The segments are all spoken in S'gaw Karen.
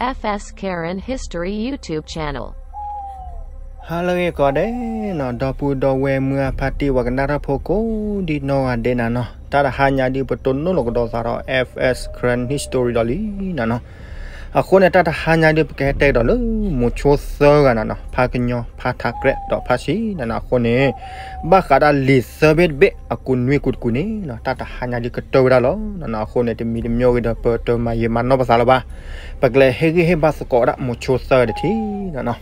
F S Karen History YouTube channel. ဟါလၢအဂ့ၤကိးဂၤဒဲးနီၤ, ဒီပုၢ်ဒီဝဲၢ်မုၢ်အဖါတံၢ် ပှၤကနၣ်တၢ်ဖိကိးဒံနီၢ်ဂၤဒဲးနၤနီၤ, တၢ်တဟါညါဒုး ပတိၢ်နီၣ်လိာ်ကဒီးသးဒီး F S Karen History ဒီးလံနၤနီၤ. အဃိန့ၣ် တၢ်တဟါညါဒုး ပကဟဲတဲကဒီးလၢ မိၤဆိသၢဂၤနၤနီၤ, ဖါကညီ ဖါထးကြဲး ဒီးဖါဆံးနၤနီၤ. အဃိန့ၣ် ဘၣ်ဃးဒၣ်လံာ်သၢဘ့ၣ်တဘ့ၣ် အကူနွံကူတကူန့ၣ်နီၤ, တၢ်တဟါညါဒုးကတၢၢ်ဝဲဒၣ်လီၤနၤနီၤ. အဃိန့ၣ် တမံၤတမံၤဂ့ၤဒီး ပတမၤယံာ်မၤနီၢ်ပသးလၢၤဘၣ်, ပကလဲၤဟ့ၣ်ဂံၢ်ဟ့ၣ်ဘါသကိးဒၣ် မိၤဆိသၢဂၤတထံၣ်နၤနီၤ.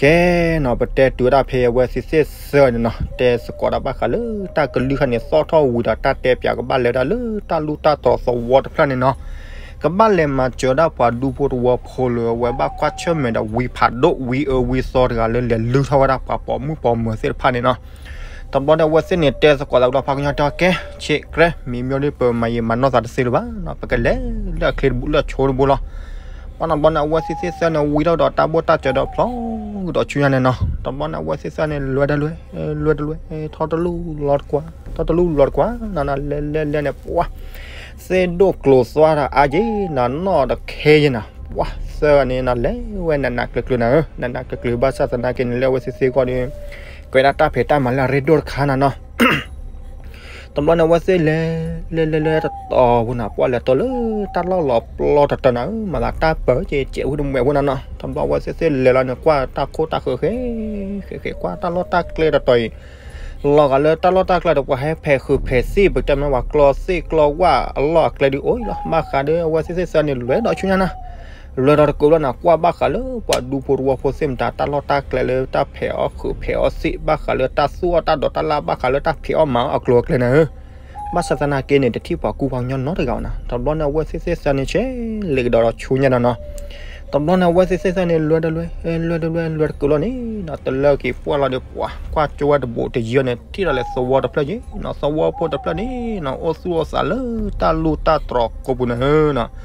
ကဲနီၤ, ပတဲတုၤဝဲဒၣ်ဖဲအဝဲသ့ၣ်သၢဂၤန့ၣ်နီၤ, တဲသကိးဒၣ်ဘၣ်ဃးလၢ တၢ်ကလုၢ်ခါန့ၣ် သီၣ်ထီၣ်ဝံၤဒီးတၢ်တဲပၠး ကဘၣ်လဲၤဝဲဒၣ်လၢတၢ်လူၢ်တၢ်တြီၤသဝီတဖျၢၣ်န့ၣ်နီၤ, ကဘၣ်လဲၤမၤစၢၤဒၣ်ပှၤဒူဖိတဝီဖိလၢ အဝဲဘၣ်ကွၢ်ဆၢၣ်မဲာ်ဒီး ဝံဖးဒိၣ် ဝံအၢဝံသီတဂၤလၢ လဲၤလုၢ်ထီၣ်ဝဲဒၣ်ပှၤပိာ်မုၣ်ပိာ်မၢၤသ့ၣ်တဖၣ်န့ၣ်နီၤ. တဘျီန့ၣ် အဝဲသ့ၣ်န့ၣ် တဲသကိးသးဒီး ဖါကညီတဲအီၤ ကဲ ဆံးကြဲး မ့မ့ၢ်ဒီး ပမၤယံာ်မၤနီၢ်သးတသ့လၢၤဘၣ်နီၤ, ပကလဲၤလၢအချ့တဘိလၢအဆိတဘိလီၤ. ဘၣ်နီၤဘျီန့ၣ် အဝဲသ့ၣ်သၢဂၤန့ၣ် ဝံထီၣ်ဒီးတၢ်ဘိၣ်တၢ်စၢၤဒီးဖျီကဒီးဆူညါန့ၣ်နီၤ. တဘျီန့ၣ် အဝဲသ့ၣ်သၢဂၤန့ၣ် လဲၤတလဲၤ လဲၤတလဲၤ ထီၣ်တလူၢ်လီၤတကွၢ် ထီၣ်တလူၢ်လီၤတကွၢ် နၤနၤ လဲၤလဲၤလဲၤန့ၣ် ပှၤ သ့ၣ်ဒိၣ်ကျိၤသွါဒီးအါယံၤနၤ နီၣ်တခဲယံၤနၤ, ပှၤသၢဂၤန့ၣ်နၤ လဲၤဝဲနးနးကျုၤကျုၤနၤဧၢ, နးနးကျုၤကျုၤ ဘၣ်ဆၣ်သနာ်က့န့ၣ် လၢအဝဲသ့ၣ်သ့ၣ်ဂီၢ်ဒီး ကဲဒၣ်တၢ်ဖံးတၢ်မၤလၢအရ့ဒိၣ်တခါနၤနီၤ. တဘျီန့ၣ် အဝဲသ့ၣ်လဲၤ လဲၤလဲၤလဲၤတတီၤပူၤနၤ ပှၤလဲၤတီၤလၢတၢ်လီၢ်လီၤပျီတတီၤနၤဧၢ, မၤသးတၢ်ပၢၢ်ကဲကဲးဝံတမှဲးဖိနၤနီၤ. တဘျီအဝဲသ့ၣ်သ့ၣ်လဲၤလီၤန့ၣ် ကွၢ်တၢ်ခိၣ်တၢ်ဃၢၤဃဲ ဃဲဃဲ ကွၢ်တၢ်လီၢ်တၢ်ကျဲတတီၤအံၤ လီၤဂာ်လၢတၢ်လီၢ်တၢ်ကျဲဒီး ပှၤဟဲဖဲးဃုာ်ဖဲးသ့ၣ် ပတဲမ့ၢ်ပှၤကျီသ့ၣ်ကျီဝၣ်အလီၢ်အကျဲဒုးအိၣ်အံၤလီၤ. ဘၣ်ဃးဒီးအဝဲသ့ၣ်သ့ၣ်သၢဂၤန့ၣ် လဲၤဒီးဆူညါနၤ လဲၤဒီးတကူးလီၤနၤ ကွၢ်ဘၣ်ဃးလၢပှၤဒူဖိတဝီဖိသ့ၣ်မတၤ တၢ်လီၢ်တၢ်ကျဲလၢတၢ်ဖဲးအီၣ် ဃုာ်ဖဲးအီၣ်သ့ၣ် ဘၣ်ဃးလၢတၢ်သူၣ်အီၣ်တၢ်ဒိးတၢ်လၢ် ဘၣ်ဃးလၢတၢ်ဖံးအီၣ်မၤအီၣ်အကျိၤအကျဲနၤဧၢ. ဘၣ်ဆၣ်သနာ်က့န့ၣ် တထံၣ်ပှၤကူပှၤကညီနီတဂၤဘၣ်နၤ. တဘျီန့ၣ် အဝဲသ့ၣ်သ့ၣ်သၢဂၤန့ၣ် ဆဲးလဲၤကဒီးဒီးဆူညါနၤနီၤ. တဘျီန့ၣ် အဝဲသ့ၣ်သ့ၣ်သၢဂၤန့ၣ် လဲၤတလဲၤ လဲၤတလဲၤ လဲၤတကူးလီၤန့ၣ်နီၤ တလၢက့ၤပှၢ်လီၤဒီး ပှၤကွၢ်ကၠိဝဲတဘိးတယၢန့ၣ် ထံၣ်ဒီးလၢသဝီတဖျၢၣ်ယံၤနီၤ သဝီဖိတဖျၢၣ်န့ၣ်နီၤ အိၣ်သူၣ်အိၣ်သးလၢတၢ်လူၢ်တၢ်တြီၤကိးပူၤန့ၣ်နီၤ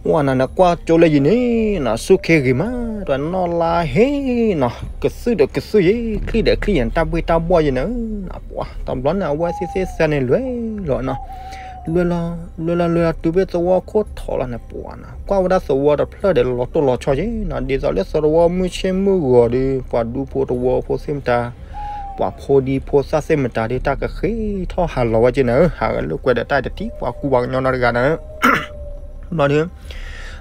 ပှၤနၤန့ၣ် ကွၢ်ကၠိလၢယံၤန့ၣ်နီၤ ဆူၣ်ခ့ဂ့ၤမး တနီၣ်လါဟ့နီၤ ကသုၣ်ဒီးကသုၣ်ယံၤ ချံၣ်ဒီးချံၣ်ယံၤ တၢ်ဘှ့ၣ်တၢ်ဘှီၣ်ယံၤန့ၣ်နီၤ ပှၤ တဘျီန့ၣ် အဝဲသ့ၣ်သ့ၣ်သၢဂၤန့ၣ် လဲၤလီၤနီၤ လဲၤလီၤ လဲၤလီၤ လဲၤလီၤတုၤဖဲသဝီခိၣ်ထီၣ်လီၤန့ၣ် ပှၤနီၤ ကွၢ်ဝဲဒၣ်သဝီတဖျၢၣ်ဒီး လီၤတိၢ်လီၤဆီယံၤနီၤ ဒ်သိးလၢသဝီမုၢ်ဆ့ၣ်မုၢ်ဂီၤဒီး ပှၤဒူဖိတဝီဖိသ့ၣ်မတၤ ပှၤဖိဒံဖိသၣ်သ့ၣ်မတၤဒီး တၢ်ကဃ့ထီၣ်ဟးလီၤဝဲက့ၤနၤဧၢ ဟးဂဲၤလိာ်ကွဲဒီးတၢ်တထံၣ် ပှၤကူပှၤကညီနီတဂၤနၤဧၢ ဘျီဒီး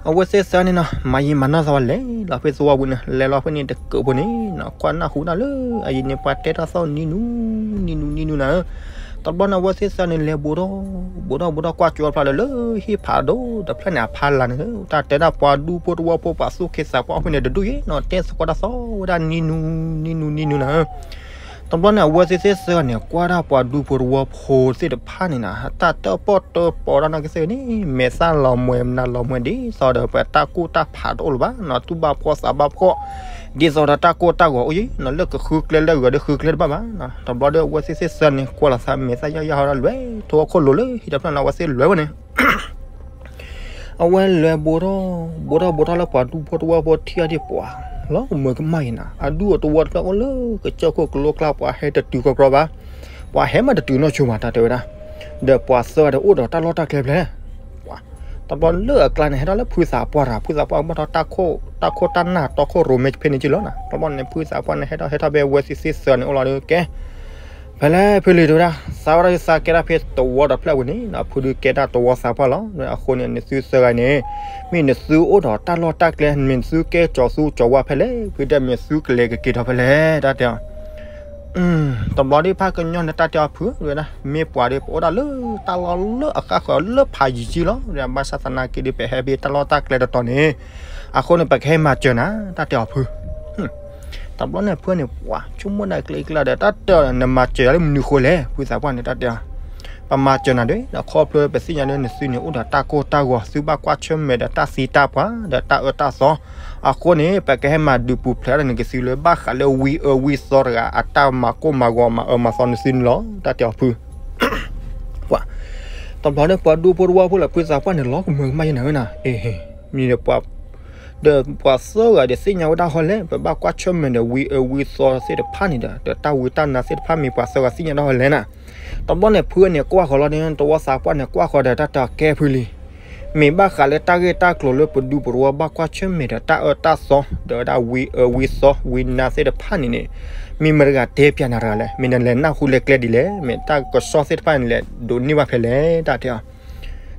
အဝဲသ့ၣ်သၢဂၤန့ၣ်နီၤ မၤယံာ်မၤနီၢ်သးဝဲလဲၤလီၤဖဲသဝီပူၤန့ၣ် လဲၤလီၤဖဲန့ၣ်တကူးဖိန့ၣ်နီၤ ကွၢ်နၢ်ဟူဒၣ်လၢ အယံၤန့ၣ် ပှၤတဲတၢ်သီၣ်နံၤနူၤ နံၤနူၤ နံၤနူၤနၤဧၢ တဘျီန့ၣ် အဝဲသ့ၣ်သၢဂၤန့ၣ် လဲၤဘူးထီၣ် ဘူးထီၣ် ဘူးထီၣ် ကွၢ်ကၠိဖျါလၢ လၢဟံၣ်ဖးဒိၣ်တဖျၢၣ်န့ၣ် အဖီလာ်န့ၣ် တၢ်တဲဒၣ်ပှၤဒူဖိတဝီဖိ ပှၤသူၣ်ခ့သးပှၢ်အိၣ်ဖဲန့ၣ်တဒူၣ်ယံၤနီၤ တဲသကိးတၢ်သီၣ်ဝဲဒၣ်နံၤနူၤ နံၤနူၤ နံၤနူၤနၤဧၢ တဘျီန့ၣ် အဝဲသ့ၣ်သ့ၣ်သၢဂၤန့ၣ် ကွၢ်ဒၣ်ပှၤဒူဖိတဝီဖိသ့ၣ်တဖၣ်န့ၣ်နီၤ တၢ်တၢၣ်ပီၣ်တၢၣ်ပီးဒၣ်နီၢ်ကစၢ်န့ၣ် မဲာ်သၣ်လီၤမှဲၤနးလီၤမှဲၤ ဒ်သိးဒီးပတၢ်ကူၣ်တၢ်ဖးတအိၣ်လၢၤဘၣ်နီၤ တူၢ်ဘၣ်ဖှီၣ်သးဘၣ်ဖှီၣ် ဒ်သိးဒီးတၢ်ကိၢ်တၢ်ဂီၤအိၣ်ယံၤနီၤ လၢကဃုကျဲလၢအဂၤဒီးဃုကျဲတဘၣ်ဘၣ်နီၤ တဘျီဒီး အဝဲသ့ၣ်သ့ၣ်သၢဂၤန့ၣ် ကွၢ်လီၤသးမဲာ်သၣ်ယၢ်ယၢ်ဟီဒီး လဲၤထိအခိၣ်လိၤလၢဟံၣ်တဖျၢၣ်န့ၣ် အဝဲသ့ၣ်လဲၤဝဲန့ၣ် အဝဲလဲၤဘူးထီၣ် ဘူးထီၣ် ဘူးထီၣ်လၢပှၤဒူဖိတဝီဖိထံၣ်အီၤဒံးပှၤ လီၤကမၢကမၣ်အံၤနၤ အဒူၣ်အတဝီတဖျၢၣ်အိၣ်လၢကစၢၢ်ခိၣ်ကလိကျါ ပှၤဟဲတတုၤကီကီဘၣ် ပှၤဟဲမးတတုၤနီၢ်ဆိဘၣ် တၢ်တဲဝဲဒၣ် ဒီးပှၤသၢဂၤဒီးအိၣ်ဒီးတၢ်လီၢ်တၢ်ကျဲဖဲလဲၣ် ပှၤ တဘျီလၢအကျါန့ၣ် ဟဲထီၣ်လၢဖုသးပှၢ်တဂၤ ဖုသးပှၢ်ဘၣ်ထီၣ်တၢ်ခိၣ် တၢ်ခိၣ်တၢ်နၢ်တီခိၣ်ရိၣ်မဲဖဲန့ၣ်က့လီၤနၤ တဘျီန့ၣ် ဖုသးပှၢ်န့ၣ် ဟဲထီၣ်ဟဲထီၣ်ဖဲအဝဲသ့ၣ်သ့ၣ်သၢဂၤန့ၣ်အိၣ်လီၤဒီး ကဲ ဖဲလဲၣ်ဖုလံၤတဲဝဲဒၣ် သးဝဲဒၣ်သးကဲဒၣ်ဖဲသဝီတဖျၢၣ်ဝံၤန့ၣ် ဖုဒုးကဲဒၣ်သဝီသးပှၢ်လီၤ အဃိန့ၣ် နသုသၢဂၤန့ၣ် မ့ၢ်နသုအိၣ်ဒီးတၢ်လီၢ်တၢ်ကျဲ မ့ၢ်နသုကဲကၠီၤသူကၠီၤဝါဖဲလဲၣ် ဖုတဲမ့ၢ်သုကလဲၤကက့ၤထီၣ်ဖဲလဲၣ် တၢ်တဲအီၤ တဘျီဒ်ဖးကညီန့ၣ် တၢ်တဲအီၤဖုဝဲဒၣ် မ့ၢ်ပှၤဒီးပအိၣ်ဒၣ်လၢတၢ်လီၢ်လၢအဃၣ်ဃၢၤလၢဖးယံၤကံလီၤ ဘၣ်ဆၣ်သနာ်က့ဒီး ပဟဲဖဲတၢ်လီၢ်တၢ်ကျဲတတီၤန့ၣ် အဃိန့ၣ် ပကဟဲမၤစၢၤနၤ တၢ်တဲအီၤဖု တဘျီန့ၣ် ဖုန့ၣ် ပှၤဆိကမိၣ်ဒၣ်ကျဲကျါဒီး တၢ်တဲအီၤ နမၤစၢၤယၤလၢမနုၤဃိလဲၣ် ဖုသးပှၢ်န့ၣ် တၢ်တဲအီၤ ပမၤစၢၤနၤဒီး ခီဖျိပသ့ၣ်ညါလၢနသုန့ၣ် အိၣ်ဒီးတၢ်ကိၢ်တၢ်ဂီၤ သုဘၣ်ကွၢ်ဆၢၣ်မဲာ်ဒီးတၢ်သံတၢ်ပှၢ် ဒီးတၢ်အၢတၢ်သီ အဃိန့ၣ် ပကဟဲမၤဒုးပူၤဖျဲးဒၣ်နကသံလၢ ဘၣ်ဃးလၢဝံအၢဝံသီတဂၤ အတၢ်မၤကိၢ်မၤဂီၤမၤအၢမၤသီနသုန့ၣ်လီၤ တၢ်တဲအီၤဖု ပှၤ တဘျီန့ၣ် ပှၤဒူဖိတဝီဖိလၢဖုသးပှၢ်န့ၣ် လီၤကမၢကမၣ်ယဲနၤဧၢနၤ အ့ မ့ၢ်ဒီးပှၤ ဒီးပှၤသၢဂၤဒီးသ့ၣ်ညါဝဲဒၣ်ဟီလဲၣ် ပဘၣ်ကွၢ်ဆၢၣ်မဲာ်ဒီးဝံအၢဝံသီသ့ၣ်တဖၣ်န့ၣ်ဒီး ဒီးတၢ်ဝံတၢ်နါသ့ၣ်တဖၣ်မ့ၢ်ပှၤသၢဂၤသ့ၣ်ညါဒၣ်ဟီလဲၣ်နၤ တဘျီန့ၣ် ဖုန့ၣ်ကွၢ်ဃီၤလီၤန့ၣ် သဝီသးပှၢ်န့ၣ် ကွၢ်ဃီၤဒီးတၢ်တဲအီၤကဲဖုလံၤ မ့ၢ်ဘၣ်ဃးလၢတၢ်ဂ့ၢ်တၢ်ကျိၤလၢပဒူပတဝီဘၣ်ကွၢ်ဆၢၣ်မဲာ်ဒီးတၢ်အၢတၢ်သီ ဒီးဝဲဒၣ်ဝံအၢဝံသီဝံနါသ့ၣ်တဖၣ်န့ၣ်န့ၣ်, မ့ၢ်မတၤတဂၤတဲပၠးနၤတဂၤလဲၣ်, မ့ၢ်နလဲၤနၢ်ဟူလဲၤကျဲဒ်လဲၣ်, မ့ၢ်တၢ်ကစီၣ်သ့ၣ်တဖၣ်န့ၣ်လဲၤဒိးန့ၢ်ဘၣ်ဖဲလဲၣ် တၢ်တဲအီၤ.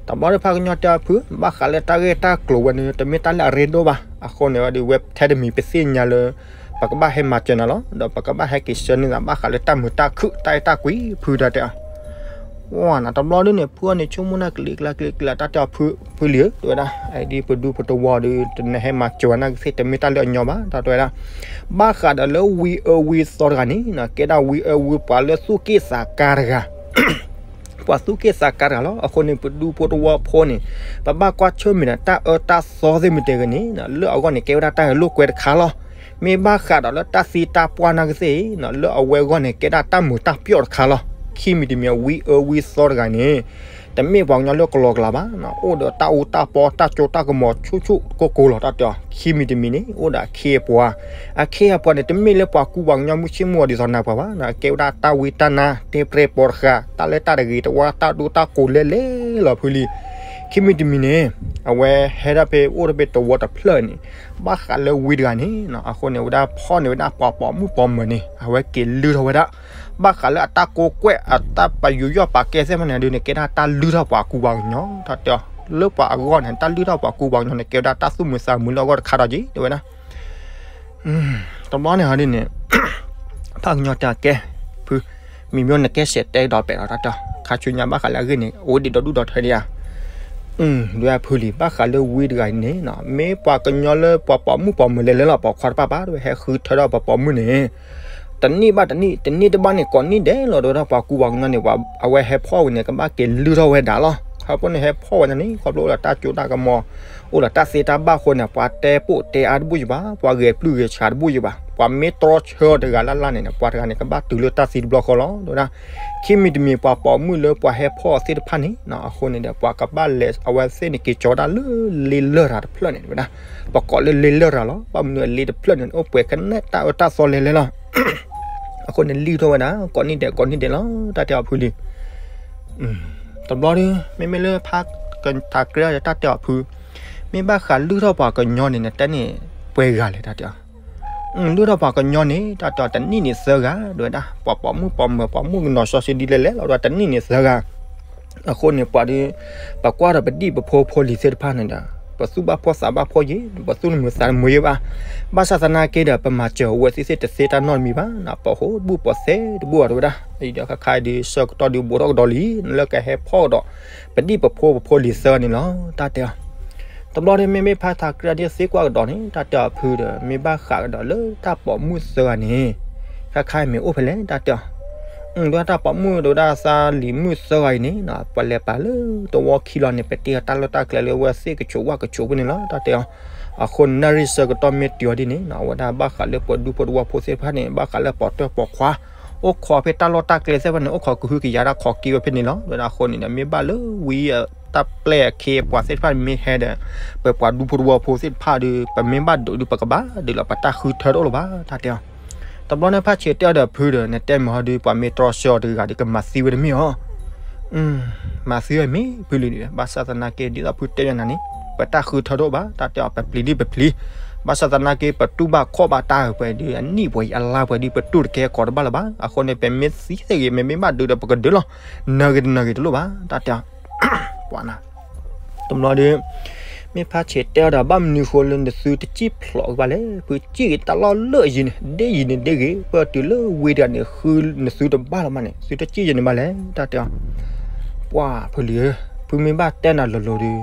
တဘျီဒီးဖးကညီတဲအီၤဖု, ဘၣ်ဃးလၢတၢ်ဂ့ၢ်တၢ်ကျိၤဝဲန့ၣ် တမ့ၢ်တၢ်လၢအရ့ဒိၣ်ဘၣ်. အဃိန့ၣ်ဝဲဒီး ဝဲထဲတမံၤပသ့ၣ်ညါလၢ ပကဘၣ်ဟဲမၤစၢၤနၤလီၤ, ဒီးပကဘၣ်ဟဲက့ၤဆှၢန့ၢ်သးဘၣ်ဃးလၢတၢ်မုာ်တၢ်ခုၣ်တၢ်အဲၣ်တၢ်ကွံ ဖု တၢ်တဲအီၤ. ဝဲနၤတဘျီဒ်န့ၣ် ဖုအီၤန့ၣ် ဆိကမိၣ်နၢ်ကလံၤကျါကလံၤကျါ တၢ်တဲအီၤဖု, ဖုလံၤဧၢ တဲဝဲဒၣ်, ဒ်ပဒူပတဝီဒီး တနဟဲမၤစၢၤနၤကသ့ၣ် တမ့ၢ်တၢ်လၢအညီဘၣ် တၢ်တဲဝဲဒၣ်. ဘၣ်ဃးဒီးလၢဝံအၢဝံသီတဂၤန့ၣ် ကဲဒၣ်ဝံအၢဝံပှၤလၢသူၣ်က့ၣ်သးကါတဂၤ ပှၤသူၣ်က့ၣ်သးကါတဂၤလီၤ. အဃိန့ၣ် ပဒူဖိတဝီဖိန့ၣ် ပဘၣ်ကွၢ်ဆၢၣ်မဲာ်ဒီးတၢ်အၢတၢ်သီသ့ၣ်မတၤတဂ့ၤန့ၣ် လၢအဂီၢ်န့ၣ် ကဲဝဲဒၣ်တၢ်ဂဲၤလိာ်ကွဲတခါလီၤ. မ့ၢ်ဘၣ်ဃးဒီးလၢတၢ်သံတၢ်ပှၢ်နၢ်ကသ့ၣ် လၢအဝဲအဂီၢ်န့ၣ် ကဲဒၣ်တၢ်မုာ်တၢ်ပျီၣ်တခါလီၤ. ခံမံၤတမံၤ ဝံအၢဝံသီတဂၤန့ၣ် တမ့ၢ်ပှၤကညီလၢကလီကလီဘၣ်, အိၣ်ဒီးတၢ်အူတၢ်ပီ တၢ်စိတၢ်ကမီၤ ဆူၣ်ဆူၣ်ကိၢ်ကိၢ်လီၤ တၢ်တဲအီၤ. ခံမံၤတမံၤန့ၣ် အိၣ်ဒီးအခ့အပှၤ, အခ့အပှၤန့ၣ် တမ့ၢ်လၢပှၤကူပှၤကညီမုၢ်ဆ့ၣ်မုၢ်ဂီၤဒ်သိးနၤပှၤဘၣ်, ကဲဝဲဒၣ်တၢ်ဝံတၢ်နါ တဲပြဲၤပိာ်တဃာ် တၢ်လၢတၢ်တဂ့ၤတဝါ တၢ်ဒိတၢ်ကိးလဲလဲလီၤ ဖုလံၤ. ခံမံၤတမံၤန့ၣ် အဝဲဟဲဒၣ်ဖဲအိၣ်တၢ်ဖဲတဝီတဖျၢၣ်န့ၣ် ဘၣ်ဃးလၢဝံတဂၤန့ၣ် အဃိန့ၣ် ဝဲဒၣ်ဖီၣ်န့ၢ်ဝဲဒၣ်ပှၤပိာ်မုၣ်ပိာ်မၢၤန့ၣ် အဝဲက့ၤလုၢ်ထီၣ်ဝဲဒၣ် ဘၣ်ဃးလၢအတၢ်ကိးကွဲၢ်အတၢ်ပယူးယီၣ်ပာ်ကဲသ့ၣ်တဖၣ်န့ၣ်ဒ်န့ၣ် ကဲဒၣ်တၢ်လုၢ်ထီၣ်ပှၤကူပှၤကညီ တၢ်တဲအီၤ. လၢပှၤအဂီၢ်န့ၣ် တၢ်လုၢ်ထီၣ်ပှၤကူပှၤကညီန့ၣ် ကဲဝဲဒၣ်တၢ်သူၣ်မုာ်သးမုာ်လၢအဂီၢ်တခါဒီးက့ၤ တဲဝဲဒၣ်. တဘျီန့ၣ်ဟီဒ်န့ၣ် ဖးကညီတဲအီၤကဲ ဖု, မ့မ့ၢ်နကဲစဲးတဲဒီးပဲာ်လီၤ တၢ်တဲအီၤ. ခါဆူညါဘၣ်ဃးလၢအဂ့ၢ်န့ၣ် အိၣ်ဒံးဒီဒူၣ်ဒီထၢဒံးဧါ. ဒ်ဖုလံၤ ဘၣ်ဃးလၢဝံတဂၤအံၤန့ၣ် မ့ၢ်ပှၤကညီလၢပှၤပိာ်မုၣ်ပိာ်မၢၤလဲၤလဲၤလီၤ ပိာ်ခွါတဖၣ်ဘၣ် တဝဲဟဲဃုထၢထီၣ်ပှၤပိာ်မုၣ်န့ၣ် တနံၣ်ဘၣ်တနံၣ် တနံၣ်တဘၣ်န့ၣ် ကိးနံၣ်ဒဲးလီၤ တဝဲဒၣ်ပှၤကူပှၤကညီန့ၣ် ပှၤအဝဲဟဲဖီၣ်ဝဲန့ၣ် ကဘၣ်က့ၤလုၢ်ထီၣ်ဝဲဒၣ်လီၤ. ခီဖျိန့ၣ်ဟဲဖီၣ်ဝဲန့ၣ် ခီဖျိအိၣ်ဒီးတၢ်စိတၢ်ကမီၤ အိၣ်ဒီးတၢ်သ့တၢ်ဘၣ်အဃိန့ၣ် ပှၤတဲပိာ်တဲအါတဘူၣ်ယဘၣ် ပှၤဂဲၤပျုၢ်ဂဲၤဆှးတဘူၣ်ယဘၣ် ပှၤမ့ၢ်တြီဆၢအီၤတဂၤလၢ်လၢ်န့ၣ် ပှၤတဂၤန့ၣ် ကဘၣ်တုၤလၢတၢ်သံတဘျီဃီလီၤ တဝဲဒၣ်. ခံမံၤတမံၤ ပှၤပိာ်မုၣ်လၢပှၤဟဲဖီၣ်အီၤသ့ၣ်တဖၣ်န့ၣ် အဃိန့ၣ်ဒီး ပှၤကဘၣ်လဲၤအဝဲသ့ၣ်န့ၣ် က့ၤကၠီဒၣ်လၢလ့လၢၢ်တၢ်တဖျၢၣ်န့ၣ် တဝဲဒၣ်. ပကိးလၢလ့လၢၢ်တၢ်လီၤ ဘၣ်မနုၤအလ့တဖျၢၣ်န့ၣ် အိၣ်ပှဲၤကနဲၣ်တၢ်အၢတၢ်သီလဲၤလဲၤလီၤ. အဃိန့ၣ် လုၢ်ထီၣ်ဝဲဒၣ် ကိးနံၣ်ဒဲး ကိးနံၣ်ဒဲးလီၤ တၢ်တဲအီၤဖုလံၤ. တဘျီဒီး မ့မ့ၢ်လၢဖးကထးကြၢးတၢ်တဲအီၤဖု, မ့ၢ်ဘၣ်ဃးလုၢ်ထီၣ်ပှၤကညီန့ၣ် နတဲန့ၣ် ပှဲၤဂၤလဲၣ် တၢ်တဲအီၤ. လုၢ်ထီၣ်ပှၤကညီန့ၣ် တၢ်တဲအီၤ တနံၣ်န့ၣ်သၢဂၤ တဝဲဒၣ် ပှၤပိာ်မုၣ်ပိာ်မၢၤ ပိာ်မုၣ်ကနီၤစီဆှံဒ်လဲၣ်လဲၣ်လီၤ တနံၣ်န့ၣ်သၢဂၤ အဃိန့ၣ် ပှၤဒီး ပကွၢ်ဒီးပဒံၣ်ပဖိဖိလံၤသ့ၣ်တဖၣ်န့ၣ်ဒီး ပသူၣ်ဘၣ်ဖှီၣ်သးဘၣ်ဖှီၣ်ယံၤ ပသူၣ်တမုာ်သးတမုာ်ယံၤဘၣ်. ဘၣ်ဆၣ်သနာ်က့ဒီး ပမၤစၢၤအဝဲသ့ၣ်သ့ၣ်တသ့တၢ်နီတမံၤဘၣ် ပဟိၣ်တဘူၣ်ပှၤသဲတဘူၣ်အီၤ တဝဲဒၣ်. အံၤဒီးခါခါအံၤဒီး ဆၢကတီၢ်ဒီးဘူးထီၣ်ကဒီးလံ လၢကဟဲဖီၣ်ကဒီး ပဒံၣ်ပဖိပဖိလံၤသၢဂၤန့ၣ်လီၤ တၢ်တဲအီၤ. တဘျီဒီး မ့မ့ၢ်ဖးထးကြၢးဒ်သ့ကွၢ်ကဒီးန့ၣ် တၢ်တဲအီၤဖုဒီး မ့ၢ်ဘၣ်ဃးကဒီးလၢတၢ်ပိာ်မုၣ်သၢဂၤန့ၣ် ခါခါအံၤမ့ၢ်အိၣ်ဖဲလဲၣ် တၢ်တဲအီၤ. ဒ်တၢ်ပိာ်မုၣ်ဒ်ဝဲဒၣ်သးလံၤမုၣ်သၢဂၤအံၤန့ၣ် ပလဲၤပာ်လၢတဝီခံလီၤန့ၣ် ပတ့အီၤတၢ်လီၢ်တၢ်ကျဲလၢအဝဲသ့ၣ်ကဆိးဝၣ်ကဆိးဖဲန့ၣ်လီၤ တၢ်တဲအီၤ. အဃိန့ၣ် နၣ်ရံၣ်ဆၢကတီၢ်မ့ၢ်တုၤအီၤဒ်န့ၣ် အဝဲဒၣ်ဘၣ်ဃးလၢပှၤဒူဖိတဝီဖိသ့ၣ်တဖၣ်န့ၣ် ဘၣ်ဃးလၢပိာ်တၢၢ်ပိာ်ခွါ အိၣ်ခိးဖဲတၢ်လီၢ်တၢ်ကျဲသ့ၣ်တဖၣ်န့ၣ် အိၣ်ခိးကဟုကယာ်တၢ်ခိးက့ၤဝဲဖဲန့ၣ်လီၤ. ဝဲဒၣ်အဃိန့ၣ်ဒီး မ့ၢ်ဘၣ်လၢဝံအတၢ်ပျဲၢ်အခ့အပှၤသ့ၣ်တဖၣ်န့ၣ် မ့ၢ်ဟဲဒီး ပပှၤဒူဖိတဝီဖိသ့ၣ်တဖၣ်ဒီး ပမ့ၢ်ဘၣ်ဒုးဒီး ပကဘၣ်ဒုးလီၤ ပတၢ်ဃုထၢတအိၣ်လၢၤဘၣ် တၢ်တဲအီၤ. တဘျီန့ၣ် ဖးဆံးတဲအီၤဒီးဖုဒီး နတဲမ့ၢ်ဟီဒီး ပှၤမ့ၢ်တြီဆၢအီၤတဂၤဒီး ကမၤသံဝဲတမ့ၢ်အီၤ မၤသံဝဲမ့ၢ်ဖုလံၤဒီး ဘၣ်ဆၣ်သနာ်က့ ဒ်သိးဖုတဲယၤနၤန့ၣ် ပတၢ်ဃုထၢတအိၣ်ဘၣ် တၢ်တဲအီၤ ပပျံၤဒ်ပပျံၤ ဘၣ်ဆၣ်သနာ်က့ ပတူၢ်ဘၣ်ခီၣ်ဘၣ်တၢ်ပှဲၤဒီး အနံၣ်ပှဲၤအလါပှဲၤဒီး ပတူၢ်တကဲကီးတဘၣ်လၢၤဘၣ်. အဃိန့ၣ် ပမ့ၢ်သံသ့ၣ်ဂ့ၤ မ့မ့ၢ်ဘၣ်ဒုးဒီး ပကဒုးလီၤ နၢၤဂ့ၤတနၢၤဂ့ၤတလိၣ်ဘၣ် တၢ်တဲအီၤ. တဘျီဒီး မ့ၢ်ဖးဆံးတဲအီၤဒီး ဘၣ်မနုၤဃိလၢနသုတစံၣ်ဖျိးကဘၣ်လဲၣ် ဖုစံၣ်ဂ့ၤတၢ်လီၢ်လၢအယံၤန့ၣ် ဒ့ယံၤန့ၣ်ဒ့ဂ့ၤ ပတုၤလၢဝံတဂၤန့ၣ် ဃုနသုတဘၣ်လၢၤဘၣ်န့ၣ် သုတစံၣ်ယံၤန့ၣ်ဘၣ်လဲၣ် တၢ်တဲအီၤ. ပှၤဖုလံၤဧၢ ဖုမ့ၢ်ဘၣ်တဲနၤလိၤလိၤဒီး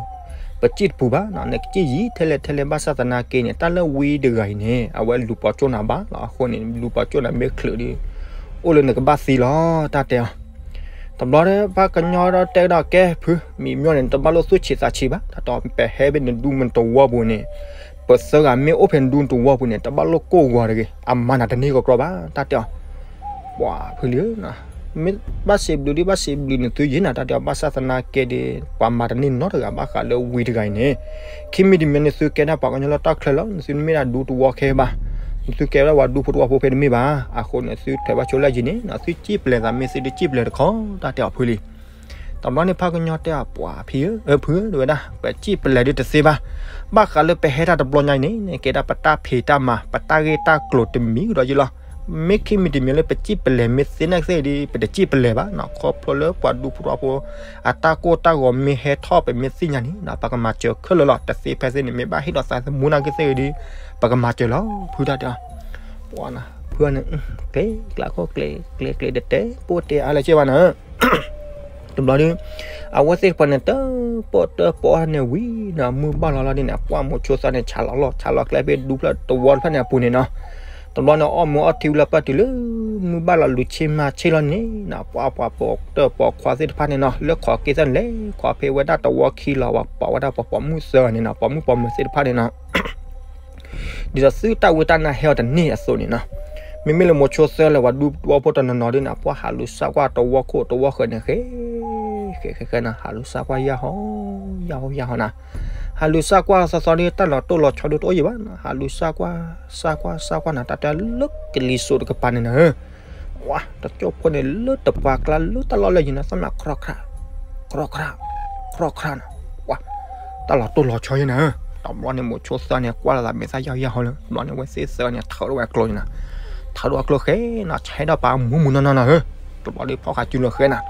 ပစံၣ်တပူၤဘၣ် နကစံၣ်ယံၤထဲလဲၣ်ထဲလဲၣ် ဘၣ်ဆၣ်သနာ်က့န့ၣ် တၢ်လၢဝံတဂၤအံၤန့ၣ် အဝဲလူၤပိာ်ကၠိၣ်နၤဘၣ်လီၤ. အဃိန့ၣ် လူၤပိာ်ကၠိၣ်နၤမ့ၢ်ချုးဒီး အိၣ်လၢနကဘၣ်သံလီၤ တၢ်တဲအီၤ. တဘျီဒီး ပှၤကညီဒီးတဲကဒီးကဲဖု မံၤမညီန့ၣ် တဘၣ်လိၣ်သူၣ်ဆံးသးဆံးဘၣ် တၢ်တဲအီၤ ပဟဲဖဲနဒူမတဝီပူၤန့ၣ် ပသၢဂၤမ့ၢ်အိၣ်ဖဲနဒူတဝီပူၤန့ၣ် တဘၣ်လိၣ်ကိၢ်ဂီၤတဂ့ၤ အမၤနၤတန့ၢ်ကီကီဘၣ် တၢ်တဲအီၤ. ပှၤဖုလံၤဧၢ မ့ၢ်ဘၣ်စံးဘျုးဒ်ဘၣ်စံးဘျုးနသုယံၤနၤ တၢ်တဲအီၤ ဘၣ်ဆၣ်သနာ်က့ဒီး ပှၤမၤတန့ၢ်နီတဂၤဘၣ်ဃးလၢဝံတဂၤအံၤန့ၣ် ခံမံၤတမံၤနသုကဲဒၣ်ပှၤကညီလၢတၢ်ချၢလီၤ နသုမ့ၢ်ဒၣ်ဒူတဝီခဲဘၣ် နသုကဲဝဲဒၣ်ပှၤဒူဖိတဝီဖိဖဲတမ့ၢ်ဘၣ် အဃိန့ၣ် သုထွဲဘၣ်ဆိလၢယံၤန့ၣ် သုစံၣ်ပျဲၤသးမ့ၢ်သုတစံၣ်ပျဲၤတခီ တၢ်တဲအီၤဖုလံၤ တဘျီန့ၣ်ဖးကညီတဲအပှၤဖံဧၢ ဖုဧၢ တဲဝဲဒၣ် ပစံၣ်ပလဲၤဒုးတသ့ဘၣ်. ဘၣ်ဃးလၢပဟဲတၢ်တဘျီညါအံၤန့ၣ် ကဲဒၣ်ပတၢ်ဖံးတၢ်မၤ ပတၢ်ဂ့ၢ်တၢ်ကျိၤတမံၤကဒီးယလီၤ. မ့ၢ်ခံမံၤတမံၤလၢပစံၣ်ပလဲၤမ့ၢ်သ့နာ်ကသ့ၣ်ဒီး ပတစံၣ်ပလဲၤဘၣ်နီၤ. ခီဖျိလၢပှၤဒူဖိတဝီဖိ အတၢ်ကိၢ်တၢ်ဂီၤမ့ၢ်ဟဲထီၣ်ပမ့ၢ်သ့ၣ်ညါန့ၣ်နီၤ ပကမၤစၢၤခဲလၢာ်လီၤ. တသ့ဖဲသ့န့ၣ် မ့ၢ်ဘၣ်ဟ့ၣ်ဒီးသးသမူနာ်ကသ့ၣ်ဒီး ပကမၤစၢၤလီၤ ဖုတၢ်တဲအီၤ. ပှၤနီၤ ဖုန့ၣ် ကျဲကျးခိၣ်ကျဲ ကျဲကျဲတတဲ ပိၢ်တဲအါလၢက့ဘၣ်နီၤ တဘျီဒီး အဝဲသ့ၣ်တဖၣ်န့ၣ် တၢ်ပိာ်တၢ်ပိာ်န့ၣ်ဝံၤနီၤ မုၢ်ဘၣ်လီၤလီၤဒ်န့ၣ် ပှၢ်မိၤဆိသၢန့ၣ် ဆးလီၤလီၢ် ဆးလီၤကျဲဖဲဒူဖျၢၣ်တဝီတဖျၢၣ်န့ၣ်အပူၤန့ၣ်နီၤ. တဘျီန့ၣ် အီၣ်မူအီထံဝံၤလီၤပၢၢ်တုၤလၢ မုၢ်ဘၣ်လီၤလူၤဆ့မၤဆ့လီၤန့ၣ်နီၤ ပှၢ်ပှၤပိာ်တၢ်ပိာ်ခွါသ့ၣ်တဖၣ်န့ၣ်နီၤ လၢခီးက့သၢန့ၣ်လဲၤ ခီးဖဲဝဲဒၣ်တဝီခံလီၤ ပှၤပိာ်ဝဲဒၣ်ပှၤပိာ်မုၣ်သၢဂၤန့ၣ်နီၤ ပိာ်မုၣ်ပိာ်မၢၤသ့ၣ်တဖၣ်န့ၣ်နီၤ ဒ်သိးသုတၢ်ဝံတၢ်နါဟဲအီၤတန့ၢ်အသိးန့ၣ်နီၤ. မ့မ့ၢ်လၢမိၤဆိသၢလၢပှၤဒူဖိတနီၤနီၤဒ်န့ၣ် ပှၢ်ဟးလူၤစၢ်ကွၢ်တဝီခိၣ်တဝီဃၢၤန့ၣ် ဃဲ ဃဲဃဲဃဲနီၤ ဟးလူၤစၢ်ကွၢ်ယၢ်ဟီ ယၢ်ဟီယၢ်ဟီနီၤ. ဟးလူၤစၢ်ကွၢ်သီသီဒီး တၢ်လီၤတိၢ်လီၤဆီဒုတအိၣ်ယံၤဘၣ်နီၤ ဟးလူၤစၢ်ကွၢ် စၢ်ကွၢ် စၢ်ကွၢ်နီၤ တၢ်တဲလၢကလံၤစိးတကပၤန့ၣ်နီၤ ပှၢ်တကၠိၣ်ဖိန့ၣ်လၢတပှၤကျါလၢတၢ်လီၢ်လၢယံၤန့ၣ် သီၣ်မးခြီခရး ခြီခရး ခြီခရးနီၤ ပှၢ်တၢ်လီၤတိၢ်လီၤဆီယံၤန့ၣ် တဘျီန့ၣ်မိၤဆိသၢန့ၣ် ကွၢ်လီၤသးမဲာ်သၣ်ယၢ်ယၢ်ဟီလၢ တဘျီန့ၣ်ဝဲသ့ၣ်သၢန့ၣ် ထၢဒီးဝဲကျိန့ၣ်နီၤ ထၢဒီးဝဲကျိဃဲနီၤ ဆဲးဒီးပာ်မူမူနီၢ်နီၢ်နီၤဧၢ တဘျီဒီးဖီၣ်ဃာ်စုလီၤဃဲနီၤ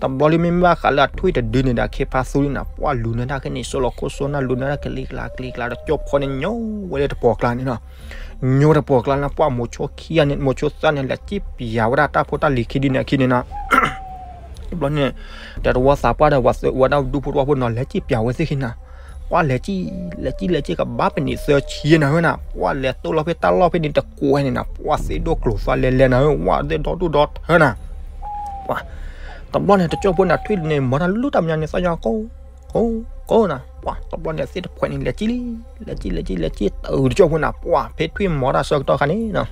တဘျီဒီးမ့မ့ၢ်ဘၣ်ဃးလၢအထွံၣ်တဒုန့ၣ်ဒီး ခ့ဖါသူန့ၣ်နီၤ ပှၢ်လူၤန့ၢ်တၢ်ခဲန့ၣ် စိလီၤခိၣ်စိနၢ်လူၤန့ၢ်တၢ်ကလံၤကျါကလံၤကျါ တကၠိၣ်ဖိန့ၣ် ညိဝဲလၢတပှီၤကျါန့ၣ်နီၤ ညိတပှီၤကျါန့ၣ် ပှၢ်မိၤဆိခံဂၤန့ၣ် မိၤဆိသၢန့ၣ် လဲၤစံၣ်ပၠးဝဲဒၣ်တၢ်ဖိတၢ်လံၤခံဒုန့ၣ်အခံန့ၣ်နီၤ တဘျီန့ၣ် ဒီးတဝီသးပှၢ်ဒီးဝဲဒၣ်ဒူဖိတဝီဖိနီၤ လဲၤစံၣ်ပၠးဝဲသ့ၣ်ခံနီၤ ပှၢ်လဲၤစံၣ် လဲၤစံၣ်လဲၤစံၣ်ကဘၣ်ပနံးသၢဆံနၤဧၢနီၤ ပှၢ်လဲၤတိၢ်လီၤဖဲတၢ်လီၢ်ဖဲန့ၣ်တကွဲးန့ၣ်နီၤ ပှၢ်သ့ၣ်ဒိၣ်ကျိၤသွါလဲၤလဲၤနၤဧၢ ဝဲသ့ၣ်ဒီဒူၣ်ဒီထၢနၤ ပှၢ် တဘျီန့ၣ် တကၠိၣ်ဖိန့ၣ် ထွံၣ်န့ၣ် မၤတၢ်လၢတၢ်မဲာ်ညါန့ၣ် သီၣ်ညါကိၢ် ကိၢ် ကိၢ်နၤ ပှၢ် တဘျီန့ၣ် သ့ၣ်တဖှဲးန့ၣ် လဲၤစံၣ်လံ လဲၤစံၣ် လဲၤစံၣ် လဲၤစံၣ် တုၤတကၠိၣ်ဖိန့ၣ် ပှၢ် ဖဲထွံၣ်မၤတၢ်ဆၢကတီၢ်ခါန့ၣ်နီၤ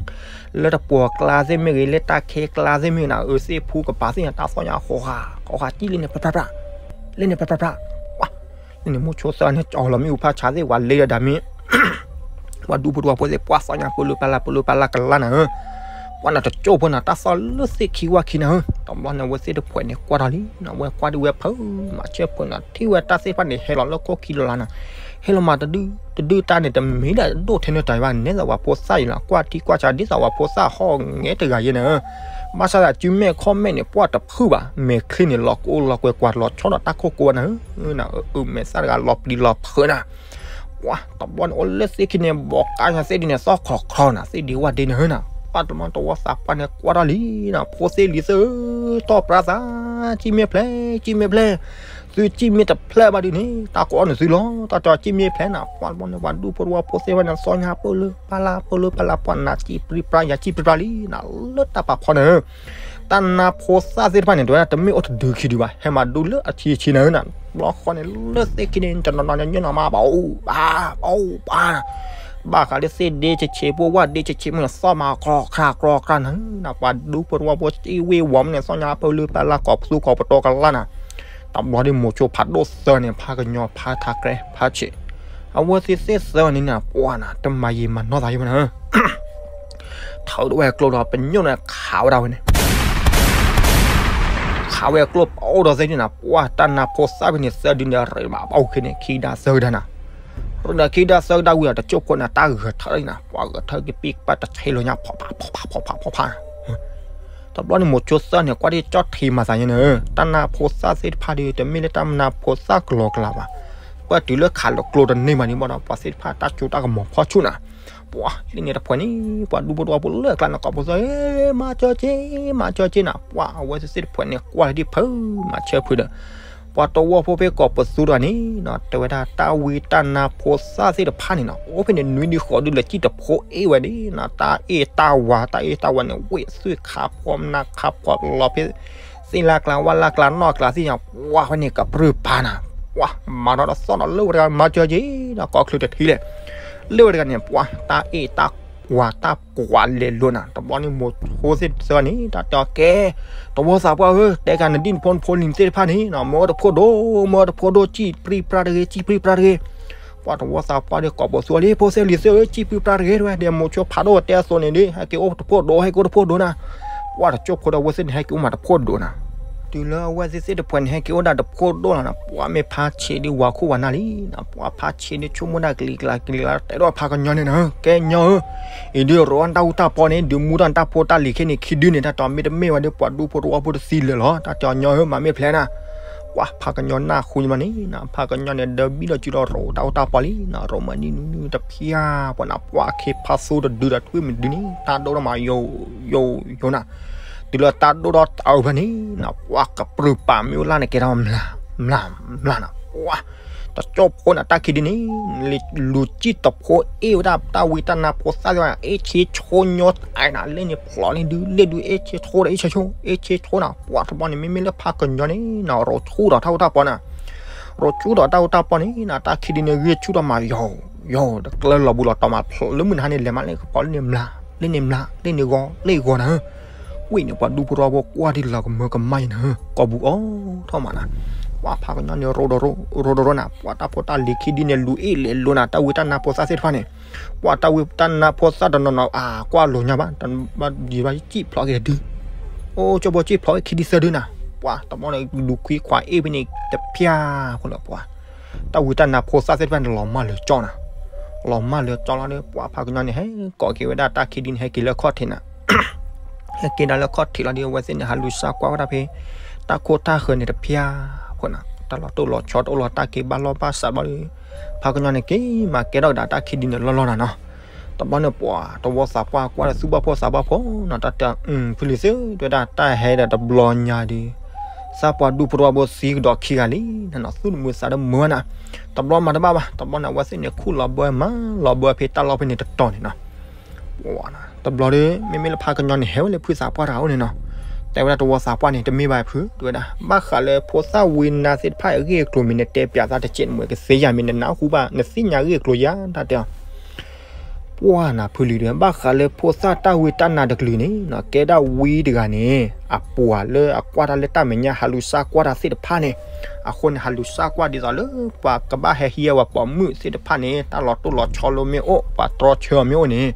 လၢတပှီၤကျါသ့ၣ်မ့ၢ်ဂ့ၤ လၢတၢ်ခဲကျါသ့ၣ်မ့ၢ်ဂ့ၤနၤ အၢသ့ၣ်ဖူကပၤသ့ၣ်ညါ တၢ်သီၣ်ညါဃီဃာ ဃီဃာ စံၣ်လံန့ၣ် ဖြၣ်ဖြၣ်ဖြၣ် လံန့ၣ် ဖြၣ်ဖြၣ်ဖြၣ် ပှၢ် လံန့ၣ် မိၤဆိသၢန့ၣ် ကၠီလီၤမ့ၣ်အူဖးဆါသ့ၣ် ပှၢ်လ့ဒီးဒၣ်မ့ၢ် ပှၢ်ဒူဖိတဝီဖိသ့ၣ် ပှၢ်သီၣ်ညါပၢလၢပၢ်လၢ် ပၢလၢပၢ်လၢ်ကလါနၤဧၢ ပှၢ်နၤတကၠိၣ်ဖိန့ၣ် တၢ်သီၣ်လၢသ့ၣ်ခံဝၣ်ခံနၤဧၢ တဘျီန့ၣ် အဝဲသ့ၣ်တဖှဲးန့ၣ် ကွၢ်ထီၣ်လံနီၤ အဝဲကွၢ်ဒ်ဝဲဖုး မၤဆၢဖုးနီၤ ထံၣ်ဝဲတၢ်သ့ၣ်တဖၣ်န့ၣ် ဟဲလီၤလၢခိၣ်ခံလီၤလါနီၤ ဟဲလီၤမးတဒု တဒုတၢ်န့ၣ် တမ့ၢ်ဒၣ်ဒိၣ်ထဲန့ၣ်တၢ်ဘၣ် နဲသိးပှၤဖိသၣ်အံၤလီၤ ကွၢ်ထံကွၢ်ဆး ဒ်သိးပှၤဖိသၣ်ဟီၣ်ငဲတဂၤယဲနၤဧၢ ဘၣ်ဆၣ်သးစုမဲာ်ခီၣ်မဲာ်န့ၣ် ပှၢ်တဖုၣ်ဘၣ် မဲာ်ချံန့ၣ် လီၤကအိၣ်လီၤကွဲကွၢ်လီၤဆီဒီးတၢ်ခိၣ်ကိးနၤဧၢ အုၣ်မဲာ်သၣ်တဂၤလီၤပျံၤလီၤဖုးနၤ ပှၢ် တဘျီန့ၣ် အိၣ်လၢသ့ၣ်ခံန့ၣ် ဘီးကါညါသ့ၣ်ဒ်န့ၣ် သီၣ်ခီၣ်ခီနၤ သ့ၣ်ဒ့ဝၣ်ဒ့နၤဧၢနၤ ပှၢ်တဘျီတဝီသးပှၢ်န့ၣ် ကွၢ်ထီၣ်လံနီၤ ဖိသ့ၣ်လံၤသ့ၣ်ဧၢ တီၢ်ပြါသး စံၣ်မ့ၢ်ဖျဲး စံၣ်မ့ၢ်ဖျဲး သုစံၣ်မ့ၢ်တဖျဲးဘၣ်ဒုးန့ၣ် တၢ်ကအီၣ်န့ၣ်သုလီၤ တၢ်တစံၣ်မ့ၢ်ဖျဲးနၤ ပှၢ်တဘျီန့ၣ် ပှၤဒူဖိတဝီဖိသ့ၣ်တဖၣ်န့ၣ် သီၣ်ညါပၢလၢပၢ်လၢ် ပၢလၢပၢ်လၢ် ပှၢ်နၤစံၣ်ပြံပြါ ယၤစံၣ်ပြံပြါလံနၤ လၢတၢ်ပာ်ဖီန့ၣ် တၢ်နါဖိသၣ်သ့ၣ်တဖၣ်န့ၣ် တဝဲဒၣ်တမ့ၢ်အိၣ်တဒုခံဒုဘၣ် ဟဲမၤဒူလၢအဆံအဆံနၤဧၢနၤ တဘျီဃီန့ၣ် လၢသ့ၣ်ခံန့ၣ် တနီၤနီၤန့ၣ် ညီနုၢ်မး ဘၣ်အိၣ်ဘၣ် ဘၣ်အိၣ်ဘၣ် ဘၣ်ဃးလၢသ့ၣ်ဒ့ဆံးဆံး ပှၢ်ဝၣ်ဒ့ဆံးဆံးမ့ၢ်န့ၣ် သီၣ်မးကြီကြီကြီနၤ ပှၤဒူဖိတဝီဖိစံၣ်ဝ့ၢ်ဝီမ့ၢ်န့ၣ် သီၣ်ညါပၢလၢပၢ်လၢ် ကိးပသူကိးပတီၤကလါနၤ တဘျီဒ်မိၤဆိဖးဒိၣ်သၢန့ၣ် ဖးကညီဖးထးကြဲဖးဆံး အဝဲသ့ၣ်သ့ၣ်သၢန့ၣ်နၤ ပှၢ်နၤ တမၤယံာ်မၤနီၢ်သးယံာ်မးနၤ ထၢဒီးဝဲကျိဒီးပညိၣ်န့ၣ်ခးဝဲဒၣ်ဝဲန့ၣ် ခးဝဲကျိပအိၣ်ဒီးသ့ၣ်န့ၣ်နၤ ပှၢ်တၢ်နါဖိသၣ်ဖဲန့ၣ် သၢဒုန့ၣ် ရ့မးဘၣ်အိၣ်ခဲန့ၣ် ခံဒါသၢဒါနၤ ရ့ဒီးခံဒါသၢဒါဝံၤဒီး တကၠိၣ်ဖိန့ၣ် တၢ်ဂဲၤထၢၣ်န့ၣ်နၤ ပှၢ်ဂဲၤထၢၣ်က့ၤပံၢ်ပၢ်တဆဲးလီၤညါ ဖီၣ်ဖးဖီၣ်ဖးဖီၣ်ဖးဖီၣ်ဖး တဘျီန့ၣ်မိၤဆိသၢန့ၣ် ကွၢ်ဒ်ကၠီၣ်ထံးမၤသးယဲန့ၣ် တၢ်နါဖိသၣ်သ့ၣ်တဖၣ်ဒီး တမ့ၢ်လၢတၢ်နါဖိသၣ်ကလီကလီဘၣ် ပှၢ်တုၤလၢခးလီၤကျိတန့ၢ်ဘၣ်န့ၣ်ဘၣ်ဒီး ပှၤသ့ၣ်တဖၣ်တၢ်စိတၢ်ကမီၤဖီၣ်ဆူၣ်နၤ ပှၢ်လံန့ၣ်တဖှဲးန့ၣ် ပှၤဒူဖိတဝီဖိလၢအကျါန့ၣ် ကိးပသူ မၤစၢၤက့ၤ မၤစၢၤက့ၤနၤ ပှၢ်အဝဲသ့ၣ်သ့ၣ်တဖှဲးန့ၣ် ကွၢ်လၢဒ်ဖုး မၤဆၢဖုးဒီး ပှၤတဝီဖိဖဲကိးပသူဒီးန့ၣ် တဲဝဲဒၣ်တၢ်ဝံတၢ်နါဖိသၣ်သ့ၣ်တဖၣ်န့ၣ်နီၤ အိၣ်ဖဲန့ၣ်နွံဒုဃိးဒုလၢကံၣ်တဖိအ့ၣ်ဝဲန့ၣ်နီၤ တၢ်အ့ၣ်တၢ်ဝါ တၢ်အ့ၣ်တၢ်ဝါန့ၣ် ဝ့ၢ်သွံၣ်ခါဖှီၣ်မနါခါဖှီၣ်လီၤဖဲ သ့ၣ်လၢကျါ ဝၣ်လၢကျါ နီၢ်ကျါသ့ၣ်ညါ ပှၢ်ဖဲန့ၣ်ကပြုၢ်ပာ်နၤ ပှၢ်မၤထီၣ်တသီၣ်နီၤ လၢဝဲတဂၤမၤစၢၤက့ၤနီၤ ကိးချုးတထံလဲၣ် လၢဝဲတဂၤန့ၣ် ပှၢ်တၢ်အ့ၣ်တၢ်ဝါတၢ်ကွၢ်လဲၤလိာ်နၤ တဘျီန့ၣ်မိၤဆိသ့ၣ်တဖၣ်န့ၣ် တၢ်တဲအီၤကဲ တဝီသးပှၢ်ဧၢ တဲကနဒံၣ်နဖိနဖိလံၤသ့ၣ်တဖၣ်န့ၣ်နီၤ မၢတဖိဒိၣ် မၢတဖိဒိၣ် စံၣ်ပြံပြါတဂ့ၤ စံၣ်ပြံပြါတဂ့ၤ ပှၢ်တဝီသးပှၢ်ဒီးကိးပသူလံ ဖိသ့ၣ်လံၤသ့ၣ်ဧၢ စံၣ်ပြံပြါတဂ့ၤ တဲဝဲ ဒီးမိၤဆိဖးဒိၣ်တဲအသိးန့ၣ်ဒီး ဟဲက့ၤအိၣ်တဖိဒိၣ် ဟဲက့ၤအိၣ်တဖိဒိၣ်နၤ ပှၢ်တကၠိၣ်ဖိဒီးဝဲသ့ၣ်န့ၣ် ဟဲက့ၤအိၣ်မးတဖိဒိၣ်နၤ တုၤလၢအဝဲသ့ၣ်သ့ၣ်တဖၣ်န့ၣ် ဟဲက့ၤအိၣ်ဒၣ်တဖိဒိၣ်လီၤနီၤ, ပှၤမ့ၢ်ဖးဆံးဒုးဝၤခိၣ်ဝၤနၢ်လံနီၤ, ပှၤဖးဆံးဒုးဆိကမိၣ်ဒၣ်ကလံၤကျါကလံၤကျါ တဲဒီးဖးကညီန့ၣ်နီၤ, ကဲညီဧၢ, အံၤဒုးရိးတၢ်အူတၢ်ပီန့ၣ် ဒုးမူထီၣ်တၢ်ဖိတၢ်လံၤခဲန့ၣ် ခံဒုန့ၣ် တၢ်တီၤမ့တမ့ၢ်ဝဲဒုး ပှၤဒူဖိတဝီဖိတသံလၢာ်လီၤ, တၢ်တီၤညီဧၢ မၤမ့ၢ်ဖျဲးနၤ, ပှၤဖးကညီနၢ်ဃုညီမးန့ၣ်နီၤ, ဖးကညီန့ၣ်ဒုးဘံၣ်ဒီးစုဒီးရိးတၢ်အူတၢ်ပီလံနီၤ, ရိးမးနံၤနုၤနုၤတဖျၢၣ်ပှၤနီၤ, ပှၤခ့ဖးသိတဒုဒီးထွံၣ်မနုၤန့ၣ် တၢ်ဒိၣ်ထီၣ်မးယိာ်ယိာ်ယိာ်နီၤ, တုၤလၢတၢ်ဒိၣ်ထီၣ်တအုးဖဲန့ၣ်နီၤ, ပှၤကပြုၢ်ပာ်မ့ၢ်အိၣ်လၢ်န့ၣ် ကဲထီၣ်မျၢ်မျၢ်မျၢ်နီၤ, ပှၤ တကၠိၣ်ဖိန့ၣ် တၢ်ခံဒုန့ၣ် လူၤစံၣ်တဖိအ့ၣ်ဝဲဒၣ်တၢ်ဝံတၢ်နါဖိသၣ်သ့ၣ်တဖၣ်န့ၣ် အ့ၣ်ဆ့ဆိညီတၢ်နီၤ, လ့ၣ်န့ၣ်ဖျိးန့ၣ်ဒုး လ့ၣ်ဒုး အ့ၣ်ဆ့ဆိဒီး အ့ၣ်ဆ့ဆိ အ့ၣ်ဆ့ဆိနီၤ, ပှၤတဘျီန့ၣ် မ့မ့ၢ်လၢဖးကညီန့ၣ်နီၤ ရိးဆူၣ်ဒီးတၢ်အူတၢ်ပီနီၤ, ရိးဆူၣ်ဒီးတၢ်အူတၢ်ပီန့ၣ်နီၤ, တၢ်ခံဒုန့ၣ် ဂံၢ်ဆူၣ်ဒီးမးယိာ်ယိာ် တကျၢလီၤဘူးလီၤတီၤမး ဖျိးလၢမုၢ်နၤဟါန့ၣ် လဲၤမးလ့ၣ်ကပီၤလ့ၣ်န့ၣ်မျၢ် လ့ၣ်န့ၣ်မျၢ် လ့ၣ်န့ၣ်ဂီၤ လ့ၣ်ဂီၤနီၤ, ဝံၣ်န့ၣ် ပှၤဒူဖိတဝီဖိကွၢ်ဒ်လီၤကမၢကမၣ်အံၤနီၤ, ကိးဘူးအီၤထီၣ်မးနီၤ, ပှၤဖးကညီန့ၣ် ရိးဒီးရိး ရိးဒီးရိးနီၤ, ပှၤတၢ်ဖိတၢ်လံၤခံဒုန့ၣ် လူၤအ့ၣ်လဲၤလိၤနီၤ, တၢ်ဝံတၢ်နါဖိသၣ်သ့ၣ်တဖၣ်န့ၣ် ပှၤတၢ်ဝံတၢ်နါဖိသၣ်တနီၤနီၤ အါ ကွၢ်လိာ်ညါဘၣ်, ဘၣ်ဒံးဘၣ်စံၣ်ဖျိးက့ၤတဒု, အိၣ်ကၠိဘိစံၣ်ဖျိးက့ၤခံဒုသၢဒုနီၤ, ပှၤတဘျီန့ၣ် လူၤခွံခွါအ့ၣ်ဖဲန့ၣ်တဖၠၢ်ဖိလီၤ, ပှၤ တၢ်ဝံတၢ်နါဖိသၣ်သ့ၣ်တဖၣ်န့ၣ် လီၤမၢ်လၢကၠီနီၤ, လီၤမၢ်လၢကၠီလီၤဒီး ပှၤဖးကညီန့ၣ် ဟဲကိးက့ၤဝဲဒၣ်တၢ်ခံဒုန့ၣ် ဟဲက့ၤလၢခီၣ်ထံးနီၤ ဟဲက့ၤဒၣ်လၢခီၣ်ထံးလီၤဒီး အဝဲသ့ၣ်န့ၣ် ဟးလူၤစၢကွၢ်ဝဲဒၣ်ဖဲ တၢ်ခိၣ်တၢ်ဃၢၤန့ၣ်တဖၠၢ်ဖိနီၤ, တၢ်လီၤတိၢ်လီၤဆီတအိၣ်လီၤ တၢ်က့ၤဘၣ်လီၢ်ဘၣ်စးဘျီဒီး ဖးကညီန့ၣ် က့ၤမၤကဲထီၣ်ကဒါတၢ်ခံဒုန့ၣ်လီၢ်လီၢ်နီၤနီၤ, တဘျီန့ၣ်ပှၤ တဝီသးပှၢ်ကွၢ်ဒီးသူၣ်ဘၣ်ဖှီၣ်သးဘၣ်ဖှီၣ်နီၤ, တၢ်တဲ ဖုလံၤသ့ၣ် တဲဝဲဒၣ် တၢ်ဟဲဒီးတဘျီညါဒီး သးပှၢ်ဒူဖိတဝီဖိသံကဒီးခံဂၤလံနီၤ, သူၣ်တမုာ်သးတမုာ်ဘၣ်နီၤ, တဘျီမၤတဘၣ်ဘၣ်, တဘျီန့ၣ် အဝဲသ့ၣ်န့ၣ် ခူၣ်လီၤဘၢမၤလီၤဘၢဖဲတၢ်လီၢ်ဖဲန့ၣ်တတီၤန့ၣ်နီၤ တဘျီဒီး မ့မ့ၢ်လၢဖးကညီန့ၣ် ဟဲဝဲလၢဖုသးပှၢ်တဂၤအိၣ်န့ၣ်နီၤ, တဲဝဲဒၣ်တဝီသးပှၢ်န့ၣ် တမ့ၢ်ဘၣ်ဖု တဲဝဲဒၣ် ဘၣ်ဃးလၢဖိသၣ်ဝံနါသ့ၣ်တဖၣ်အဂ့ၢ်အကျိၤမ့ၢ်နတဲပၠးသးတစဲးန့ၣ် မ့ၢ်ကသ့ယၤမ့ၢ်နနၢ်ဟူဘၣ် နသ့ၣ်ညါအဂ့ၢ်အကျိၤယၤ တၢ်တဲအီၤ ပှၢ်နၤဖုလံၤဒီး ဘၣ်ဃးလၢဖိသၣ်တၢ်ဝံတၢ်နါတကလုာ်န့ၣ်နီၤ ကဲဒၣ်ဝံတဂၤန့ၣ် အပှၤလၢအကွၢ်တၢ်လၢတၢ်မဲာ်ညါ ဟးလူၤစၢကွၢ်တၢ်သ့ၣ်တဖၣ်န့ၣ်, အဃိန့ၣ် ဟးလူၤစၢကွၢ်ဒ်သိးလၢပှၤကဘၣ်ဟဲဟံးဝဲပှၤပိာ်မုၣ်သ့ၣ်တဖၣ်န့ၣ် တၢ်လီၤတိၢ်လီၤဆီလၢမ့ၢ်အိၣ် ပှၤတြီဆၢအီၤမ့ၢ်အိၣ်န့ၣ်,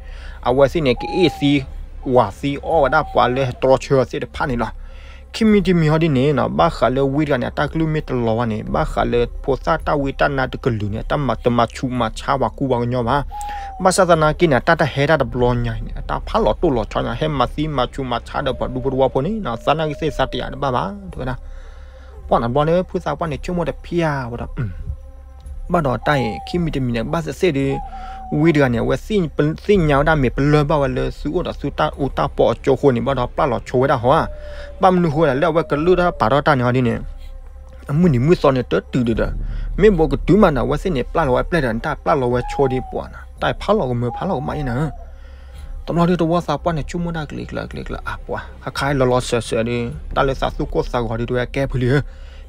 အဝဲသ့ၣ်န့ၣ် ကအ့ၣ်သံဝၤသံအီၣ်ဝဲဒၣ်ပှၤလၢဟဲတြီဆၢအီၤသ့ၣ်တဖၣ်န့ၣ်လီၤ. ခံမံၤတမံၤဟီဒ်န့ၣ်နီၤ ဘၣ်ဃးလၢဝံတဂၤန့ၣ် အတၢ်ကလုၢ်မ့ၢ်တလီၤဘၣ်န့ၣ် ဘၣ်ဃးလၢဖိသၣ်တၢ်ဝံတၢ်နါတကလုာ်န့ၣ် တမၤဆူးမၤဆါပှၤကူပှၤကညီဘၣ်. ဘၣ်ဆၣ်သနာ်က့န့ၣ် တၢ်တဟဲတၢ်တဘျီညါအံၤန့ၣ် အတၢ်ဖးလီၤတိၢ်လီၤဆီန့ၣ် ဟဲမၤသံမၤဆူးမၤဆါဒီးပှၤဒူဖိတဝီဖိန့ၣ်နီၤ သးနာ်က့သ့ၣ်သးတယာ်တဘၣ်ဘၣ် တဲဝဲဒၣ် ပှၢ်န့ၣ်တဘျီန့ၣ် ဖုသးပှၢ်န့ၣ် ဆိကမိၣ်တဖၠၢ်ဝဲဒီး ဘၣ်ဒီးတၢ်အံၤ ခံမံၤတမံၤန့ၣ် ဘၣ်သ့ၣ်သ့ၣ်ဒီး ဝံတဂၤန့ၣ် အဝဲသ့ၣ်ညါဝဲဒၣ်မ့ၢ်ပလၢၢ်ဘၣ်ဝဲလၢသုအိၣ်ဒီးသုတၢ်အူတၢ်ပီအကၠိအဃိန့ၣ် ဘၣ်ဒီးပျၢ်လီၤဆိဝဲဒၣ်ဟီဧါ. ဘၣ်မနုၤဃိလဲၣ် လၢအဝဲကလုၢ်ထီၣ်ပာ်ထီၣ်တၢ်န့ၣ်ဟီဒ်န့ၣ် အမုၢ်နံၤမုၢ်သီန့ၣ် တတုၤဒံးဒီး မ့ၢ်ဘိးကတုၤမးဒီး အဝဲသ့ၣ်န့ၣ် ပျၢ်လီၤဝဲပျဲၢ်ဒီး တၢ်ပျၢ်လီၤဝဲဆိဒ်ပှၢ်န့ၣ် တၢ်ဖးလီၤကမၢဖးလီၤကမၣ်အံၤန့ၣ် တဘျီဒီးတဝီသးပှၢ်န့ၣ် ဆိကမိၣ်ဒၣ်ကလံၤကျၢၤကလံၤကျၢၤ အပှၤ ခါခါလီၤလီၤစၢၤစၢၤဒီး တၢ်လၢသးသူၣ်ကိၢ်သးဂီၤဒီး တဝဲကဲဖုလံၤဧၢ,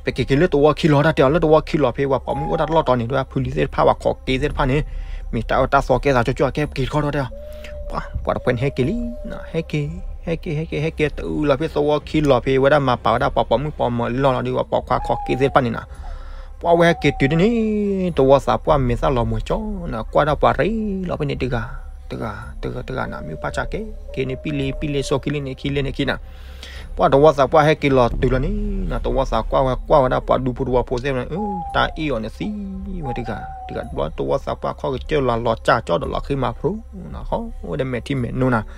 ပက့ၤက့ၤလၢတဝီခံလီၤ တၢ်တဲအီၤ လၢတဝီခံလီၤဖဲပှၤပိာ်မုၣ်အိၣ်တၢ်တလီၢ်တီၤန့ၣ် တဝဲဖုလံၤသ့ၣ်တဖၣ် ပှၤခိးက့သ့ၣ်တဖၣ်န့ၣ် မ့ၢ်တၢ်အၢတၢ်သီကဲသးကၠီကၠီ ကဲပက့ၤတခီဒီးတဲအီၤ ပှၤ ပှၤတဖုန့ၣ်ဟဲက့ၤလံ, ဟဲက့ၤ ဟဲက့ၤ ဟဲက့ၤ ဟဲက့ၤ တုၤလီၤဖဲသဝီခံလီၤဖဲ ဝဲဒၣ်မၤပာ်ဝဲဒၣ်ပှၤပိာ်မုၣ်ပိာ်မၢၤလီၤဒီး ပှၤပိာ်ခွါခိးက့သ့ၣ်တဖၣ်န့ၣ်နီၤ, ပှၤဝဲဟဲက့ၤတုၤဒ်န့ၣ် တဝီသးပှၢ်မဲာ်သၣ်လီၤမှဲၤကၠီနီၤ ကွၢ်ဒၣ်ပှၤရ့လီၤဖဲန့ၣ်တဂၤ တဂၤ တဂၤ တဂၤနီၤ မ့ၢ်ပၢ်ဆၣ်က့ၤ က့ၤန့ၣ် ပံလ့ ပံလ့ စိခံလ့န့ၣ် ခံလ့န့ၣ်ခံနီၤ, ပှၤတဝီသးပှၢ်ဟဲက့ၤလီၤတုၤလီၤန့ၣ်နီၤ တဝီသးပှၢ်ဝဲကွၢ်ဝဲဒၣ်ပှၤဒူဖိတဝီဖိသ့ၣ်န့ၣ် တၢ်အ့ၣ်အီၤန့ၣ်သံဝဲတဂၤ တဂၤတဘျီ တဝီသးပှၢ်ခီၣ်ကစၢၢ်လီၤလီၤကၠၢ်ကၠီဒီးလီၤဃ့မၤဖျိနီၤ ဃီဝဲဒီးမဲာ်ထံမဲာ်နိနီၤ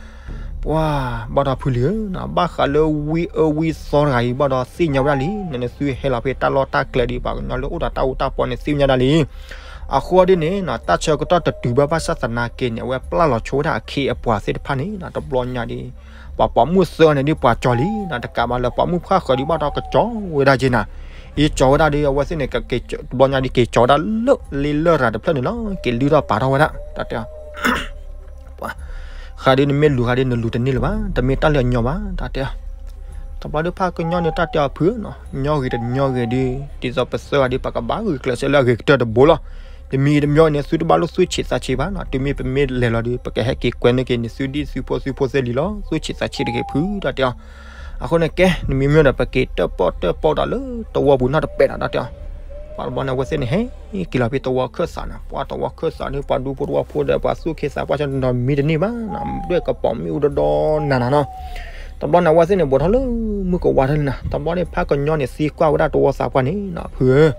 ပှၤ ဘၣ်ဒီးဖုလံၤဧၢနီၤ ဘၣ်ဃးလၢဝံအၢဝံသီတဂၤအံၤ ဘၣ်ဒီးသ့ၣ်ညါဝဲဒၣ်လံ နနသုဟဲလီၤဖဲတၢ်လီၢ်တၢ်ကျဲဒီး ပှၤကညီလၢအိၣ်ဒီးတၢ်အူတၢ်ပီန့ၣ် သ့ၣ်ညါဒၣ်လံ အဃိဒ်န့ၣ်နီၤ တၢ်ဆၢကတီၢ်တတုၤဘၣ်ဘၣ်ဆၣ်သနာ်က့န့ၣ် အဝဲပျၢ်လီၤဆိဝဲဒၣ်အခ့အပှၤသ့ၣ်တဖၣ်န့ၣ်နီၤ တဘျီညါဒီး ပှၤပိာ်မုၣ်သၢဂၤန့ၣ်ဒ်ပှၤကၠီလံနီၤ တကးဘၣ်လၢပိာ်မုၣ်ဖှၢ်ဃၢၤဒ်ဘၣ်ဒီးကကၠီဝဲဒၣ်က့နီၤ အံၤကၠီဝဲဒၣ်ဒီး အဝဲသ့ၣ်န့ၣ် ကက့ၤကၠီဝဲဒၣ်လၢလ့လၢၢ်ရၤတဖျၢၣ်န့ၣ်လီၤ က့ၤလုၢ်ထီၣ်ပာ်ထီၣ်ဝဲဒၣ် တၢ်တဲအီၤ ပှၤ ဃးဒီးနမ့ၢ်လူၤဃးဒီးနလူၤတန့ၢ်လၢၤဘၣ် တမ့ၢ်တၢ်လၢအညီဘၣ် တၢ်တဲအီၤ တဘျီဒီးဖးကညီန့ၣ် တၢ်တဲအီၤဖုနီၤ ညီဂ့ၤတညီဂ့ၤဒီး ဒ်သိးပသၢဂၤဒီး ပကဘၣ်ဂုာ်ကျဲးစၢးလၢအဂ့ၤကတၢၢ်တဘိလီၤ တမံၤတမံၤန့ၣ် သုတဘၣ်လိၣ်သူၣ်ဆံးသးဆံးဘၣ်နီၤ တုၤမ့ၢ်ပမ့ၢ်လဲၤလီၤဒီး ပကဟဲက့ၤကွဲန့ၢ်က့ၤန့ၣ်သုဒ်သုဖိသုဖိသ့လံလီၤ သူၣ်ဆံးသးဆံးတဂ့ၤဖု တၢ်တဲအီၤ အဃိန့ၣ်ကဲ နမ့ၢ်မ့ၢ်ဒီး ပက့ၤတၢၣ်ပီၣ်တၢၣ်ပီၣ်ဒီးလၢတဝီပူၤနီတပဲာ်နီၤ တၢ်တဲအီၤ ပှၤတဘျီန့ၣ် အဝဲသ့ၣ်န့ၣ် ဟဲက့ၤလီၤဖဲတဝီခၢၣ်သးနီၤ ပှၤတဝီခၢၣ်သးန့ၣ် ပှၤဒူဖိတဝီဖိဒီး ပှၤသူၣ်ခ့သးပှၢ်ဆၢနီၤ မံတန့ၢ်ဘၣ်နီၤ ဒွဲၣ်ကပိာ်မုၣ်အူဒီဒီနၤနၤနီၤ တဘျီန့ၣ် အဝဲသ့ၣ်န့ၣ် ဘိးထီၣ်လၢမုၢ်ကဝါထီၣ်လံနီၤ. တဘျီန့ၣ် ဖးကညီန့ၣ် သံကွၢ်ဝဲဒၣ်တဝီသးပှၢ်န့ၣ်နီၤ, ဖုဧၢ,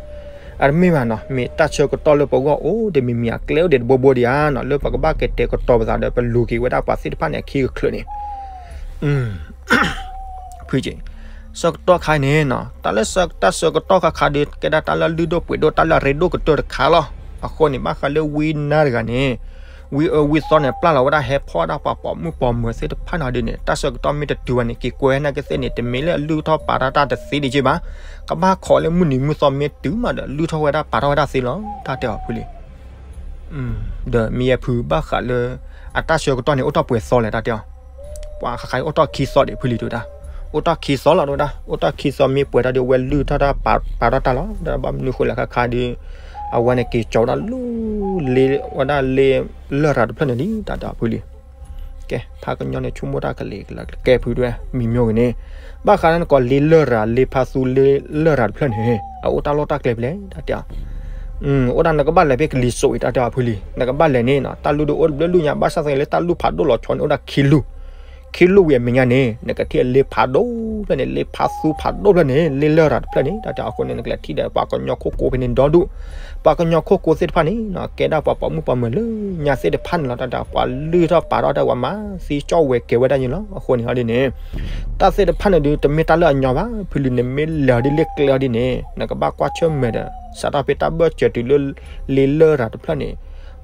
အတမ့ၢ်ဘၣ်နီၤ, မ့ၢ်တၢ်ဆၢကတီၢ်လၢပဂီၢ်အိၣ်တမံၤမံၤ အကျဲအိၣ်ဒံးတဘိဘိဒံးဧါနီၤ, လၢပကဘၣ်ကတဲာ်ကတီၤပသးဒီး ပလူၤက့ၤဝဲဒၣ်ပှၤသ့ၣ်တဖၣ်န့ၣ် အခံကချုးန့ၣ် ဖုက့, ဆၢကတီၢ်ခါအံၤန့ၣ်နီၤ, တၢ်လၢဆၢကတီၢ်ဆၢကတီၢ်ခါခါဒီး ကဲဒၣ်တၢ်လၢအလုၢ်ဒိၣ်ပှ့ၤဒိၣ် တၢ်လၢအရ့ဒိၣ်ကတၢၢ်တခါလီၤ. အဃိန့ၣ် ဘၣ်ဃးလၢဝံနါတဂၤန့ၣ်, ဝံအၢဝံသီန့ၣ် ပျၢ်လီၤဝဲဒၣ်ဟဲဖီၣ်ဝဲဒၣ်ပှၤပိာ်မုၣ်ပိာ်မၢၤသ့ၣ်တဖၣ်န့ၣ်ဒ်န့ၣ် တၢ်ဆၢကတီၢ်မ့ၢ်တတုၤဘၣ်န့ၣ် က့ၤကွဲနာ်က့သ့ၣ်န့ၣ် တမ့ၢ်လၢအလုၢ်ထီၣ်ပာ်ထီၣ်တၢ်တသ့ဒံးက့ဘၣ်, ကဘၣ်ခိးလၢမုၢ်နံၤမုၢ်သီမ့ၢ်တုၤမးဒီး လုၢ်ထီၣ်ဝဲဒၣ်ပာ်ထီၣ်ဝဲဒၣ်သ့လီၤ တၢ်တဲအီၤဖုလံ. ဒီးမ့ၢ်ယဲဖုဘၣ်ဃးလၢ အတၢ်ဆၢကတီၢ်န့ၣ် အိၣ်ထီၣ်ပှဲၤသီလဲၣ် တၢ်တဲအီၤ, ပှၤခါခါအံၤအိၣ်ထီၣ်ခံသီဒံးဖုလံ တဲဝဲဒၣ်, အိၣ်ထီၣ်ခံသီလီၤ တဲဝဲဒၣ်, အိၣ်ထီၣ်ခံသီမ့ၢ်ပှဲၤတၢ်ဒီး ဝဲလုၢ်ထီၣ်တၢ်ပာ်ထီၣ်တၢ်လီၤ ဒီးဘၣ်မနုၤဃိလဲၣ် ခါခါဒီး အဝဲန့ၣ်က့ၤကၠီၤဝဲဒၣ်လၢ လ့ဝဲဒၣ်လ့လၢၢ်ရၤတဖျၢၣ်န့ၣ်လံ တၢ်တဲအီၤဖုလံ. ကဲ ဖးကညီန့ၣ် ဆိကမိၣ်တၢ်ကလဲၤကဲဖုဒွဲ မံၤမျိၣ်ဂ့ၤန့ၣ်, ဘၣ်ဃးလၢနကိးလ့လၢၢ်ရၤ လ့ဖးသူလ့လၢၢ်ရၤတဖျၢၣ်န့ၣ် အအိၣ်တၢ်လီၢ်တၢ်ကျဲဖဲလဲၣ် တၢ်တဲအီၤ, အိၣ်ဒၣ်နကဘၣ်လဲၤဖဲကလံၤစိးအံၤ တၢ်တဲအီၤဖုလံ, နကဘၣ်လဲၤန့ၣ်နီၤ တၢ်လုၢ်ဒိၣ်အိၣ်တဘျုးလုၢ်ညါ ဘၣ်ဆၣ်သနာ်က့လၢတၢ်လုၢ်ဖးဒိၣ်လီၤဆီန့ၣ် အိၣ်ဒၣ်ခံလုၢ် ခံလုၢ်ဝံၤအမဲာ်ညါန့ၣ် နကထံၣ်လ့ဖးဒိၣ်ဖျၢၣ်န့ၣ် လ့ဖးသူဖးဒိၣ်ဖျၢၣ်န့ၣ် လ့လၢၢ်ရၤတဖျၢၣ်န့ၣ် တၢ်တဲအီၤအဃိန့ၣ် နကလဲၤထံၣ်ဒီးပှၤကညီခိၣ်ကိးဖဲန့ၣ်ဒီဒူၣ်, ပှၤကညီခိၣ်ကိးသ့ၣ်တဖၣ်န့ၣ်နီၤ ကဲဒၣ်ပှၤပိာ်မုၣ်ပိာ်မၢၤလၢညါသ့ၣ်တဖၣ်န့ၣ်လီၤ တၢ်တဲအီၤ ပှၤလုၢ်ထီၣ်ပာ်ထီၣ်တၢ် ပှၤမၤသံကၠီၣ်ဝဲၤကဲၤဝဲဒၣ်န့ၣ်လီၤ အဃိန့ၣ်ဒ်န့ၣ် တၢ်သ့ၣ်တဖၣ်န့ၣ်ဒုး တမ့ၢ်တၢ်လၢအညီဘၣ် ဖုလံ နမ့ၢ်လဲၤအီၤဒ်လ့ကျဲအီၤဒ်န့ၣ် နကဘၣ်ကွၢ်ဆၢၣ်မဲာ်ဒီး စးထီၣ်ဖဲတၢ်ဘၢၣ်စၢၤတုၤလၢ လ့လၢၢ်ရၤတဖျၢၣ်န့ၣ်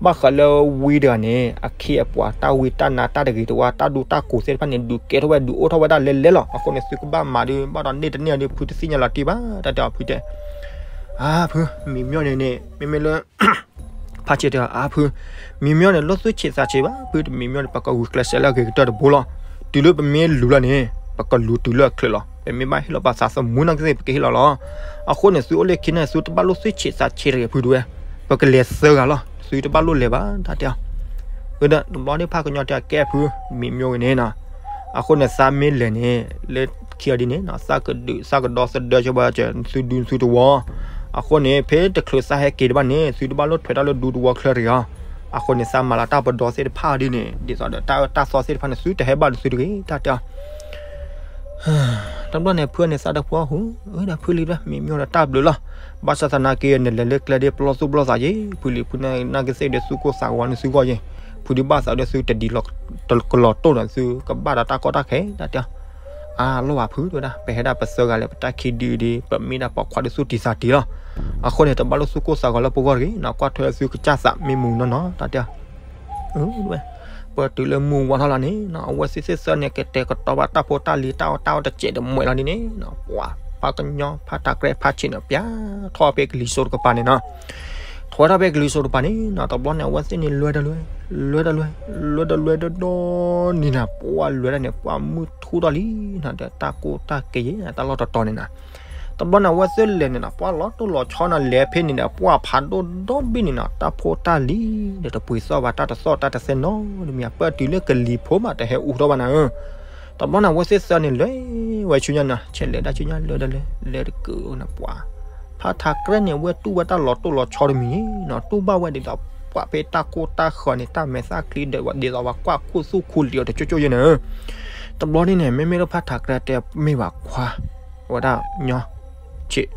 ဘၣ်ဃးလၢဝံတဂၤန့ၣ် အခ့အပှၤ တၢ်ဝံတၢ်နါ တၢ်တဂ့ၤတဝါ တၢ်ဒူတၢ်ကိးသ့ၣ်တဖၣ်န့ၣ် ဒုးကဲထီၣ်ဝဲဒုးအိၣ်ထီၣ်ဝဲဒၣ်လဲၤလဲၤလီၤ အဃိန့ၣ် သုကဘၣ်မၤဒုး ဘၣ်ဒီးန့ၢ်တန့ၢ်အီၤဒုး ဖုတသ့ၣ်ညါလီၤတံၢ်ဘၣ် တၢ်တဲအီၤဖုတဲ အါဖု မံၤမျိၣ်န့ၣ်န့ၣ် မ့မ့ၢ်လၢ ဖးဆံးတဲအါဖု မံၤမျိၣ်န့ၣ် လိၣ်သူၣ်ဆံးသးဆံးဘၣ် ဖုတမံၤမျိၣ်န့ၣ် ပကဂုာ်ကျဲးစၢးလၢအဂ့ၤကတၢၢ်တဘိလီၤ. တုၤလၢပမ့ၢ်လူၤလီၤန့ၣ် ပကလူၤတုၤလၢအချၢးလီၤ. ပမ့ၢ်ဘၣ်ဟ့ၣ်လီၤပသးသမူနာ်က့သ့ၣ် ပကဟ့ၣ်လီၤလီၤ. အဃိန့ၣ် သုအိၣ်လၢခံန့ၣ် သုတဘၣ်လိၣ်သူၣ်ဆံးသးဆံးတဂ့ၤဖုတဝဲ. ပကလဲၤသၢဂၤလီၤ. သုတဘၣ်လိၣ်လဲၤဘၣ် တၢ်တဲအီၤ ဝဲဒၣ်တဘျီန့ၣ် ဖးကညီတဲအကဲဖု မံၤမျိၣ်ဂ့ၤန့ၣ်နီၤ. အဃိန့ၣ် သးမ့ၢ်လဲၤန့ၣ် လၢခံအီၤဒ်န့ၣ်နီၤ သးကဒုးသးကဒီသဒၢကၢဘၣ် သုဒူသုတဝီ. အဃိန့ၣ် ဖဲတချုးသးဟဲက့ၤတဘၣ်န့ၣ် သုတဘၣ်လိၣ်ထွဲတၢ်လၢဒူတဝီချၢတဂ့ၤအီၤ. အဃိန့ၣ် သးမၤလၢတၢ်ပဒီသ့ၣ်တဖၣ်ဒ်န့ၣ် ဒ်သိးဒီးတၢ်အၢတၢ်သီသ့ၣ်တဖၣ်န့ၣ် သုတဟဲဘၣ်န့ၣ်သုတဂ့ၤ တၢ်တဲအီၤ တဘျီန့ၣ် ဖုန့ၣ်သးတဖှီဟူ, အၢ ဒီးဖုလံ မံၤမျိၣ်ဒီးတၢ်ဘျုးလီၤ. ဘၣ်ဆၣ်သနာ်က့ နလဲၤလၢကျဲဒ်ပလီၢ်သူၣ်ပလီၢ်သးယ့ၣ် ဖုလံ ဖုနာ်က့သ့ၣ်ဒီးသူၣ်ကိၢ်သးဂီၤန့ၣ်သုဂီၢ်ယ့ၣ်, ဖုဒုးဘၣ်သးဒီးသုတဒ်လီၤ တကလီၤတိၢ်ဒီးသုကဘၣ်ဒီးတၢ်ကီတၢ်ခဲ တၢ်တဲအီၤ. အါ လီၤဘၣ်ဖု တဲဝဲဒၣ် ပဟဲဒၣ်ပသၢဂၤလၢပတၢ်ခံဒုဒ် ပမ့ၢ်ဒၣ်ပိာ်ခွါဒီးသူၣ်တံၢ်သးတံၢ်လီၤ. အဃိန့ၣ် တဘၣ်လိၣ်သူၣ်ကိၢ်သးဂီၤလၢပဂီၢ်တဂ့ၤနီၤ ကွၢ်ထွဲသုကစၢ်သးမ့ၢ်မူနီၢ်နီၢ် တၢ်တဲအီၤ ဝဲ ပတုၤလၢမုၢ်ဝါထီၣ်လီၤန့ၣ်နီၤ အဝဲသ့ၣ်သ့ၣ်သၢန့ၣ် ကတဲာ်ကတီၤဘၣ်တၢ်ဖိတၢ်လံၤ တၢ်အီၣ်တၢ်အီတစဲးတမှဲာ်လီၤဒ်န့ၣ်နီၤ ပှၤ ဖးကညီ ဖးထးကြဲ ဖးဆံးန့ၣ် ပျဲထီၣ်ဖဲကလံၤစိးတကပၤန့ၣ်နီၤ ထီၣ်ဝဲဒၣ်ဖဲကလံၤစိးတကပၤန့ၣ်နီၤ တဘျီန့ၣ် အဝဲသ့ၣ်န့ၣ်လွဲၢ်တလွဲၢ် လွဲၢ်တလွဲၢ် လွဲၢ်တလွဲၢ်ဒီဒီန့ၣ်နီၤ ပှၤလွဲၢ်ဒၣ်န့ၣ် ပှၤမုၢ်ထူၣ်ထီၣ်လံနီၤ ဒီးတၢ်ကိၢ်တၢ်ကဲယ့ၣ် တၢ်လီၢ်တတီၤန့ၣ်နီၤ တဘျီန့ၣ် အဝဲသ့ၣ်လဲၤန့ၣ်နီၤ ပှၤလီၤတိၢ်လီၤဆီနီၤ လဲၤဖဲန့ၣ်ဒီး ပှၤဖးဒိၣ်ဒီဘ့ၣ်န့ၣ်နီၤ တၢ်ဖိတၢ်လံၤဒီးတပှ့ၤသီၣ်ဘၣ် တၢ်တသီၣ်တၢ်တသဲနီတမံၤ ပၢၢ်တုၤလၢကလံၤဖိမး တဟဲအူထီၣ်ဘၣ်နၤဧၢ. တဘျီန့ၣ် အဝဲသ့ၣ်သၢန့ၣ်လဲၤဝဲဆူညါနီၤ ဆဲးလဲၤဒၣ်ဆူညါလဲၤဒၣ်လဲၤ လဲၤတကုးနီၤ ပှၤ ဖးထးကြဲန့ၣ် အဝဲတူၢ်ဝဲတၢ်လီၤတိၢ်လီၤဆီတမံၤနီၤ တူၢ်ဘၣ်ဝဲဒ်သိး ပှၤဖဲတၢ်ကိၢ်တၢ်ဃၢၤန့ၣ် တၢ်မဲာ်သၣ်ချံဒီး ဒ်သိးပှၤကွၢ်ခူသူၣ်ခူလံၤအီၤတကၠိကၠိယဲၢ်န့ၣ် တဘျီန့ၣ်န့ၣ် မ့မ့ၢ်လၢဖးထးကြဲတဲမ့ၢ်ဘၣ်ခွါ ဝဲဒၣ်ညီ ဆံး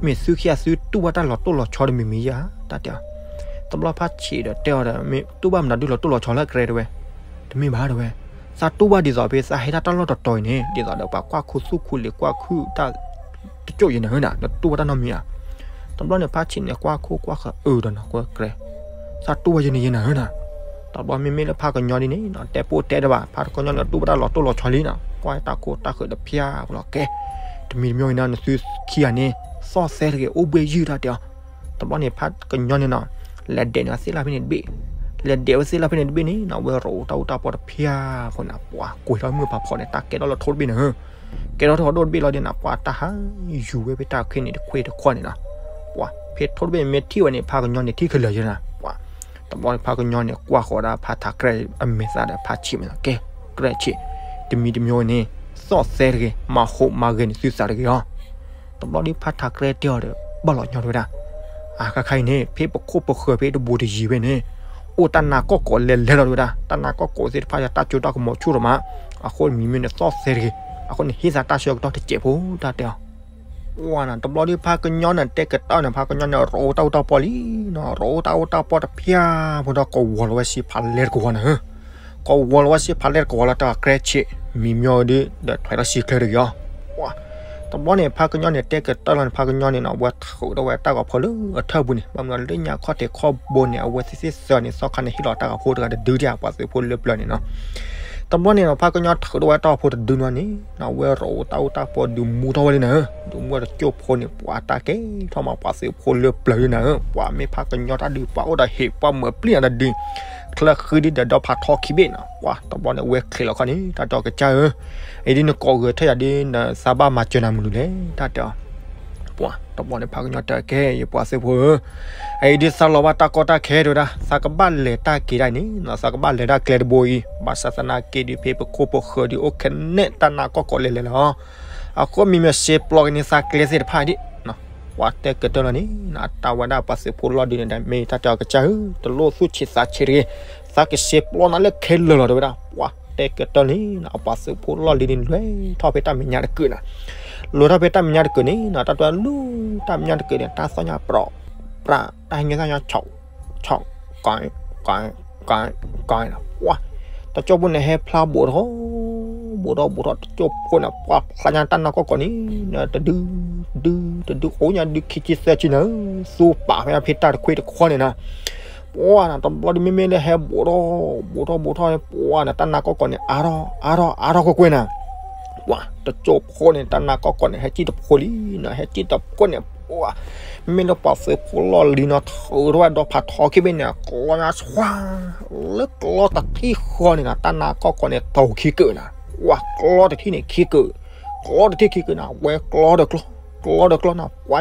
မ့ၢ်သုခံဂၤသုတူၢ်ဘၣ်တၢ်လီၤတိၢ်လီၤဆီတမံၤမံၤဧါ တၢ်တဲအီၤ တဘျီဖးဆံးဒီးတဲအီၤဒီး မ့ၢ်တူၢ်ဘၣ်မနုၤဒုလီၤတိၢ်လီၤဆီလၢကြဲတဲဝဲ တမ့ၢ်ဘၣ်တဲဝဲ သးတူၢ်ဘၣ်ဒ်သိးဖဲ သးဟဲတၢ်တၢ်လီၢ်တတီၤအံၤန့ၣ် ဒ်သိးဒီးပှၤကွၢ်ခူသူၣ်ခူလံၤကွၢ်ခူတၢ် တကၠိယဲၢ်နၤဧၢနၤ နတူၢ်ဘၣ်တၢ်နီတမံၤဧါ. တဘျီန့ၣ်ဖးဆံးန့ၣ် ကွၢ်ခိၣ်ကွၢ်ဃာ်အၢဒီးနီၤ ကွဲကြဲ သးတူၢ်ဘၣ်ယဲၢ်န့ၣ်ယဲၢ်နၤဧၢနၤ. တဘျီမ့မ့ၢ်လၢဖးကညီဒ်န့ၣ်နီၤ တဲပိၢ်တဲတဘၣ် ဖးကညီန့ၣ် တူၢ်ဘၣ်တၢ်လီၤတိၢ်လီၤဆီလံနီၤ ကွၢ်တၢ်ခိတၢ်ဃၢၤတဖၠၣ်လီၤကဲ တမံၤတမံၤအံၤနၤ နသုခံဂၤန့ၣ် သီၣ်သဲတဂ့ၤ အိၣ်ဘှ့ၣ်ယုၢ်တၢ်တဲအီၤ တဘျီန့ၣ်ဖးကညီန့ၣ်နီၤ လဲၤဒဲးန့ၢ်အသ့ၣ်လၢဖဲန့ၣ်တဘ့ၣ် လဲၤဒဲးဝဲသ့ၣ်လၢဖဲန့ၣ်တဘ့ၣ်န့ၣ်နီၤ ဝဲရိးတၢ်အူတၢ်ပီတဖၠၣ်ဃိန့ၣ် ပှၤကွံာ်ထီၣ်မုၢ်ဖးဖီန့ၣ် တၢ်ကဲထီၣ်လၢထိတဘ့ၣ်န့ၣ် ကဲထီၣ်ထိၣ်ဒိၣ်တဘ့ၣ်လီၤဒ်န့ၣ် ပှၤတၢ်ဟးယူၤဝဲဖဲတၢ်ခ့န့ၣ် တခွ့ၣ်တခီၣ်န့ၣ်နီၤ ပှၤ ဖဲထိတဘ့ၣ်မ့ၢ်ထံၣ်ဝဲန့ၣ် ဖးကညီန့ၣ် ထံၣ်ခဲလၢာ်ယဲၢ်နၤ ပှၤ တဘျီန့ၣ်ဖးကညီန့ၣ် ကွၢ်ဃီၤဒၣ်ဖးထးကြဲအမဲာ်သးဒီးဖးဆံးမ့ၢ်ကဲ ကြဲဆံး တမံၤတမံၤန့ၣ် သီၣ်သဲတဂ့ၤ မၤဟိးမၤဂဲၤန့ၢ်သုသးတဂ့ၤလီၤ. တဘျီဒ်ဖးထးကြဲတဲအီၤဒီး ဘၣ်လီၤညီတဝဲဒၣ် အါ ခါခါအံၤန့ၣ် ဖဲပခိၣ်ပဃၢၤဖဲတဘူးတယံၤဖဲန့ၣ် အိၣ်တၢ်နါကီၢ်ကိးလဲၤလဲၤလီၤတဝဲဒၣ် တၢ်နါကီၢ်ကိးသ့ၣ်တဖၣ် တၢ်ကၠိတၢ်ကမီၤဆူၣ်ထီၣ်မး အဃိမံၤမ့ၢ်န့ၣ်သီၣ်သဲတဂ့ၤ, အဃိန့ၣ်ဟ့ၣ်သးတၢ်ဆၢကတီၢ်တစဲးဖိ တၢ်တဲအီၤ. ပှၤနီၤ တဘျီဒီးဖးကညီန့ၣ်တဲကတၢၢ်န့ၣ် ဖးကညီန့ၣ် ရိးတၢ်အူတၢ်ပီလံနီၤ, ရိးတၢ်အူတၢ်ပီတဖၠၣ်ဖိဒီး ကဝီၤလီၤဝဲစ့ဖးလဲၢ်တကဝီၤန့ၣ်ဧၢ, ကဝီၤလီၤဝဲစ့ဖးလဲၢ်တကဝီၤလၢတၢ်ကြဲးဆံး မံၤမ့ၢ်ဒီး ဒီးထွဲထီၣ်စံၣ်ချၢတဂ့ၤအီၤ. ပှၤ တဘျီန့ၣ် ဖးကညီန့ၣ်တဲကတၢၢ်လီၤန့ၣ် ဖးကညီန့ၣ်နီၤ အဝဲထုးထီၣ်ဝဲတၢ်ဂီၤဖိလၢအထၢၣ်ပူၤန့ၣ် ဘၣ်မနုၤလၢညါခီၣ်ထံးခီၣ်ဘိန့ၣ် အဝဲသ့ၣ်သ့ၣ်သၢန့ၣ် သီခါန့ၣ် ဟ့ၣ်လီၤတၢ်ဂီၤဖိတဂၤတဒုတၢ် ပှၤသုးဖိလၢပျၢၤန့ၣ်နီၤ. တဘျီန့ၣ်နီၤ ဖးကညီထုးထီၣ်ဝဲတၢ်ဂီၤဖိတဒုနီၤန့ၣ်နီၤ အဝဲရိးတၢ်အူတၢ်ပီဒုးမူထီၣ်ဝဲလံနၤဧၢ, ဒုးမူတကၠိၢ်ဖိန့ၣ် ပှၤတၢ်ကဲထီၣ်မးပှၤသုးဖိလၢပျၢၤလံနၤဧၢ, ပှၤမ့ၢ်ဖးကညီတၢ်ဒုး ပှၤအိၣ်ဒီးဟ့ၣ် ပှၤမၤပျံၤနၤတဒု ချၢဃံဒ်ဒီးဒီဖးထီခံဘ့ၣ်နီၤ, ပှၤတဘျီန့ၣ် ဝဲချံးလီၤခီန့ၣ် တၢ်တဲအီၤကစၢ်ဧၢ, အံၤဒ်နကိးဂဲၤထၢၣ်ယၤဒ် နသးဘၣ်မၤစၢၤနၤမနုၤလဲၣ် တၢ်တဲအီၤ. ပှၤတဘျီန့ၣ် ဖးကညီတဲကဲ ယပှၤသုးဖိဧၢ, အအံၤဒ်သးလီၤဘၣ်တၢ်ကီတၢ်ခဲတဲဝဲဒၣ် သးကဘၣ်လဲၤတၢ်က့ၤဒၣ်န့ၣ်နီၤ သးကဘၣ်လဲၤတၢ်ကျဲတဘိအံၤ ဘၣ်ဆၣ်သနာ်က့ဒုးဖဲပခိၣ်ပဃၢၤဒုးအိၣ်ခဲနဲၣ်တၢ်နါကီၢ်ကီးလဲၤလဲၤလီၤ. အဃိမံၤမ့ၢ်စ့ပျီက့ၤန့ၣ်သးကျဲသ့ၣ်တဖၣ်ဒ် ပှၤတဲကတၢၢ်လီၤန့ၣ် အတၢ်ဝဲဒၣ်ပှၤသုးဖိလီၢ်ဒုးန့ၣ်ဒီး မ့ၢ်တၢ်တဲအီၤကစၢ်ဧၢ, တလိၣ်သူၣ်ဆံးသးဆံးတဂ့ၤ, သးကစ့ပျီနၤလၢခဲလၢာ်လီၤတဲဝဲဒၣ်, ပှၤတဲကတၢၢ်လံနီၤ အပှၤသုးဖိလီၢ်လံၤန့ၣ် လဲၤထီၣ်ဖဲတၢ်မဲာ်ညါတကုာ်နီၤ, လဲၤထီၣ်ဖဲတၢ်မဲာ်ညါတကုာ်န့ၣ်နီၤ တၢ်တဲလူၤတၢ်မဲာ်ညါတကုာ်န့ၣ် တၢ်သီၣ်ညါပြီ ပြး တၢ်ဟဲညါသီၣ်ညါဆီၣ် ဆီၣ် ကီ ကီ ကီနီၤ, ပှၤ တကၠိၢ်ဖိန့ၣ်ဟဲဖျါဘိးထီၣ် ဘိးထီၣ်ဘိးထီၣ် တကၠိၢ်ဖိန့ၣ် ပှၤဖျါညါတၢ်နါကီၢ်ကီးန့ၣ် တဒု ဒု တဒု အိၣ်ညါဒုခံဆံသၢဆံန့ၣ် သူပာ်ဖဲဖဲတၢ်တခွ့တခီန့ၣ်နီၤ, ပှၤနီၤ တဘျီဒုးမ့မ့ၢ်လၢဟဲဘိးထီၣ် ဘိးထီၣ်ဘိးထီၣ်န့ၣ် ပှၤနီၤ တၢ်နါကီၢ်ကီးန့ၣ် အါထီၣ်အါထီၣ်အါထီၣ်ကွ့ၢ်ကွ့ၢ်နီၤ, ပှၤ တကၠိၢ်ဖိန့ၣ် တၢ်နါကီၢ်ကီးန့ၣ် ဟဲစံၣ်တဖိလံနီၤ ဟဲစံၣ်တဖိန့ၣ် ပှၤ မ့မ့ၢ်လၢပှၤသုးဖိလီၢ်လံၤနီၤ ထုးထီၣ်ဝဲဒီဖးထီခံဘ့ၣ်န့ၣ် ကျီညါဆှါ လၢကျီတထံၣ်ဃီန့ၣ်နီၤ တၢ်နါကီၢ်ကီးန့ၣ် တိၤခံကုာ်နီၤ, ပှၤကျီတထံၣ်န့ၣ်ခံကုာ်, ကျီတထံၣ်ခံကုာ်နီၤ ဝဲကျီဒီးကျီ ကျီဒီးကျီနီၤ ပှၤည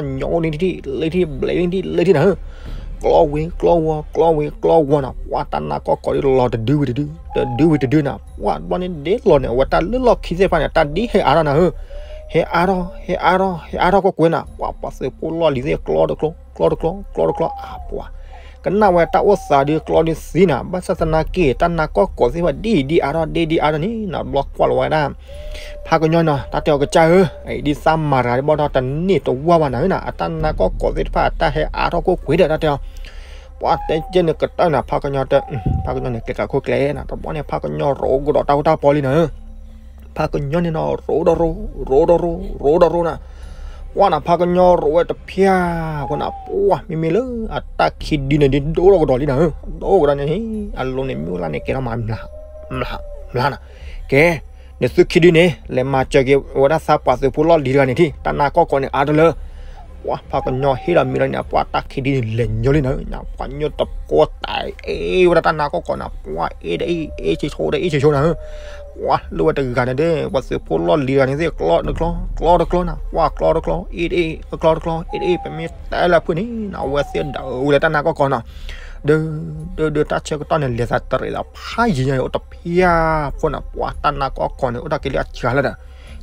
ီန့ၢ်ထံၣ် လၢထံၣ်ဘျဲးန့ၢ်ထံၣ် လၢထံၣ်နၤဧၢ, ကျီဝံၤကျီဝီၤ ကျီဝံၤကျီဝီၤနီၤ ပှၤတၢ်နါကီၢ်ကီးဒ်လီၤတဒုဝံၤတဒု တဒုဝံၤတဒုနီၤ ပှၤဘျီန့ၣ်ဒ်လီၤန့ၣ် အဝဲတၢ်လၢလီၢ်ခံသ့ၣ်တဖၣ်န့ၣ် တၢ်ဒ်ဟဲအါထီၣ်နၤဧၢ, ဟဲအါထီၣ် ဟဲအါထီၣ် ဟဲအါထီၣ်ကွ့ၢ်ကွ့ၢ်နီၤ ပှၤပှၤသုးဖိလီၢ်လံၤသ့ၣ်ကျီတကျီ ကျီတကျီ ကျီတကျီ အါပှၤ ကနၣ်ဝဲတၢ်အိၣ်သးဒုးကျီဒုးသံနီၤ ဘၣ်ဆၣ်သနာ်က့ တၢ်နါကီၢ်ကီးသ့ၣ်တဖၣ်ဒ်အံၤဒ်အါထီၣ်ဒ်ဒ်အါထီၣ်န့ၣ် နီၤဘျီကွၢ်လီၤဝဲဒၣ် ဖးကညီနီၤ တၢ်တဲအီၤကစၢ်ဧၢ, အံၤဒ်သးမၤတဂၤဒ်ဘၣ်ဒီးတန့ၢ်တဝၢ်ဘၣ်နၤဧၢနီၤ အတၢ်နါကီၢ်ကီးသ့ၣ်တဖၣ် အတၢ်ဟဲအါထီၣ်ကွ့ၢ်ကွ့ၢ်ဒီးတၢ်တဲအီၤ, ပှၤတဲကဲန့ၣ်ကတၢၢ်နီၤ ဖးကညီတဲ ဖးကညီန့ၣ် ကျဲၤတၢ်ခိၣ်ကျဲၤနီၤ တဘျီန့ၣ် ဖးကညီရိးကဒီးတၢ်အိၣ်တၢ်ပီလံနၤဧၢ, ဖးကညီန့ၣ်နီၤ ရိးဒီးရိး ရိးဒီးရိး ရိးဒီးရိးနီၤ ပှၤနီၤ ဖးကညီရိးဝဲတဖၠၣ်ဖိနီၤ ပှၤမ့မ့ၢ်လၢအတၢ်ခံဒုန့ၣ်ဒ်ဒိၣ်ထီၣ်ကဒီးလံနၤဧၢ, ဒိၣ်ကဒီးန့ၣ် အလိၤန့ၣ် မ့ၢ်ဝဲလၢန့ၣ် ကဲထီၣ်မး မျး မျးနီၤ, ကဲ နသုခံဒုန့ၣ် လဲၤမၤစၢၤက့ၤဝဲဒၣ်သးပှၤသုးဖိလီၢ်လံၤတဂၤန့ၣ်ထံၣ် တၢ်နါကီၢ်ကီးန့ၣ်အါတလၢ ပှၤဖးကညီဟ့ၣ်လီၤမံၤလီၤန့ၣ် ပှၤတၢ်ခံဒုန့ၣ် လဲၤညီလံနၤဧၢ, ပှၤညီတဖိတၢ်အ့ၣ်ဝဲဒၣ်တၢ်နါကီၢ်ကီးနီၤ ပှၤအ့ၣ်တအ့ၣ် အ့ၣ်ဆ့ဆိဒီးအ့ၣ်ဆ့ဆိနၤဧၢ, ပှၤလၢဝဲတဂၤန့ၣ်ဒီး ပှၤသုးဖိလီၢ်လံၤတဂၤန့ၣ်သ့ၣ် ကျီတကျီ ကျီတကျီနီၤ ပှၤကျီတကျီ အ့ၣ်တအ့ၣ် ကျီတကျီ အ့ၣ်တအ့ၣ် ပမ့ၢ်တဲလၢဖုၣ်န့ၣ်နီၤ အဝဲသ့ၣ်ဒၣ်ဝဲလၢတၢ်နါကီၢ်ကီးနီၤ ဒု ဒု ဒု တၢ်ဆၢကတီၢ်န့ၣ် လဲၤသးတရံးလီၤ ဖးယံာ်ညါအံၤ အိၣ်တဖၠၣ်ဖိနီၤ ပှၤတၢ်နါကီၢ်ကီးန့ၣ် အိၣ်တၢ်က့ၤလၢအစှၤလၢ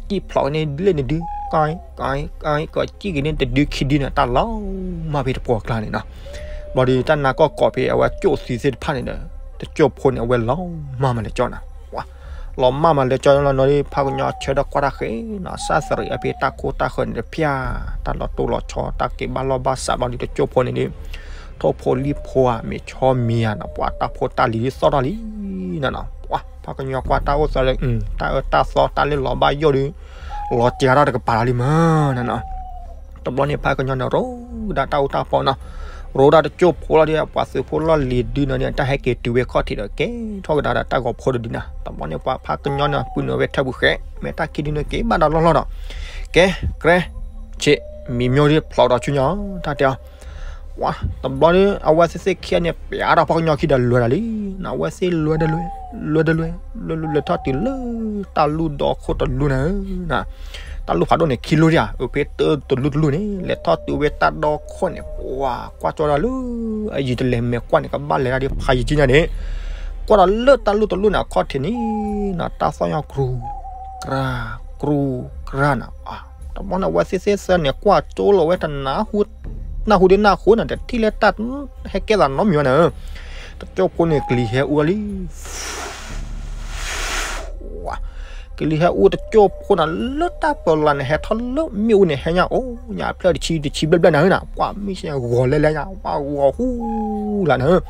ဒီး စံၣ်ဖျိးက့ၤန့ၢ်လၢနဒု ကီ ကီ ကီ စံၣ်က့ၤန့ၢ်တဒုခံဒုန့ၣ် တၢ်လီၤမၢ်ဖဲတပှီၤကျါန့ၣ်နီၤ, ဘျီဒီးတၢ်နါကီၢ်ကီးဖဲအဝဲကၠိၣ်သံသ့ၣ်တဖၣ်န့ၣ်ဒီး တကၠိၢ်ဖိန့ၣ် အဝဲလီၤမၢ်မၤလဲၤကၠီနီၤ ပှၤ လီၤမၢ်မၤလဲၤကၠီလီၤနီၤဒီး ဖးကညီဆၢဒီးကွၢ်တၢ်ဃဲနီၤ စၢ်သရံးအဖဲတၢ်ခိၣ်တၢ်ဃၢၤန့ၣ်တဖၠၣ် တၢ်လီၤတိၢ်လီၤဆီ တၢ်က့ၤဘၣ်လီၢ်ဘၣ်စးဘျီဒီး တကၠိၢ်ဖိန့ၣ်ဒီး ထိၣ်ဖိလံၣ်ဖိဧါ မ့ၢ်ဆီမံၤဧါနီၤ ပှၤတၢ်ဖိတၢ်လံၤဒ်သီၣ်ထီၣ်လံနီၤနီၤ ပှၤ ဖးကညီကွၢ်တၢ်အိၣ်သးလၢ တၢ်အၢတၢ်သီတၢ်လၢလီၤဘၣ်ယိၣ်ဒီး လီၤစှၤထီၣ်တကပၤလီၤလံမးနီၤနီၤ တဘျီန့ၣ် ဖးကညီန့ၣ် ရိးဒၣ်တၢ်အိၣ်တၢ်ပီနီၤ, ရိးဒၣ်တကၠိၢ်ဖိလီၤဒီး ပှၤသုးဖိလီၢ်လံၤဒုနီၤန့ၣ် တၢ်ဟဲက့ၤတုၤဝဲခီၣ်ထံးဒီး ကဲထီၣ်ကဒါဒီးတၢ်ဂီၤဖိတဒုနီၤ, တဘျီန့ၣ် ပှၤဖးကညီန့ၣ် ပုၢ်နုာ်ဝဲထၢၣ်ပူၤဃဲ မ့ၢ်တၢ်ခံဒုန့ၣ်က့ၤဘၣ်ဒီးလီၢ်လီၢ်ဒီး ကဲ ကြဲ ဆ့း မံၤမျိဒီးဖျိးဒီးဆူညါ တၢ်တဲအီၤ ပှၤ တဘျီဒီး အဝဲသ့ၣ်သ့ၣ်ခံဂၤန့ၣ် ပျးဒီးဖးကညီခံဒီးလွဲၤဒီးလံနီၤ, အဝဲသ့ၣ်လွဲၤဒီးလွဲၤ လွဲၤဒီးလွဲၤ လဲၤလဲၤထီၣ်တုၤလၢတၢ်လူၢ်ဒီခိၣ်တလူၢ်န့ၣ် တၢ်လူၢ်ဖးဒိၣ်န့ၣ် ခံလူၢ်ဒံးဧါ, အဖဲတၢ်တလူၢ်တလူၢ်န့ၣ် လဲၤထီၣ်တုၤဝဲတၢ်ဒီခိၣ်န့ၣ် ပှၤကွၢ်ကၠီဒီးလၢ အယံၤတလဲၤမဲာ်ကွၢ်န့ၣ် ကဘၣ်လဲၤဒၣ်ဒ်ဖးယံၤကံညါန့ၣ် ကွၢ်ဒီးလၢတၢ်လူၢ်တလူၢ်န့ၣ် အခီၣ်ထံးန့ၣ်နီၤ တၢ်သီၣ်ညီကြူ ကြၢ ကြူ ကြၢနီၤ, တဘျီန့ၣ် အဝဲသ့ၣ်သ့ၣ်သၢန့ၣ် ကွၢ်ကၠိလီၤဝဲတနၢ်ဟူ နၢ်ဟူဒ်နၢ်ဟူန့ၣ် တထံၣ်လၢတၢ်ဟဲကဲသးနီတမံၤဘၣ်န့ၣ်, တကၠိၢ်ဖိန့ၣ် ကလံၤဟဲအူလံ ဝါ ကလံၤဟဲအိၣ်တကၠိၢ်ဖိနၤ လၢတၢ်ပၢၤလီၤန့ၣ် ဟဲထီၣ်လၢမ့ၣ်အူန့ၣ် ဟဲညါအိၣ်ညါဖျၢၣ်တဆံတဆံဘျဲၣ်ဘျဲၣ်နၤဧၢနၤ, ပှၤမ့ၢ်ဂီၤလဲလဲညါ ပှၤဂီၤဟူလၢနၤဧၢ,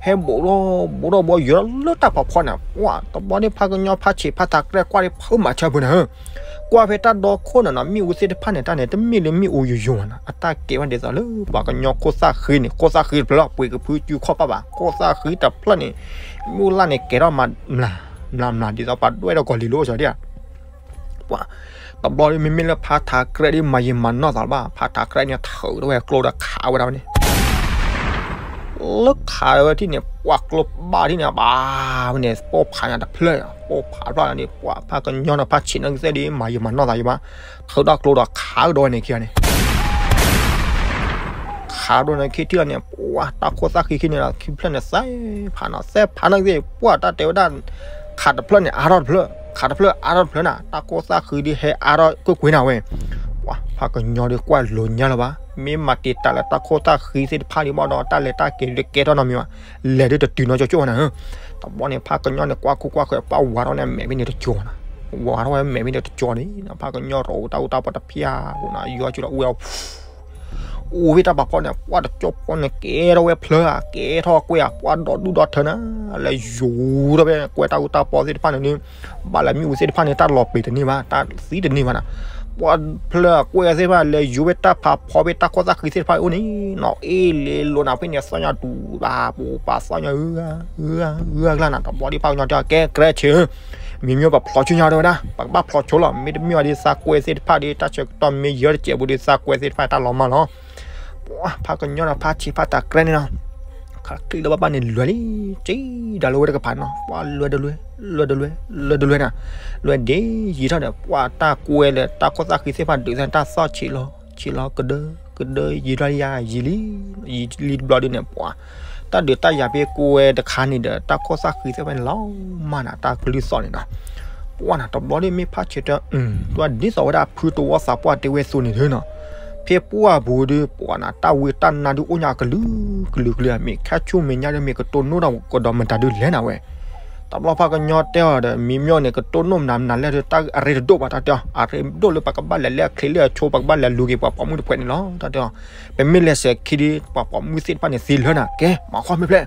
ဟဲဘူးထီၣ်ဘူးထီၣ်ဘူးယီၤလၢတၢ်ဖးဖီန့ၣ်, ပှၤတဘျီန့ၣ် ဖးကညီဖးဆံးဖးထးကြဲကွၢ်ဒ်ဖုမၤဆၢဖိနၤဧၢ, ကွၢ်ဖဲတၢ်ဒီခိၣ်န့ၣ်နီၤ မ့ၣ်အူသ့ၣ်တဖၣ်န့ၣ် တၢ်န့ၣ် တမ့ၢ်လၢမ့ၣ်အူယိာ်ယိာ်မးနီၤ, အတၢ်ကဲဝဲဒ်သိးလၢ ပှၤကညီခိၣ်သၣ်ဃံန့ၣ် ခိၣ်သၣ်ဃံတဖျၢၣ်လီၤ ပှ့ၤကဖုစုခီၣ်ပၣ်ဘၣ် ခိၣ်သၣ်ဃံတဖျၢၣ်န့ၣ် မ့ၣ်အူလၢ်န့ၣ် ကဲထီၣ်မး မျးမျး ဒ်သိးပှၤဒွဲၣ်ဒီးကီၤလံၤလိၣ်စီၤဒၣ်ဧါ, ပှၤ တဘျီဒ်မ့မ့ၢ်လၢဖးထးကြဲဒ်မၤယံာ်မၤနီၢ်သးလၢၤဘၣ်, ဖးထးကြဲန့ၣ် ထုးထီၣ်ဝဲကျိဒီးခးဝဲဒၣ်ဝဲန့ၣ် လၢခးဝဲထံၣ်န့ၣ် ပှၤကျိဘၣ်ထံၣ်န့ၣ် ဘၣ်ဝဲန့ၣ် ပိၢ်ဖးညါတဖျၢၣ်, ပိၢ်ဖးတဖျၢၣ်န့ၣ် ပှၤဖးကညီနီၤ ဖးဆံးနီၣ်ကသ့ၣ်ဒ်မၤယံာ်မၤနီၢ်သးယံာ်ဘၣ်, ထုးထီၣ်ကျိဒီးခးကဒီးဝဲန့ၣ်ခံဂၤန့ၣ် ခးဒိၣ်န့ၣ်ခံထံၣ်လီၤန့ၣ် ပှၤတၢ်ခိၣ်သၣ်ဃံခံန့ၣ်လီၤ ခံဖျၢၣ်န့ၣ် သဲဖးနီၤ သဲဖးနီၤကသ့ၣ် ပှၤတၢ်တဲဝဲဒၣ် ခးတဖျၢၣ်န့ၣ် အါထီၣ်တဖျၢၣ်, ခးတဖျၢၣ်အါထီၣ်တဖျၢၣ်နၤ, တၢ်ခိၣ်သၣ်ဃံဒ်ဟဲအါထီၣ်ကွ့ၢ်ကွ့ၢ်နၤဝဲ, ပှၤဖးကညီဒ်ကွၢ်လိၤညါလၢၤဘၣ်, မ့ၢ်မၤတံာ်တာ်လၢတၢ်ခိၣ်သၣ်ဃံသ့ၣ်တဖၣ်ဒ်ဘၣ်ဒီး တၢ်လဲၤတၢ်က့ၤဒ်ကဲထီၣ်နီတမံၤဘၣ်, လဲၤဒ်တတုၤနီကၠိကၠိနၤဧၢ, တဘျီန့ၣ် ဖးကညီန့ၣ် ကွၢ်ခိၣ်ကွၢ်ဃၢၤ ပှၤဝၤထီၣ်န့ၣ်မဲာ်ဖဲန့ၣ်တကၠိနၤ, ဝၤထီၣ်ဝဲမဲာ်ဖဲန့ၣ်တကၠိန့ၣ် ဖးကညီတအိၣ်တၢ်အူတၢ်ပီတဖၣ်အဃိနၤ ယွၤကၠူဒီးဝဲ အိၣ်ဝဲတၢ်ပာ်ဖီန့ၣ် ပှၤတကၠိဖိန့ၣ် ကဲထီၣ်ဝဲဖျၢၣ်ဧါ ကဲထီၣ်ကွဲၢ်ဧါ ပှၤဒီဒူၣ်ဒီထၢနၤ, လဲၤယူၤထီၣ်ဖဲကွဲၢ်တၢ်အူတၢ်ပီသ့ၣ်တဖၣ်န့ၣ်ဒ် ဘၣ်လဲၤမ့ၣ်အူသ့ၣ်တဖၣ်န့ၣ် တၢ်လီၤပံာ်တန့ၢ်ဘၣ် တၢ်သံတန့ၢ်ဘၣ်နၤ, ပှၤဖျၢၣ်ကွဲၢ်သ့ၣ်တဖၣ် လဲၤယူၤဖဲတၢ်ဖးဖီဖဲတၢ်ခိၣ်သၣ်ဃံသ့ၣ်တဖၣ်အိၣ်န့ၣ် နီၢ်အ့ၣ်လ့လိာ်နၤဖဲန့ၣ် သီၣ်ညါတူၤဘၣ် ပူၤပာ်သီၣ်ညါ အၢ အၢ အၢ အၢ ကျါနၤ တဘျီဒ်ဖးကညီတဲ ကဲ ကြဲဆ့ မ့ၢ်မ့ၢ်ပဖျိးဆူညါတဲဝဲဒၣ် ပကဘၣ်ဖျိးဆိလီၤ မ့တမ့ၢ်အီၤဒ်သးကွဲသ့ၣ်တဖၣ်ဒ် တၢ်ဆၢကတီၢ်မ့ၢ်ယဲၢ်တစဲးပူၤဒ် သးကွဲသ့ၣ်တဖၣ်တၢ်လီၤမၢ်လီၤ. ပှၤဖးကညီဒီးဖးဆံးဖးထးကြဲန့ၣ်လီၤ. ခးချံလၢဘၣ်ဘၣ်န့ၣ်လွဲၤလံ ကံဒၣ်လၢဝဲတကပၤနီၤ ပှၤလွဲၤတလွဲၤ လွဲၤတလွဲၤ လွဲၤတလွဲၤနၤ လွဲၤဒ့ယံာ်ထီၣ်ဒီး ပှၤတၢ်ကွဲလၢတၢ်ခိၣ်သၣ်ဃံသ့ၣ်တဖၣ်ဒုးသ့ၣ်တၢ်သီၣ်ဆံးလီၤ ဆံးလီၤ ကဒၢ ကဒၢယံာ်ထီၣ်ယံာ်လံ ယံာ်လံတဘျီဒ်န့ၣ် ပှၤ တၢ်ဒုးတၢ်ယၤဖဲကွဲတခါန့ၣ်ဒီး တၢ်ခိၣ်သၣ်ဃံသ့ၣ်တဖၣ်န့ၣ်လီၤမၢ်နၤ တၢ်ကလုၢ်သီၣ်န့ၣ်နီၤ. ပှၤနၤ တဘျီဒ်မ့ၢ်ဖးဆံးတဲ ဒ်သိးဝဲဒၣ်ဖုသဝီသးပှၢ်တဲဝဲအသိးန့ၣ်နီၤ ဖဲပှၢ်ပူၤဒ်ပှၤနၤ တၢ်ဝံတၢ်နါဒ်အိၣ်ညါကလုာ်ကလုာ်ကလုာ် မ့ၢ်ခါဆူမဲာ်ညါဒီး မ့ၢ်ကတိၢ်နီၣ်တၢ်ကဒီးမတၤဒုးလဲၣ်နၤဝဲ တဘျီဖးကညီတဲအီၤဒီး မ့ၢ်မ့ၢ်န့ၣ် ကတိၢ်နီၣ်မနုၤမနုၤလဲၣ်ဒီး တၢ်အရ့တဒိၣ်ဘၣ် တၢ်တဲအီၤ အရ့ဒိၣ်လၢပကဘၣ်လဲၤလၢအချ့လၢအဆိ ပကဘၣ်လဲၤလူၤက့ၤပှၤပိာ်မုၣ်တဖှဲးန့ၣ်လီၤ တၢ်တဲအီၤ ပမ့ၢ်လဲၤစဲၤခံဒီး ပှၤပိာ်မုၣ်သ့ၣ်တဖၣ်န့ၣ်သ့လၢနၤ ကဲ မၤခီမ့ၢ်ဖျဲၣ်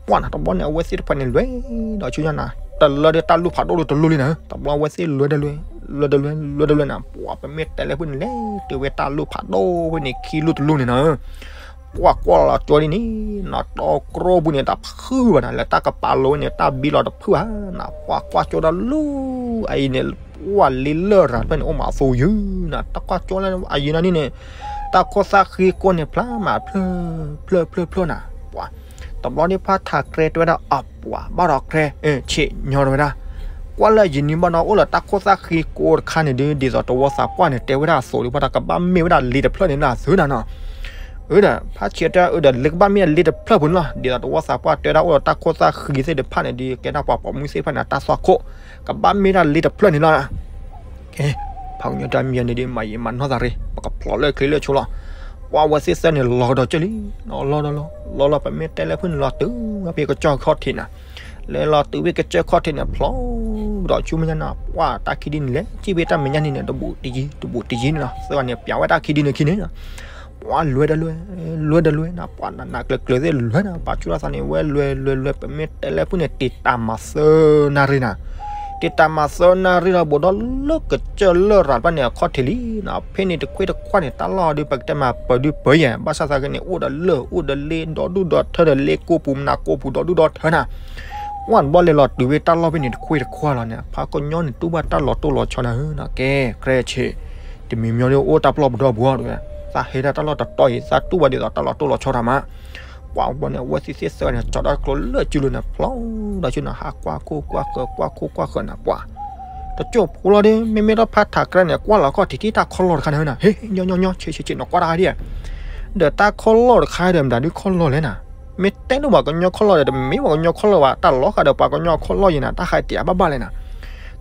ပှၤနၤ တဘျီန့ၣ် အဝဲသ့ၣ်တဖၣ်န့ၣ်လွဲၤဒီးဆူညါနၤ တလၢဒီးတၢ်လိၣ်ဖးဒိၣ်ဒီးတလိၣ်လံနၤ တဘျီအဝဲသ့ၣ်လွဲၤတလွဲၤ လွဲၤတလွဲၤ လွဲၤတလွဲၤနၤ ပှၤပမ့ၢ်တဲလၢဖုန့ၣ်လဲၤတုၤဝဲတၢ်လိၣ်ဖးဒိၣ် ဖဲန့ၣ်ခံလိၣ်တလိၣ်န့ၣ်နၤ ပှၤကွၢ်လီၤကၠိဒ်န့ၣ် နတီကျိပူၤန့ၣ် တၢ်ဖုၣ်ဘၣ်နၤ လၢတၢ်ကပာ်လိၤဝဲန့ၣ် တၢ်ဘံလီၤတဖုၣ်ဘၣ်နၤ ပှၤကွၢ်ကၠိဒီးလူၤ အအံၤန့ၣ် ပှၤလ့လၢၢ်ရၤတဖျၢၣ်န့ၣ် အိၣ်မးအသိယုၢ်နၤ တၢ်ကွၢ်ကၠိလၢအယံၤနၤန့ၣ်န့ၣ် တၢ်ခိၣ်သၣ်ဃံကိၢ်န့ၣ်ဖျါမးဖျၢၣ် ဖျၢၣ် ဖျၢၣ် ဖျၢၣ်နၤ ပှၤ တဘျီန့ၣ်ဖးထးကြဲတဲဝဲဒၣ် အပှၤဘၣ်ဒီးကြဲ ဆ့ၣ်ညီတဝဲဒၣ် ကွၢ်လၢယံၤန့ၣ်ဘၣ်နီၤ အိၣ်လၢတၢ်ခိၣ်သၣ်ဃံကိၢ်တခါန့ၣ်ဒ် ဒ်သိးသဝီသးပှၢ်န့ၣ် တဲဝဲဒၣ်အသိးဒီး ပှၤတၢ်ကဘၣ်မ့ၢ်ဝဲဒၣ်လ့တဖျၢၣ်န့ၣ်လၢအသုနၤနီၤ အၢဒီး ဖးဆံးတဲအၢဒီး လ့ကဘၣ်မ့ၢ်လ့တဖျၢၣ်ပူၤန့ၣ်လီၤ ဒ်သိးသဝီသးပှၢ်တဲဒၣ်အိၣ်ဒီးတၢ်ခိၣ်သၣ်ဃံသ့ၣ်တဖၣ်န့ၣ်ဒီး ကဲဒၣ်ပှၤပိာ်မုၣ်သ့ၣ်တဖၣ်န့ၣ် တၢ်သွၣ်ခိၣ် ကဘၣ်မ့ၢ်ဒၣ်လ့တဖျၢၣ်န့ၣ်လီၤ ကဲ ဖးကညီတၢ်မံၤန့ၣ်ဒီး မၤယံာ်မၤနီၢ်သးရ့ ပကဖျိးလၢချ့လၢဆိလီၤ ပှၤဝဲသ့ၣ်သၢန့ၣ် လီၤကဒီးကၢ်လံ လီၤလီၤလီၤလီၤ ပမ့ၢ်တဲလၢဖုန့ၣ်လီၤတုၤဝဲဖဲကစၢၢ်ခီၣ်ထံးနၤ လဲၤလီၤတုၤဖဲကစၢၢ်ခီၣ်ထံးန့ၣ် ဖျိးကဒီးဆူမဲာ်ညါနၤ ပှၤတၢ်ခံဒုန့ၣ် လဲၤစံၣ်ဖဲတၢ်မဲာ်ညါန့ၣ်န့ၣ် တဘူးတယံၤ တဘူးတယံၤန့ၣ်လီၤ သၢဂၤန့ၣ်ပျးဝဲတၢ်ခံဒုန့ၣ်ခံန့ၣ် ပှၤလွဲၤတလွဲၤ လွဲၤတလွဲၤနၤ ပှၤနးနးကျၢၤကျၢၤသ့ၣ်လွဲၤနၤ ပှၤဆူၣ်ထီၣ်သးန့ၣ် ဝဲလွဲၤလွဲၤလွဲၤ ပမ့ၢ်တဲလၢဖုန့ၣ် တံာ်တာ်မးသၢနၣ်ရံၣ်နၤ တံာ်တာ်မးသၢနၣ်ရံၣ်ဒီး ဘူးဒီးလၢကစၢၢ်လၢၢ်ရၤတဖၣ်န့ၣ် အခီၣ်ထံးလံနၤ ဖဲန့ၣ်တခွ့တခွါန့ၣ် တၢ်လီၢ်ဒုး ပကတဲမးပၢၤဒုးပၢၤယဲၢ် ဘၣ်ဆၣ်သနာ်က့န့ၣ် အိၣ်ဒီးလၢၢ် အိၣ်ဒီးလ့ ဒီဒူၣ်ဒီထၢဒီးလ့ကိၢ်ပူၤ မနၤကိၢ်ပူၤ ဒီဒူၣ်ဒီထၢနၤ ပှၤတဘျီလဲၤလီၤတုၤဖဲတၢ်လီၢ်ဖဲန့ၣ်တခွ့တခွါလီၤန့ၣ် ဖးကညီန့ၣ်တူၢ်ဘၣ်တၢ်လီၤတိၢ်လီၤဆီနၤဧၢနၤ ကဲ ကြဲဆ့ တမံၤမံၤဒ်အိၣ်တၢ်ပျီၢ်ပဒီပူၤအီၤတဝဲ သးဟဲဒၣ်တၢ်လီၢ်တတီၤအံၤ သးတူၢ်ဘၣ်ဒ်သိးတၢ်လီၤတိၢ်လီၤဆီတၢ်မး ပှၤဘျီန့ၣ် အဝဲသ့ၣ်သ့ၣ်သၢဂၤန့ၣ် ကၠီၤတၢ်ကျိလၢစုလိၤန့ၣ် ဖျိးဒီးဆူနၤ ဟးကွၢ်ခိၣ်ကွၢ်ဃၢၤ ကွၢ်ခိၣ်ကွၢ်ဃၢၤနၤ ပှၤ တကၠိၢ်ဖိလီၤဒီး မ့မ့ၢ်ထီၣ်ဖးထးကြဲန့ၣ် ကွၢ်လီၤခီၣ်ထံးထံၣ်တၢ်ခီၣ်လီၢ်တခါန့ၣ်နၤ ဟ့ၣ် ညီညီညီ ဆ့ဆ့ဆ့ နကွၢ်တၢ်ဒ် ဒီးတၢ်ခီၣ်လီၢ်တခါဒီး မတၤဒုခီၣ်လီၢ်လဲၣ်နၤ မ့ၢ်တဲန့ၢ်ပှၤကညီခီၣ်လီၢ်ဒီး တမ့ၢ်ပှၤကညီခီၣ်လီၢ်ဘၣ် တၢ်လီၤဃာ်ဒီးပှၤကညီခီၣ်လီၢ်ယဲၢ်နၤ တၢ်ဃာ်တ့ၢ်အါဘၣ်ဘၣ်လဲၣ်နၤ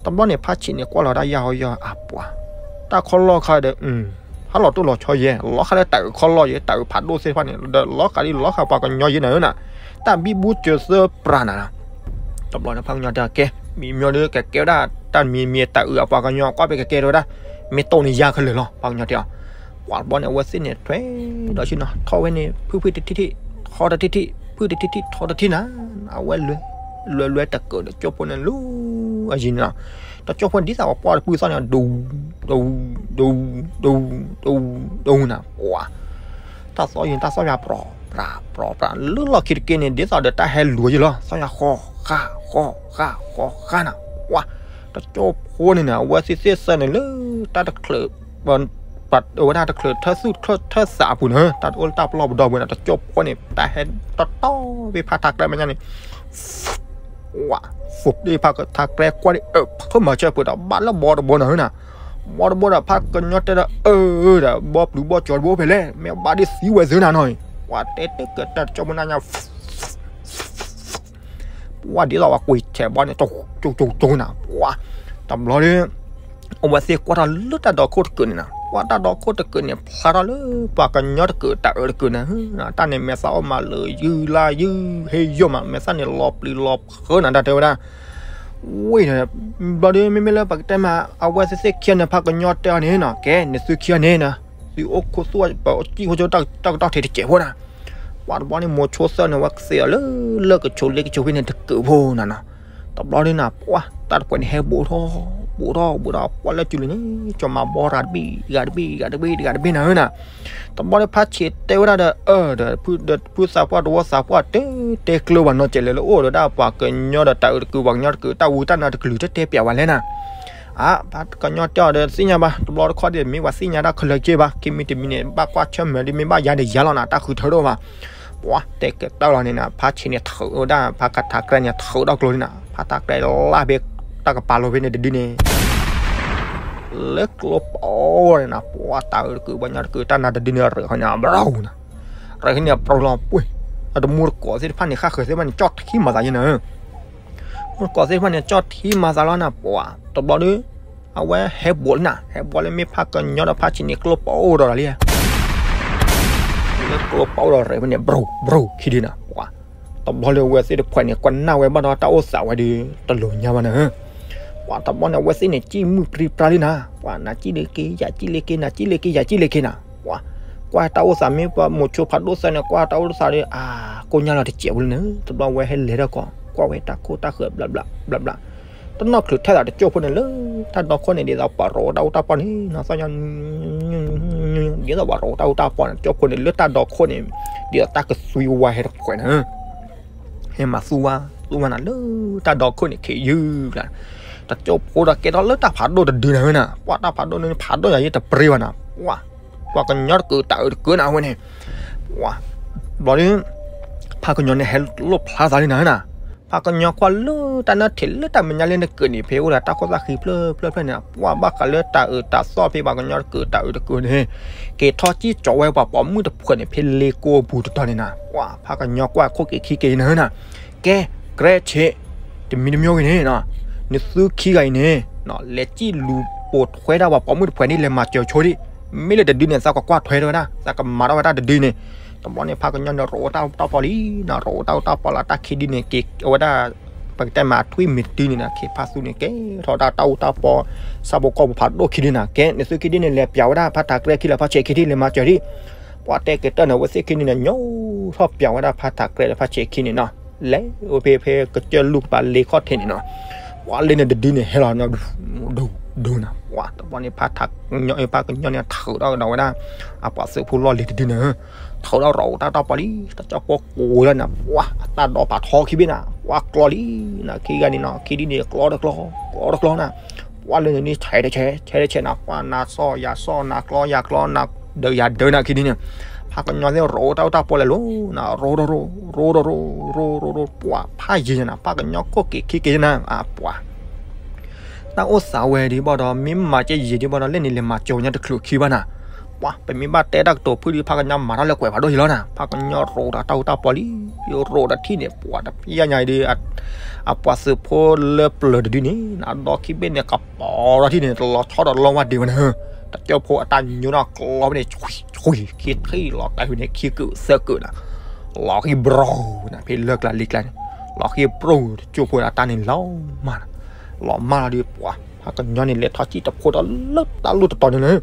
တဘျီန့ၣ် ဖးဆံးန့ၣ် ကွၢ်လီၤတၢ်ယၢ်ဟီယၢ်အပှၤ တၢ်ခီၣ်လီၢ်ခါဒီး ဟးလီၤတိၢ်လီၤဆီယဲၢ် လီၤဃာ်လၢတၢ်အုးခီၣ်လီၢ်ယဲၢ် တၢ်အုးဖးဒိၣ်သ့ၣ်တဖၣ်န့ၣ် ဒီးလီၤဃာ်ဒ်လီၤဃာ်ပှၤကညီယဲၢ်နၤဧၢနၤ တၢ်ဘံဘူစၢၤသၢပြးနၤ တဘျီန့ၣ် ဖးကညီတဲကဲ မံမံဒီးကကဲဝဲဒၣ် တၢ်မံမံတၢ်အုးအပှၤကညီကွၢ်ဖဲကကဲထီၣ်ဝဲဒၣ် မ့ၢ်တိၢ်န့ၣ်ယါခဲလၢာ်လီၤ ပှၤကညီတဲအီၤ. ပှၤတဘျီန့ၣ် အဝဲသ့ၣ်န့ၣ်ထွဲဒီးဆ့ၣ်နီၤ ထီၣ်ဝဲန့ၣ် ဖုၣ်ဖုၣ်တထံၣ်ထံၣ် ထီတထံၣ်ထံၣ် ဖုၣ်တထံၣ်ထံၣ် ထီတထံၣ်နၤ, အဝဲလွဲ လွဲလွဲတကးဒီးကၠိဖိန့ၣ်လၢအယံၤန့ၣ်လီၤ. တကၠိဖိဒ်သိးပှၤပှၢ်တပုၢ်သီၣ်န့ၣ် ဒူ ဒူ ဒူ ဒူ ဒူ ဒူနၤ ပှၤ တၢ်သီၣ်ယံၤ တၢ်သီၣ်ယၤ ပြီၤပြး ပြီၤပြး လၢလီၢ်ခံတက့ၢ်န့ၣ် ဒ်သိးဒီးတၢ်ဟဲလူၤယံၤလီၤ. သီၣ်ယၤ ဃီ ဃၣ် ဃီ ဃၣ် ဃီ ဃၣ်နၤ ပှၤ တကၠိဖိန့ၣ်နၤ အဝဲသ့ၣ်သ့ၣ်ဆၢန့ၣ်လၢတၢ်တချုး ပဝဲဒၣ်တချုးထၢသူၣ်ထၢသးအပူၤန့ၣ် တၢ်အိၣ်လၢတၢ်ပလီၢ်ပဒီပုၢ်ဝဲၢ်န့ၣ် တကၠိဖိန့ၣ် တၢ်ဟဲတီတီဖဲဖါထးကြဲမဲာ်ညါန့ၣ် ဝါ ဖုးဒ်ဖါထးကြဲကွၢ်ဒ်အၢ ဖုးမၤဆၢပှဲၤဒီးဘၣ်လၢဘီတဘီနၤဧၢနၤ, ဘီတဘီဒီးဖါကညီတဲဒီး အၢ ဒီး ဘီပျုၤဘီကၠီတဘိဖဲလဲၣ် မ့ၢ်ဘၣ်ဒ်သံဝဲသ့ၣ်နၤနီၤအံၤ ပှၤတဲတကဲတၢ်တကၠိဖိနၤညါ ပှၤဒ်သိးပှၤကွံာ်ဆဲးဘီန့ၣ် ကၠိကၠိကၠိနၤ ပှၤ တဘျီဒီး အဝဲသ့ၣ်ကွၢ်ထီၣ်လၢတၢ်ဒီခိၣ်တကုာ်န့ၣ်နၤ ပှၤတၢ်ဒီခိၣ်တကုာ်န့ၣ် ဖျါထီၣ်လၢပှၤကညီတကုာ်တၢ်အၢတကုာ်နၤ တၢ်န့ၣ်မဲာ်သၣ်အိၣ်မးလၢယုၢ်လါယုၢ်ဟ့ယိၣ်မး မဲာ်သၣ်န့ၣ်လီၤပျံၤလီၤဖုးနၤ တၢ်တဲဝဲဒၣ် ဝံၤန့ၣ် ဘျီဒီးမ့မ့ၢ်လၢပကတဲမး အဝဲသ့ၣ်သ့ၣ်ခံဂၤန့ၣ် ဖါကညီတဲအီၤန့ၣ်နီၤ ကဲ နသုခံဂၤန့ၣ်နီၤ သုအိၣ်ခိၣ်သူၣ်ပကံၣ်ဖိကၠိတၢ်ကတီၢ်ထံးတစဲးဖိနၤ ပှၤတဘျီန့ၣ် မိၤဆိသၢန့ၣ် ဝဲကသ့အီၤလၢ လၢကဆိးလ့ကဆိးဖဲန့ၣ်တကုာ်ဖိနၤနီၤ တဘျီန့ၣ်နၤ ပှၤတၢ်တပှဲၤန့ၣ်ဟဲဘူးထီၣ် ဘူးထီၣ် ဘူးထီၣ် ပှၤလၢကၠူၤလံန့ၣ် ကၠီမၤဘီတဂၤတဘ့ၣ် တဂၤတဘ့ၣ် တဂၤတဘ့ၣ် တဂၤတဘ့ၣ်နၤဧၢနၤ တဘျီန့ၣ် ဖါဆံးတဲဝဲဒၣ်ဒီး အၢ ဒီး ဖုသးပှၢ်တဝီသးပှၢ်တဲ တဲကျၢၤဝဲနီၤ ကဲလဲၣ်လၢအိၣ်ဒီးဒၣ်ပှၤကညီဒီးတၢ်အၢတကုာ် ပှၤကညီတကုာ် တၢ်ဝံတၢ်နါတကလုာ် တတဲပျးဝဲလဲၣ်နၤ အါ ပှၤကညီတဲအီၤဒီးသ့ၣ်ညါဘၣ် တဘျီတခီၣ်ဒီး မ့ၢ်ပှၤသ့ၣ်ညါတၢ်ခဲလၢာ်က့ဘၣ် ခံမံၤတမံၤန့ၣ် ဘၣ်ကွၢ်ဆၢၣ်မဲာ်ဒီး မ့ၢ်ဘၣ်ယါဒီးယါလီၤနၤ တၢ်ဃုထၢဒိၣ်ဘၣ် ပှၤတဲကတၢၢ်လီၤန့ၣ်နၤ ဖါဆံးန့ၣ်ထုးဝဲဒၣ် ဖါထးကြဲန့ၣ်ထုးဒီးကျိန့ၣ်နၤ ဖါထးကြဲလၢဖဲ တၢ်ကပၤလီၤဖဲန့ၣ်တဒုန့ၣ် လၢကျိပီန့ၣ်နၤ ပှၤတၢ်အၢတကုာ် ပှၤကညီတကုာ် တၢ်နါတဒုန့ၣ် ရၢၢ်ခီန့ၣ် ဘြူၤနၤ ရၢၢ်ခီန့ၣ်ဘြူၤလီၤပှ့ၤ အတမူတကိးသ့ၣ်တဖၣ်န့ၣ် ဃၣ်ဃၢၤသ့ၣ်တဖၣ်န့ၣ် ကၠီၣ်ထံမၤသးယဲနၤ မူတကိးသ့ၣ်တဖၣ်န့ၣ် ကၠီၣ်ထံမၤသးလီၤနၤ ပှၤ တဘျီဒီး အဝဲဟဲဘူးလံနၤ ဟဲဘူးလၢမ့ၢ်ဖါကညီဒီးဖါဆံးန့ၣ် ကျိပီအိၣ်ဒီးလီၤလံ လၢကျိပီအိၣ်ဒီးရၢၢ်ဖဲန့ၣ် ဘြူၤ ဘြူၤ ခံဒုနၤ ပှၤ တဘျီလၢအဝဲသ့ၣ်တဖှဲးန့ၣ် ကွၢ်နၢ်ဝဲဘၣ်ဒီးတၢ်အိၣ်သးဝဲဒီး တလိၤညါဘၣ်နၤ ပှၤတဘျီန့ၣ် အဝဲသ့ၣ်န့ၣ် စံၣ်မုၢ်ပြံပြါလံနၤ ပှၤနၤစံၣ်လ့ၤက့ၤ ယၤစံၣ်လ့ၤက့ၤ နၤစံၣ်လ့ၤက့ၤ ယၤစံၣ်လ့ၤက့ၤနၤ ပှၤ ကွၢ်တၢ်အိၣ်သးမ့ၢ်ပှၤမိၤဆိဖးဒိၣ်သၢန့ၣ် ကွၢ်တၢ်အိၣ်သးဒီး အါ ကိၣ်ညါလီၤတစဲးဖိလံနၤ တဘျီဝဲဟဲလဲၤထီၣ်ကီး ကွၢ်ဝဲတၢ်ခိၣ်တၢ်ဃၢၤ ဘျးဘျး ဘျးဘျး တနီၣ်ချုးထဲသိးတကၠိဖိန့ၣ်လၢ တၢ်ဒီခိၣ်န့ၣ် ဒ်သိးပှၤရိးတၢ်အိၣ်တၢ်ပီၢ်န့ၣ် နီၢ်သီၣ်ညါ ဒ်သိးပှၤရိးတၢ်အိၣ်တၢ်ပီၢ်န့ၣ် တကၠိဖိန့ၣ် လၢတၢ်ဒီခိၣ်န့ၣ် ဒ်သိးတၢ်ကသွံဝါဟဲတခွဲးနၤ ဟဲမၤသူဝါ သူဝါနၤလၢတၢ်ဒီခိၣ်န့ၣ် ခ့ယုၢ်ကျါ တကၠိဖိဒီးကဲထီၣ်လၢတၢ်ဖးဒိၣ်တဒုနၤဝဲနၤ ပှၤတၢ်ဖးဒိၣ်န့ၣ် ဖးဒိၣ်ယၤယဲတပြ့ဘၣ်နၤ ပှၤ ပှၤကညီတကုာ်တၢ်အၢတကုာ်နၤဝဲန့ၣ် ပှၤ ဘျီဒီး ဖါကညီန့ၣ်ဟဲလိၣ်ဖျါသးလံနၤနၤ ဖါကညီကွၢ်လၢတၢ်နၢထံးလၢတၢ်မဲာ်ညါလၢနကုာ်န့ၣ် ဖဲအိၣ်ဒီးတၢ်ခိၣ်သၣ်ဃံဖျၢၣ်ဖျၢၣ်ဖျၢၣ်န့ၣ် ပှၤဘၣ်ဃးလၢတၢ်အၢတၢ်သီဖဲပှၤကညီတကုာ်တၢ်အၢတကုာ်န့ၣ် က့ၤထီၣ်စံၣ်ကၠီဝဲပှၤပိာ်မုၣ်တဖှဲးန့ၣ် ဖဲလ့ကိပူၤတတီၤန့ၣ်နၤ ပှၤဖါကညီကွၢ်ခိၣ်က့ၤခံက့ၤနၤနၤ ကဲ ကြဲးဆ့း တမံၤတမံၤဂ့ၤန့ၣ် နသုခံဂၤအံၤန့ၣ် လဲၤစံၣ်လူၤပိာ်ထွဲဒၣ်ပှၤပိာ်မုၣ်တဖှဲးန့ၣ် လဲၤမၤစၢၤဆိဒံး မ့ၢ်လၢတဒုန့ၣ် သးကကွၢ်ထွဲထီၣ်ဝဲဒၣ် သးကမၤထီၣ်ဝဲဒၣ်တဒုန့ၣ် တဘျီန့ၣ် ဖါကညီန့ၣ် ရိးတၢ်အူတၢ်ပီၢ်လံနၤ ရိးတၢ်အူတၢ်ပီၢ်လၢတၢ်ခံဒုန့ၣ် က့ၤအဝဲဒၣ် ပကတဲမးထွံၣ်မံၤတဒုန့ၣ်နၤ ခ့ဖါသူန့ၣ် ကဲထီၣ်ဒၣ်တၢ်အူတၢ်ပီၢ် ဆၣ်ဖိကီၢ်ဖိဖးဒိၣ်ခံဒုနၤ ကဲ နသုခံဒုန့ၣ် လဲၤပျးဝဲဒၣ်ဖါထးကြဲခံလၢဖါဆံးခံဒု လဲၤမၤစၢၤဒံး ပှၤတဲကတၢၢ်န့ၣ် အဝဲသ့ၣ်ခံဒုန့ၣ် ညိထီၣ်ပျးဝဲဒၣ်ဖါထးကြဲဒီးဖါဆံးခံန့ၣ်နီၤ လဲၤအိၣ်ဖဲဖဲကစၢၢ်လူၢ်ကပၤလ့ခီၣ်ထံးန့ၣ်နီၤ ပှၤလၢန့ၣ်တဒုန့ၣ်ဟဲလီၤ ဒိၣ်ဒိၣ်နၤ ပှၤတဘျီန့ၣ် ဖါထးကညီ ဖါကညီန့ၣ် ထုးထီၣ်ကဒီးဝဲဒၣ် အပှၤသုးဖိလီၢ်လံၤတဒုန့ၣ် ထုးထီၣ်ရိးတၢ်တၢ်ပီၢ်လံ တကၠီဖိကိးလၢနၤ ပှၤအတၢ်ဒီးပာ်ထီခံဘ့ၣ်နၤ ပှၤကျီလံနၤ ခံဂၤန့ၣ်နီၤ ခံဒုန့ၣ် ကျီတကျီ ကျီတကျီနၤ ပှၤလၢန့ၣ် ဆဲးတဆဲး ဆဲးတဆဲးနၤ ပှၤနၤစီၣ်ယၤစီၣ် နၤကျီယၤကျီ နၤဒၢးယၤဒၢးနၤ ခံဒုန့ၣ် ဖါကညီသ့ၣ်ရိးတၢ်အူတၢ်ပီၢ်လဲၤလိၤနၤ ရိးရိးရိး ရိးရိးရိး ရိးရိးရိး ပှၤဖးယံၤနၤ ဖါကညီခိၣ်က့ၤခံက့ၤနၤ အပှၤ တၢ်အိၣ်သးဝဲဒံးဘၣ်ဒီး မ့ၢ်မၤကဲယံာ်ဒံးဘၣ်ဒီး လဲၣ်န့ၣ်လဲၤမၤစၢၤညါတချုးခံဘၣ်နၤ ပှၤ ပမ့ၢ်ဘၣ်တဲတၢ်ကတိၤဖုၣ်ဒီး ဖါကညီမၤတၢ်လၢကွဲးဖးဒိၣ်ယံၤလီၤနၤ ဖါကညီရိးတၢ်တၢ်အူတၢ်ပီၢ်လံ ရိးတထံၣ်န့ၣ် ပှၤတဖျဲညါအံၤဒီး အပှၤသုးဖိလၢပျၢၤတဒုန့ၣ် အဒီခံဘ့ၣ်န့ၣ် ကပီၤထီၣ်ထံၣ်န့ၣ် တလီၤဆီဒီးလီဝါဒံးဝဲနၤ တကၠိဖိအတၢ်ညိနီၣ်ကျီဖဲန့ၣ် ဆှံဆှံ ခံထံၣ်လီၤတၢ်ဖဲန့ၣ် ခံကုာ်သၢကုာ်နၤ လီၤဃံဘြိၤနၤ ဖဲလၢကျါလံကျါန့ၣ် လီၤဃံဘြိၤ တကၠိဖိအတၢ်န့ၣ်လီၤမၢ်နၤ လီၤမၢ်လီၤဒီး ပှၤဖးကညီန့ၣ် လဲၤထီၣ်စံၣ်တဖိဒီးလၢတၢ်လိၣ်တတီၤန့ၣ်လၢ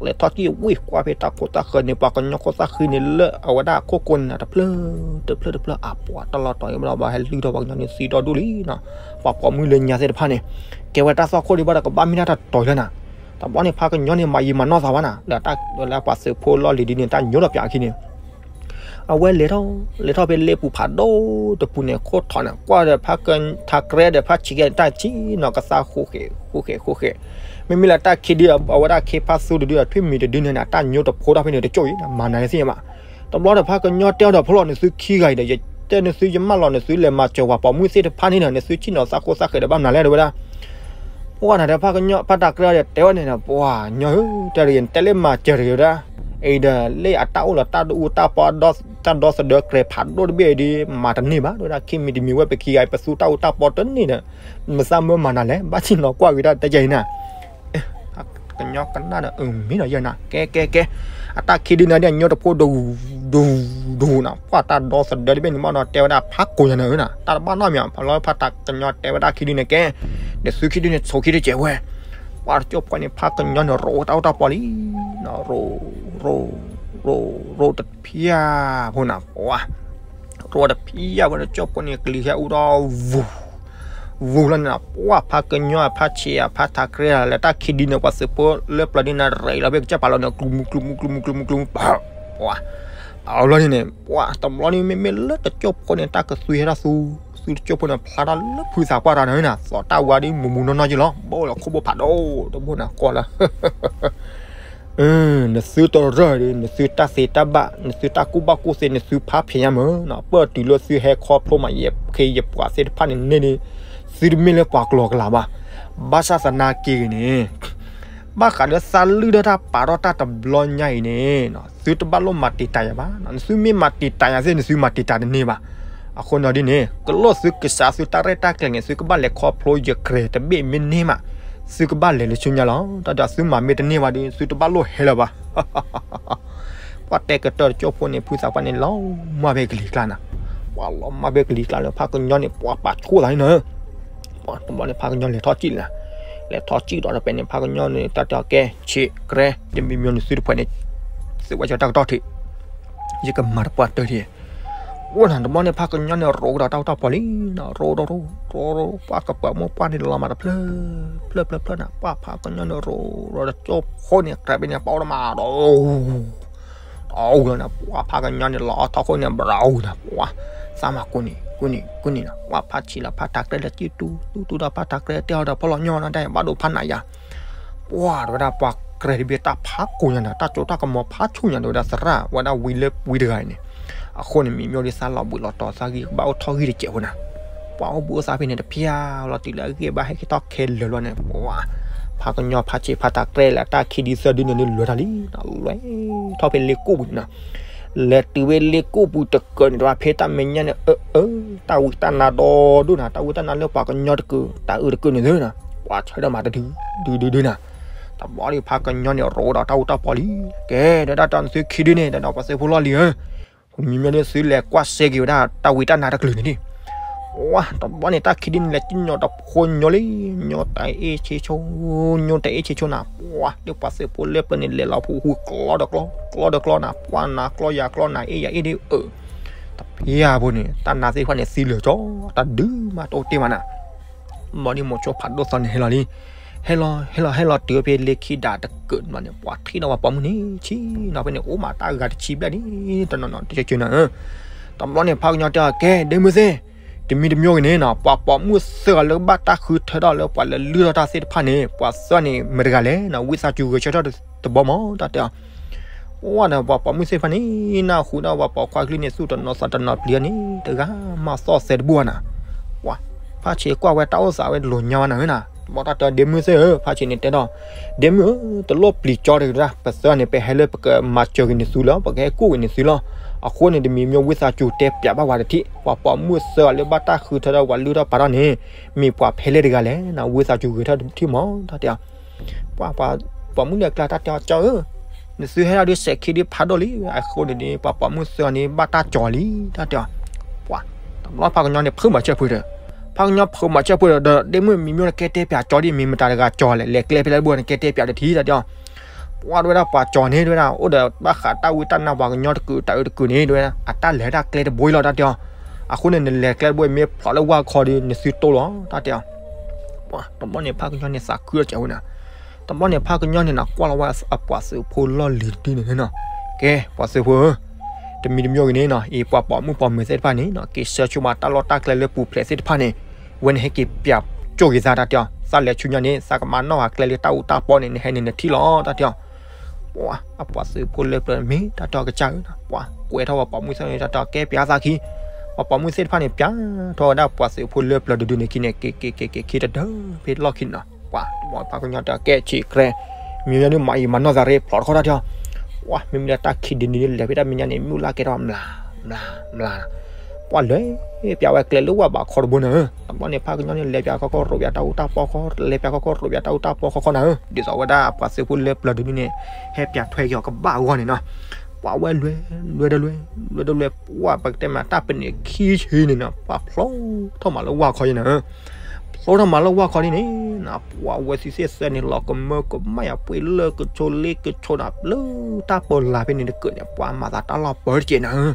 လဲၤထီၣ်စံၣ်ဝ့ၢ်ကွၢ်ဖဲတၢ်ခိၣ်သၣ်ဃၢၤန့ၣ် ပှၤကညီခိၣ်သၣ်ဃံန့ၣ် လၢအဝဲဒၣ်အခိၣ်ကိန့ၣ် တဖျၢၣ်တဖျၢၣ်တဖျၢၣ် အပှၤတၢ်လီၢ်တီၤအံၤဘၣ်ဒီး ဘၣ်ဟဲလုၢ်ထီၣ်ပှၤကညီန့ၣ် သံဒီဒူၣ်လံနီၤ. ပှၤပိာ်မုၣ်လၢညါသ့ၣ်တဖၣ်န့ၣ် ကဲဝဲတၢ်သွၣ်ခိၣ်ဒံးဘၣ်ဒီး ကဘၣ်မ့ၢ်ဒၣ်တတီၤလၢနၤ. တဘျီန့ၣ် ဖးကညီန့ၣ်မၤယံာ်မၤနီၢ်သးဘၣ်နၤ လၢတၢ်လၢပှၤသုးဖိလီၢ်လံၤဒ်န့ၣ် တၢ်ညိဒီးပၠးအခံန့ၣ် အဝဲလဲၤထီၣ် လဲၤထီၣ်ဖဲလ့ပူၤဖးဒိၣ်တပူၤန့ၣ် ခိၣ်ထီၣ်န့ၣ် ကွၢ်ဒီးဖးက ထးကြဲဒီးဖးဆံးကဲန့ၣ် တၢ်ဆံးနီၤကသၣ်ဃိဃဲးဃိဃဲးဃိဃဲး. မ့မ့ၢ်လၢတၢ်ခံဒု အဝဲဒၣ်ခ့ဖးသူတဒု အထွံၣ်မံၤတဒုန့ၣ် အတၢ်ညိတဖိတၢ်ဖဲန့ၣ်တကၠိၢ်အံၤ မၤနၤလၢသ့ၣ်ညါဘၣ်. တဘျီဒီးဖးကညီတဲအီၤဒီး ဖိလီၤ နသုခံဂၤအံၤဒီး ယတဲနသုယမၢလီၤ နသုလဲၤမၤစၢၤပှၤပိာ်မုၣ်သ့ၣ်တဖၣ်န့ၣ်ဒီး နသုဆ့ၣ်နီၤသးဃိသးဃဲးဒီးဘၣ်မနုၤလဲၣ် တဲဝဲဒၣ် ပှၢ်နၤဒီးဖးကညီ ဖးထးကြဲဒီးတဲဝဲန့ၣ်ဒီး ပှၢ်ညီဧၢ တဲဒီး ယတဲလၢမၤစၢၤတဂ့ၤဝဲဒၣ်, အံၤဒီး လၢအတၢ်အိၣ်လီၤတၢ်ဒိၣ်အူတၢ်ပီ တၢ်ဒီသဒၢကြဲးဖးဒိၣ်တဘ့ၣ်အံၤဒီး မၤတန့ၢ်ဘၣ် တဲဝဲဒၣ် ခံမံၤတမံၤဝဲ ပခံဂၤအံၤ ပသူတၢ်အူတၢ်ပီတန့ၢ်ဒီး မသးမၢမၤနၤလဲၣ် ဘၣ်ဆ့ၣ်နီၤကွၢ်က့ၤတၢ်တဲကဲအံၤနၤ ကညီကနၣ်ဒီး အမ့ၢ်ဒီးယဲနၤ ကဲကဲကဲ, အတၢ်ခံဒုန့ၣ်ဒီး ညိတဖိဒိၣ်ဒိၣ်ဒိၣ်နၤ ပှၢ်တၢ်ဒီသဒၢတဘ့ၣ်န့ၣ်မ့ၢ်ဒီး တဲဝဲဒၣ်ဖးကိးညါန့ၣ်ဧၢနၤ တၢ်တဘၣ်နီတမံၤ ဖးလီၤဖးထးကညီတဲဝဲဒၣ်ခံဒုန့ၣ်ကဲ, ဒီးသုခံဒုန့ၣ် ဆိခံတစဲးဝဲ, ပှၢ်တကၠိၢ်ဖိန့ၣ် ဖးကညီန့ၣ် ရိးတၢ်အိၣ်တၢ်ပီလံ, ရိး ရိး ရိး ရိးတဖျၢၣ်ဖိနၤ ပှၢ် ရိးတဖျၢၣ်ဖိန့ၣ် ကၠိၢ်ဖိန့ၣ် ကလံၤဟဲအူဒီး ဝူၤ ဝူၤလီၤန့ၣ် ပှၢ်ဖးကညီ ဖးဆံး ဖးထးကြဲ လၢတၢ်ခံဒုန့ၣ် ပှၤသုးဖိလၢပျၢၤဒုန့ၣ် ရ့းလီၤဖဲကစၢ်ပာ်လီၤန့ၣ် ကျူမူကျူမူကျူမူကျူမူကျူမူ ပှၢ် အလီၤန့ၣ်န့ၣ် ပှၢ်တဘျီန့ၣ်မ့မ့ၢ်လၢတကၠိၢ်ဖိန့ၣ် တၢ်ကသွံဟဲထီၣ်သူ သူတကၠိၢ်ဖိန့ၣ် ဖျါထီၣ်လၢဖုသးပှၢ်တၢ်န့ၣ် သီၣ်တၢ်ဝါဒ်မူမူနီၢ်နီၢ်က့လီၤ ဘိလီၤခိၣ်ဘိဖးဒိၣ်တဘိန့ၣ် ကွၢ်လၢ နသုတရၢၢ်ဒီး နသုတၢ်သ့တၢ်ဘၣ် နသုတၢ်ကူၣ်ဘၣ်ကူၣ်သ့ နသုဖးဖျဲးညါမၢ်နီၤ ပၢၢ်တုၤလၢသုဟဲခီဖျိမး ယခ့ယပှၤသ့ၣ်တဖၣ်န့ၣ်န့ၣ်ဒီး သုတမ့ၢ်လၢပှၤကျိၤကလးဘၣ်. ဘၣ်ဆၣ်သနာ်က့ဂ့ၤန့ၣ် ဘၣ်ဃးလၢသးလုၢ်ထီၣ်တၢ်ပာ်ထီၣ်တၢ်တဘျီညါအံၤန့ၣ် သုတဘၣ်လိၣ်မၤတံာ်တာ်ယၤဘၣ်. နသုမ့ၢ်မၤတံာ်တာ်ယၤသ့ၣ် နသုမၤတံာ်တာ်တန့ၢ်ဘၣ်. အဃိန့ၣ်ဒ်န့ၣ် ကလိၣ်သုကစးသုတၢ်ရဲၣ်တၢ်ကျဲၤန့ၣ် သုကဘၣ်လဲၤခီဖျိယကြဲးတဘ့ၣ်မ့ၢ်န့ၢ်မး သုကဘၣ်လဲၤလၢဆူညါလီၤ. တၢ်ဒီးသုမၤမ့ၢ်တန့ၢ်ဘၣ်ဒီး သုတဘၣ်လိၣ်ဟဲလၢၤဘၣ်. ပှၤတဲကတၢၢ်တကၠိၢ်ဖိန့ၣ် ဖုသးပှၢ်န့ၣ် လီၤမၢ်ဖဲကလံၤကျါနၤ, ပှၤလီၤမၢ်ဖဲကလံၤကျါလၢဖးကညီန့ၣ် ပှၤပာ်ဆိၣ်သးန့ၣ်နၤ, ပှၤတဘျီန့ၣ် ဖးကညီလဲၤထီၣ်စံၣ်လံနၤ, လဲၤထီၣ်စံၣ်ဒီးဖဲန့ၣ် ဖးကညီန့ၣ် တၢ်တဲအီၤကဲ ဆံးကြဲ တမံၤမံၤန့ၣ် သုတဖှဲးန့ၣ် သုဝဲကၠီတၢ်ကတီၢ်ထံး ယကမၤတပှၢ်တၢၢ်ထံး အိၣ်နၤတဘျီန့ၣ် ဖးကညီန့ၣ် ရိးကဒီးတၢ်အိၣ်တၢ်ပီလံနၤ, ရိးရိးရိးရိး ပှၤကပၢၤမိၢ်ပှၢ်န့ၣ် လီၤမးတဖျၢၣ် ဖျၢၣ်ဖျၢၣ်ဖျၢၣ်နၤ, ပှၤဖးကညီန့ၣ် ရိးရိးတကၠိၢ်ဖိန့ၣ် ကြၢးဖဲန့ၣ် ပှၤအိၣ်တမးဒီး အဝဲနၤ ပှၤဖးကညီန့ၣ် လီၤအီၣ်ထီၣ်ခိၣ်န့ၣ် ဘြၤအူနၤ ပှၤ သးမၤကူနံၤ ကူနံၤ ကူနံၤနၤ, ပှၤဖးဆံးလၢဖးထးကြဲလၢကံၢ်တူ တူတူဒီး ဖးထးကြဲတဲအီၤဒီး ဖီလီၤညီနၤ တၢ်ဘၣ်ဒိဖးနးယၤ ပှၤတဝဲဒၣ် ပှၤကြဲတဘ့ၣ်တၢ်ဖးကိးညါနၤ, တၢ်ကၠိတၢ်ကမီၤဖးဆူၣ်ညါ တဝဲဒၣ်သရၣ်ဝဲဒၣ်ဝံလၢဝံတဂၤအံၤန့ၣ်, အဃိန့ၣ် မံၤမ့ၢ်ဒ်သးလီၤဘှံးလီၤတီၤသးဂံၢ်ဘၣ်အိၣ်ထီၣ်ဂံၢ်တစဲးဖိနၤ, ပှၤအိၣ်ဘှံးအိၣ်သးဖဲန့ၣ်တဖျၢၣ်လီၤတုၤလၢအဂံၢ်ဘၣ်ဟဲက့ၤထီၣ်ခဲလၢာ်လီၤန့ၣ်, ပှၤ ဖးကညီဖးဆံးဖးထးကြဲလၢတၢ်ခံဒုသၢဒုန့ၣ် လဲၤထီၣ်လံ, လဲၤထီၣ်ဖဲလ့ကိၣ်ပူၤန့ၣ်နၤ လဲၤတုၤဝဲလ့ကိၣ်ပူၤတကၢၢ်န့ၣ် တဝဲဖဲတၢ်မဲာ်ညါန့ၣ် အၢ အၢ တၢ်ဝံတၢ်နါဒီဒိၣ်နၤ, တၢ်ဝံတၢ်နါလၢပှၤကညီတကၢၢ် တၢ်အၢတကၢၢ်န့ၣ်သ့နၤ, ပှၤဆၢထၢၣ်မၤတဒု ဒု ဒု ဒုနၤ, တဘျီဒီးဖးကညီန့ၣ် ရိးဒီးတၢ်အူတၢ်ပီလံ, ကဲ ဒီးဒၣ်တၢ်နသုခံဒုန့ၣ် ဒီးပှၤသုးဖိလီၢ်လံၤဧၢ, မံၤမ့ၢ်ဒ်သုလဲၤကွၢ်စဲက့ၤဝဲဒၣ် တၢ်ဝံတၢ်နါတကလုာ်န့ၣ်လံ ပှၤ တဘျီန့ၣ် တၢ်ခံဒုန့ၣ် လဲၤကံၣ်ညီတဖိညီလံ, ညီတၢ်အ့ၣ်ဆ့ဆိ, ညီတၢ်အ့ၣ်ဆ့ဆိနၤ, ပှၤ လၢပှၤသုးဖိလၢပျၢၤန့ၣ် လဲၤလီၤဖူဃူကျီဒီးကျီ, ကျီဒီးကျီနၤ, ပှၤနၤကျီယၤကျီနၤ အ့ၣ်ယၤအ့ၣ်ဒ်အၢ, တဖျၢၣ်ဖိန့ၣ် တၢ်နါသ့ၣ်တဖၣ်န့ၣ် သံလၢာ်ကၠီ, တၢ်ဒုးမးတအိၣ်တ့ၢ်မးနၤ, ဘျီဒ်မိၤဆိဖးဒိၣ်သီန့ၣ်ဟဲလီၤလံ, ဟဲလီၤ ဟဲလီၤ ဟဲလီၤတုၤဖဲလ့ခံဒးတကၢၢ်န့ၣ် ပှၤထံၣ်ဒီးပှၤပိာ်မုၣ်န့ၣ် ဆံးနီၤဖဲန့ၣ် အိၣ်မးတၢ်ဂၤတဆံဘျဲၣ်ဒ် တနီၤနီၤတကၢၢ်ကၢၢ်နၤ, တဘျီန့ၣ် ဖးကညီတဲအီၤ ကဲ ဒ့မုၢ်သ့ၣ် တမံၤတမံၤဂ့ၤန့ၣ်နၤ ပှၤပိာ်မုၣ်သၢဂၤလၢဘၣ်တၢ်ဃုထၢထီၣ်လၢပှၤလဲၤလုၢ်ထီၣ်တၢ်သ့ၣ်တဖၣ်န့ၣ် ပှၤသၢဂၤန့ၣ် မတၤတဂၤလဲၣ်နၤ ဝံသးစူၤဂဲၤဆၢထၢၣ်တဘီမး တၢ်တဲအီၤ, ပှၤဒီးပှၤပိာ်မုၣ်သ့ၣ်တဖၣ်န့ၣ် နၢ်ဟူဒီးပှၤပိာ်ခွါကလုၢ်န့ၣ် သူၣ်တနီၤသးတနီၤပျံၤန့ၣ် တဂၤမၤသီၣ်သဲတဘူၣ်ဘၣ်နၤ, ပှၤ ဖးဆံးကွၢ်ဝဲတၢ်အိၣ်သးဝဲလိၤညါဘၣ်နၤဧၢနၤ, ဘၣ်တၢ်တဲဒ့မုၢ်သ့ၣ်ဧၢ ဖးဆံးန့ၣ်တဲဒီး, ဒ့မုၢ်ဧၢ တလိၣ်ပျံၤကၠီတဂ့ၤတၢ် ပသၢဂၤန့ၣ် ပဟဲလၢပကမၤစၢၤက့ၤန့ၢ်သုလီၤ ပကဟဲကူၣ်က့ၤန့ၢ်သုလီၤ, အဃိန့ၣ် တမံၤမ့ၢ်ဝံသးစူၤတဲပျးဘၣ်ပှၤတထံၣ် ပှၤပိာ်မုၣ်သၢဂၤလၢဘၣ်တၢ်ဃုထၢထီၣ်ပှၤလုၢ်ထီၣ်ပာ်ထီၣ်န့ၣ် မ့ၢ်ပှၤဖဲလဲၣ်တဂၤလဲၣ်နၤ ဝံသးစူၤဂဲၤဆၢထၢၣ်တထံၣ်မး တၢ်တဲအီၤ ပှၤ ပှၤပိာ်မုၣ်လၢအကျါတၢ်တဲအီၤ ကၠီဧၢ, နသုဟဲထီၣ်ဒုးစဲးခံဒုးဖးဒိၣ်လံ, အဃိန့ၣ်န့ၣ် ပှၤပိာ်မုၣ်သၢဂၤန့ၣ် ဘၣ်တၢ်ကၠီလံ တၢ်တဲအီၤ, ပှၤ တဘျီဖးကညီန့ၣ် ဖုးမၤစၢၤဖုးဒီး, ဖ ဖးကညီဖုးမၤစၢၤဖိဒီး ဒ့မုၣ်မံၤမံၤန့ၣ် ကဲတဲပၠးကၠီဒ်မ့ၢ်မတၤတဂၤကၠီလဲၣ်, လဲၤကျဲဖဲလဲၣ်တဘိန့ၣ် ကဲတဲပၠးတထံၣ်တၢ်တဲအီၤ. ပှၤတဲဝဲဒၣ်ပှၤကၠီန့ၣ်တဲဝဲဒၣ် အိၣ်ဒီးဘၣ်ဃးတၢ်ဝံတၢ်နါပှၤကညီတကုာ်တၢ်အၢတကုာ်န့ၣ် တဲဝဲဒၣ် အတၢ်လဲၤတၢ်ကျဲတဘိအံၤလီၤတၢ်တဲအီၤ. အဃိန့ၣ် နလဲၤကျဲတဘိအံၤမ့ၢ်ဖျိးလၢဝၢ်ခီဒီး နသုတိၢ်လီၤတၢ်တဲအီၤ. တဘျီန့ၣ်ဖးကညီန့ၣ်သးခုထီၣ်ကဲဝဲန့ၣ်, တဘျီန့ၣ်ဖးကညီန့ၣ်နီၤ ကွၢ်လီၤဝဲအပှၤသုးဖိလီၢ်လံၤတဒုန့ၣ်နီၤ, ကဲ ပှၤသုးဖိဧၢ, တမံၤတမံၤဂ့ၤန့ၣ်နီၤ အံၤပှၤပိာ်မုၣ်ပိာ်မၢၤသ့ၣ်တဖၣ်န့ၣ်နီၤ က့ၤဆှၢဆိမးတၢ်လီၢ်တၢ်ကျဲလၢပူၤဖျဲးသ့ၣ်တဖၣ်န့ၣ်, ဝဲန့ၣ်ဟဲက့ၤပၠးကၠိၣ်က့ၤသးတၢ်တဲအီၤ, သးလဲၤဆူညါန့ၣ် သးကမၤနီၣ်ဃာ်ကျဲလၢတၢ်အူတၢ်ပီန့ၣ် နဟဲန့ၣ်နထံၣ်လီၤတၢ်တဲအီၤ. ပှၤအပှၤသုးဖိလၢပျၢၤမ့ၢ်တၢ်တီကစၢ်ဧၢ, ပှၤကွဲးထီၣ်ပှၤပိာ်မုၣ်သ့ၣ်တဖၣ်န့ၣ် တၢ်တီကဲပၠးသးခံ, ပှၤပိာ်မုၣ်သ့ၣ်တဖၣ်န့ၣ် ပၠးထီၣ်ဝဲဒၣ်ပှၤသုးဖိလၢပျၢၤတဒုန့ၣ်ခံန့ၣ် က့ၤက့ၤက့ၤက့ၤခံတဒၢဖဲလီၢ်ခံန့ၣ်နီၤ, ပှၤတဘျီဖးကညီတဲကဲဆံးကြဲ, မံၤမံၤန့ၣ်မၤအံၤမၤနီၣ်သးရ့ဖျိးတခီတၢ်တဲအီၤ. ပှၤမ့မ့ၢ်လၢတၢ်ခံဒုန့ၣ်လဲၤဖဲတၢ်မဲာ်ညါန့ၣ် မုၢ်လၢ်ကဲထီၣ်မျးမျးမျး ပှၤလဲၤပၠးဝဲကျဲလၢဝဲဘးခီတဘိန့ၣ်ဧၢ, တဘျီန့ၣ်ဖးကညီန့ၣ် လဲၤပၠးခီခီရိးပၠးတၢ်အူတၢ်ပီခီ လဲၤပၠးခီခီရိးပၠးတၢ်အူတၢ်ပီခီခီန့ၣ်ဧၢ, ဒ်သိးဝဲဒၣ်ပှၤသုးဖိလၢပျၢၤတဒုန့ၣ် ဟဲပၠးထွဲက့ၤအီၤကဘၣ်အဂီၢ်န့ၣ်နီၤ, ပှၤဝဲလွဲ လွဲဒီးလွဲ လွဲဒီးလွဲ ပှၤပကတဲမးတၢ်ပနံာ်ခံဆံန့ၣ်နီၤ ပှၤဖျိထီၣ်မးလၢဝၢ်ခီယဲန့ၣ်ဧၢ ဖျိထီၣ်မးလၢဝၢ်ခီဒ်န့ၣ်နီၤ ပှၤဝဲသ့ၣ်သ့ၣ်သၢန့ၣ် လီၤကမၢကမၣ်ယၤပှ့ၤလၢကဆိးလ့ကဆိးနၤ လၢတၢ်ပၢလၤဖဲန့ၣ်တကၢးန့ၣ် ပှၤမၤသးတၢ်လီၢ်ပၢတကဲးနၤဧၢ,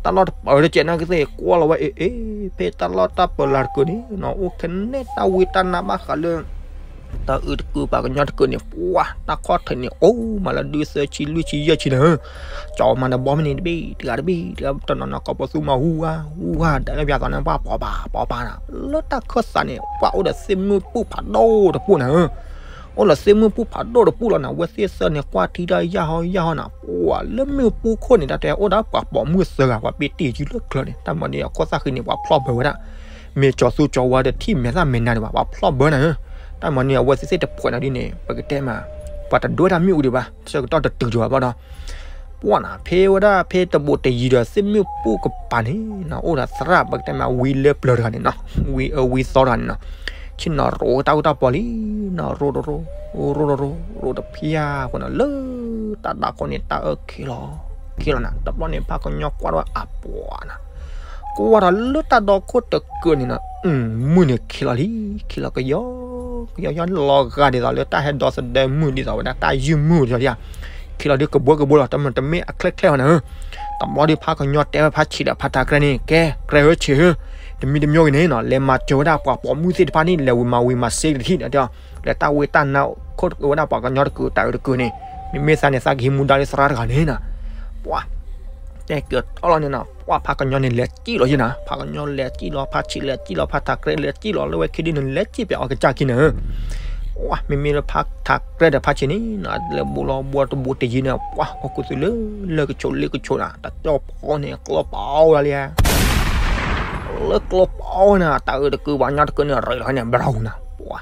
တၢ်လီၢ်တပၢတကဲးနၤကသ့ၣ်ကွၢ်လီၤဝဲအ့ၣ်အ့ၣ် ဖဲတၢ်လီၢ်တၢ်ပၢလၤတကၢးန့ၣ်နီၤ အိၣ်ခဲန့ၣ်တၢ်ဝံတၢ်နါဘၣ်ဃးလၢ တၢ်အၢတကုာ်ပှၤကညီတကုာ်န့ၣ် ပှၤတၢ်ခီၣ်ထံးန့ၣ် အိၣ်မးလၢဒုသၢဆံလွံၢ်ဆံယဲၢ်ဆံနၤဧၢ, ကၠီမၤနဘီမ့ၢ်န့ၣ်တဘ့ၣ်တဂၤတဘ့ၣ်တဂၤ တနီၤနီၤကီၢ်ပသူမၤဟူဝါဟူဝါ ဒၣ်လၢပၠးသးန့ၣ် ပှၤပိာ်ပာ်ပိာ်ပာ်နၤ လၢတၢ်ခၢၣ်သးန့ၣ် ပှၤအိၣ်ဒီးသ့ၣ်မုၢ်ပူၤဖးဒိၣ်တပူၤနၤဧၢ, အိၣ်ဒီးသ့ၣ်မုၢ်ပူၤဖးဒိၣ်တပူၤလီၤနၤ ဝဲသ့ၣ်သၢန့ၣ် ကွၢ်ထံတၢ်ယၢ်ဟီယၢ်ဟီနၤ ပှၤလၢမုၢ်ပူၤခိၣ်န့ၣ် တၢ်တဲအိၣ်ဒီးပှၤပိာ်မုၣ်သၢဂၤ ပှၤပ့တ့ၢ်ယုၢ်လၢချၢန့ၣ် တၢ်မၤန့ၣ်အခိၣ်သၣ်ဃံန့ၣ် ပှၤဖျီၣ်ဘၢဝဲဒၣ် မ့ၢ်ကၠီၤသူကၠီၤဝါတထံၣ်မဲာ်သၣ်မဲာ်နၤဒံးဘၣ် ပှၤဖျီၣ်ဘၢနၤဧၢ, တၢ်မၤန့ၣ်အဝဲသ့ၣ်သ့ၣ်တဖှဲးနၤဒ်န့ၣ် ပကတဲမး ပှၤတဒွဲတၢ်မ့ၣ်အူဒံးဘၣ် ဆၢကတီၢ်တတုၤဒံးဘၣ်ဘၣ်ဒီး ပှၤနၤ ဖဲဝဲဒၣ်ဖဲတဘိးတယံၤဒီးသ့ၣ်မုၢ်ပူၤကပၤန့ၣ်နီၤ အိၣ်ဒီးသရၣ်ပကတဲမးဝံလၢပျၢၤတဂၤန့ၣ်နီၤ ဝံအၢဝံသီတဂၤန့ၣ်နီၤ ဆ့ၣ်နီၤရိးတၢ်အူတၢ်ပီလံနီၤ ရိးတရိး ရိးတရိး ရိးတဖျါဃိနီၤ လၢတၢ်ဒၣ်ခိၣ်န့ၣ် တၢ်အၢခံလီၤ ခံလီၤနၤ တဘျီန့ၣ် ဖးကညီကွၢ်ဒီးအပှၤနၤ ကွၢ်ဒီးလၢတၢ်ဒီခိၣ်တကုာ်န့ၣ်နီၤ မုၢ်န့ၣ်ခံလီၤလံ ခံလီၤကယီ ကယီယီလီၤဂာ်ဒ်သိးလၢတၢ်ဟဲဒီသဒၢမုၢ်ဒ်သိးဝဲဒၣ်တၢ်ယုၢ်မုၢ်ဒ်သိးလံဧါ ခံလီၤဒ်ကဘှီကဘှီလီၤ တမ့ၢ်အချ့ချ့ဘၣ်နၤဧၢ, တဘျီဒ်ဖးကညီတဲဝဲဖးဆံးဒီးဖးထးကြဲန့ၣ် ကဲ ကြဲဧၢဆံးဧၢ, တမံၤတမံၤဂ့ၤန့ၣ်နီၤ လဲၤမၤစၢၤဝဲဒၣ်ပှၤပိာ်မုၣ်သ့ၣ်တဖၣ်န့ၣ် လဲၤဝံၤမၤဝံၤမၤစ့တထံၣ်ဒီး လဲၤတၢ်ဝံတၢ်နါခိၣ်ဝဲဒၣ်ပှၤကညီတကုာ်တၢ်အၢတကုာ်န့ၣ်, မ့မ့ၢ်သးန့ၣ် သးကဟံးမူဒါလၢသရၣ်တဂၤန့ၣ်နီၤ, ပှၤ တဲကၢၤထီၣ်လီၤန့ၣ်နီၤ, ပှၤဖးကညီန့ၣ်လဲၤစံၣ်လီၤယဲနီၤ, ဖးကညီလဲၤစံၣ်လီၤ, ဖးဆံးလဲၤစံၣ်လီၤ, ဖးထးကြဲလဲၤစံၣ်လီၤ, လၢဝဲခံဒုန့ၣ် လဲၤစံၣ်ပၠးအီၤကစၢ်ခံန့ၣ်, ပှၤ မ့မ့ၢ်လၢဖးထးကြဲဒီးဖးဆံးန့ၣ်နီၤ လဲၤဘူးလီၤဘူးတဘူးတယံၤန့ၣ် ပှၤ အိၣ်ခူသူၣ်လၢ လၢကဆိးလ့ကဆိးနၤ တကၠီဖီန့ၣ် ကျီပာ်ဝဲဒၣ်လံ လၢကျီပာ်ဝဲန့ၣ် တၢ်အၢတကုာ်ပှၤကညီတကုာ်န့ၣ် ရ့းလီၤန့ၣ် ဘြီၣ်နၤ, ပှၤ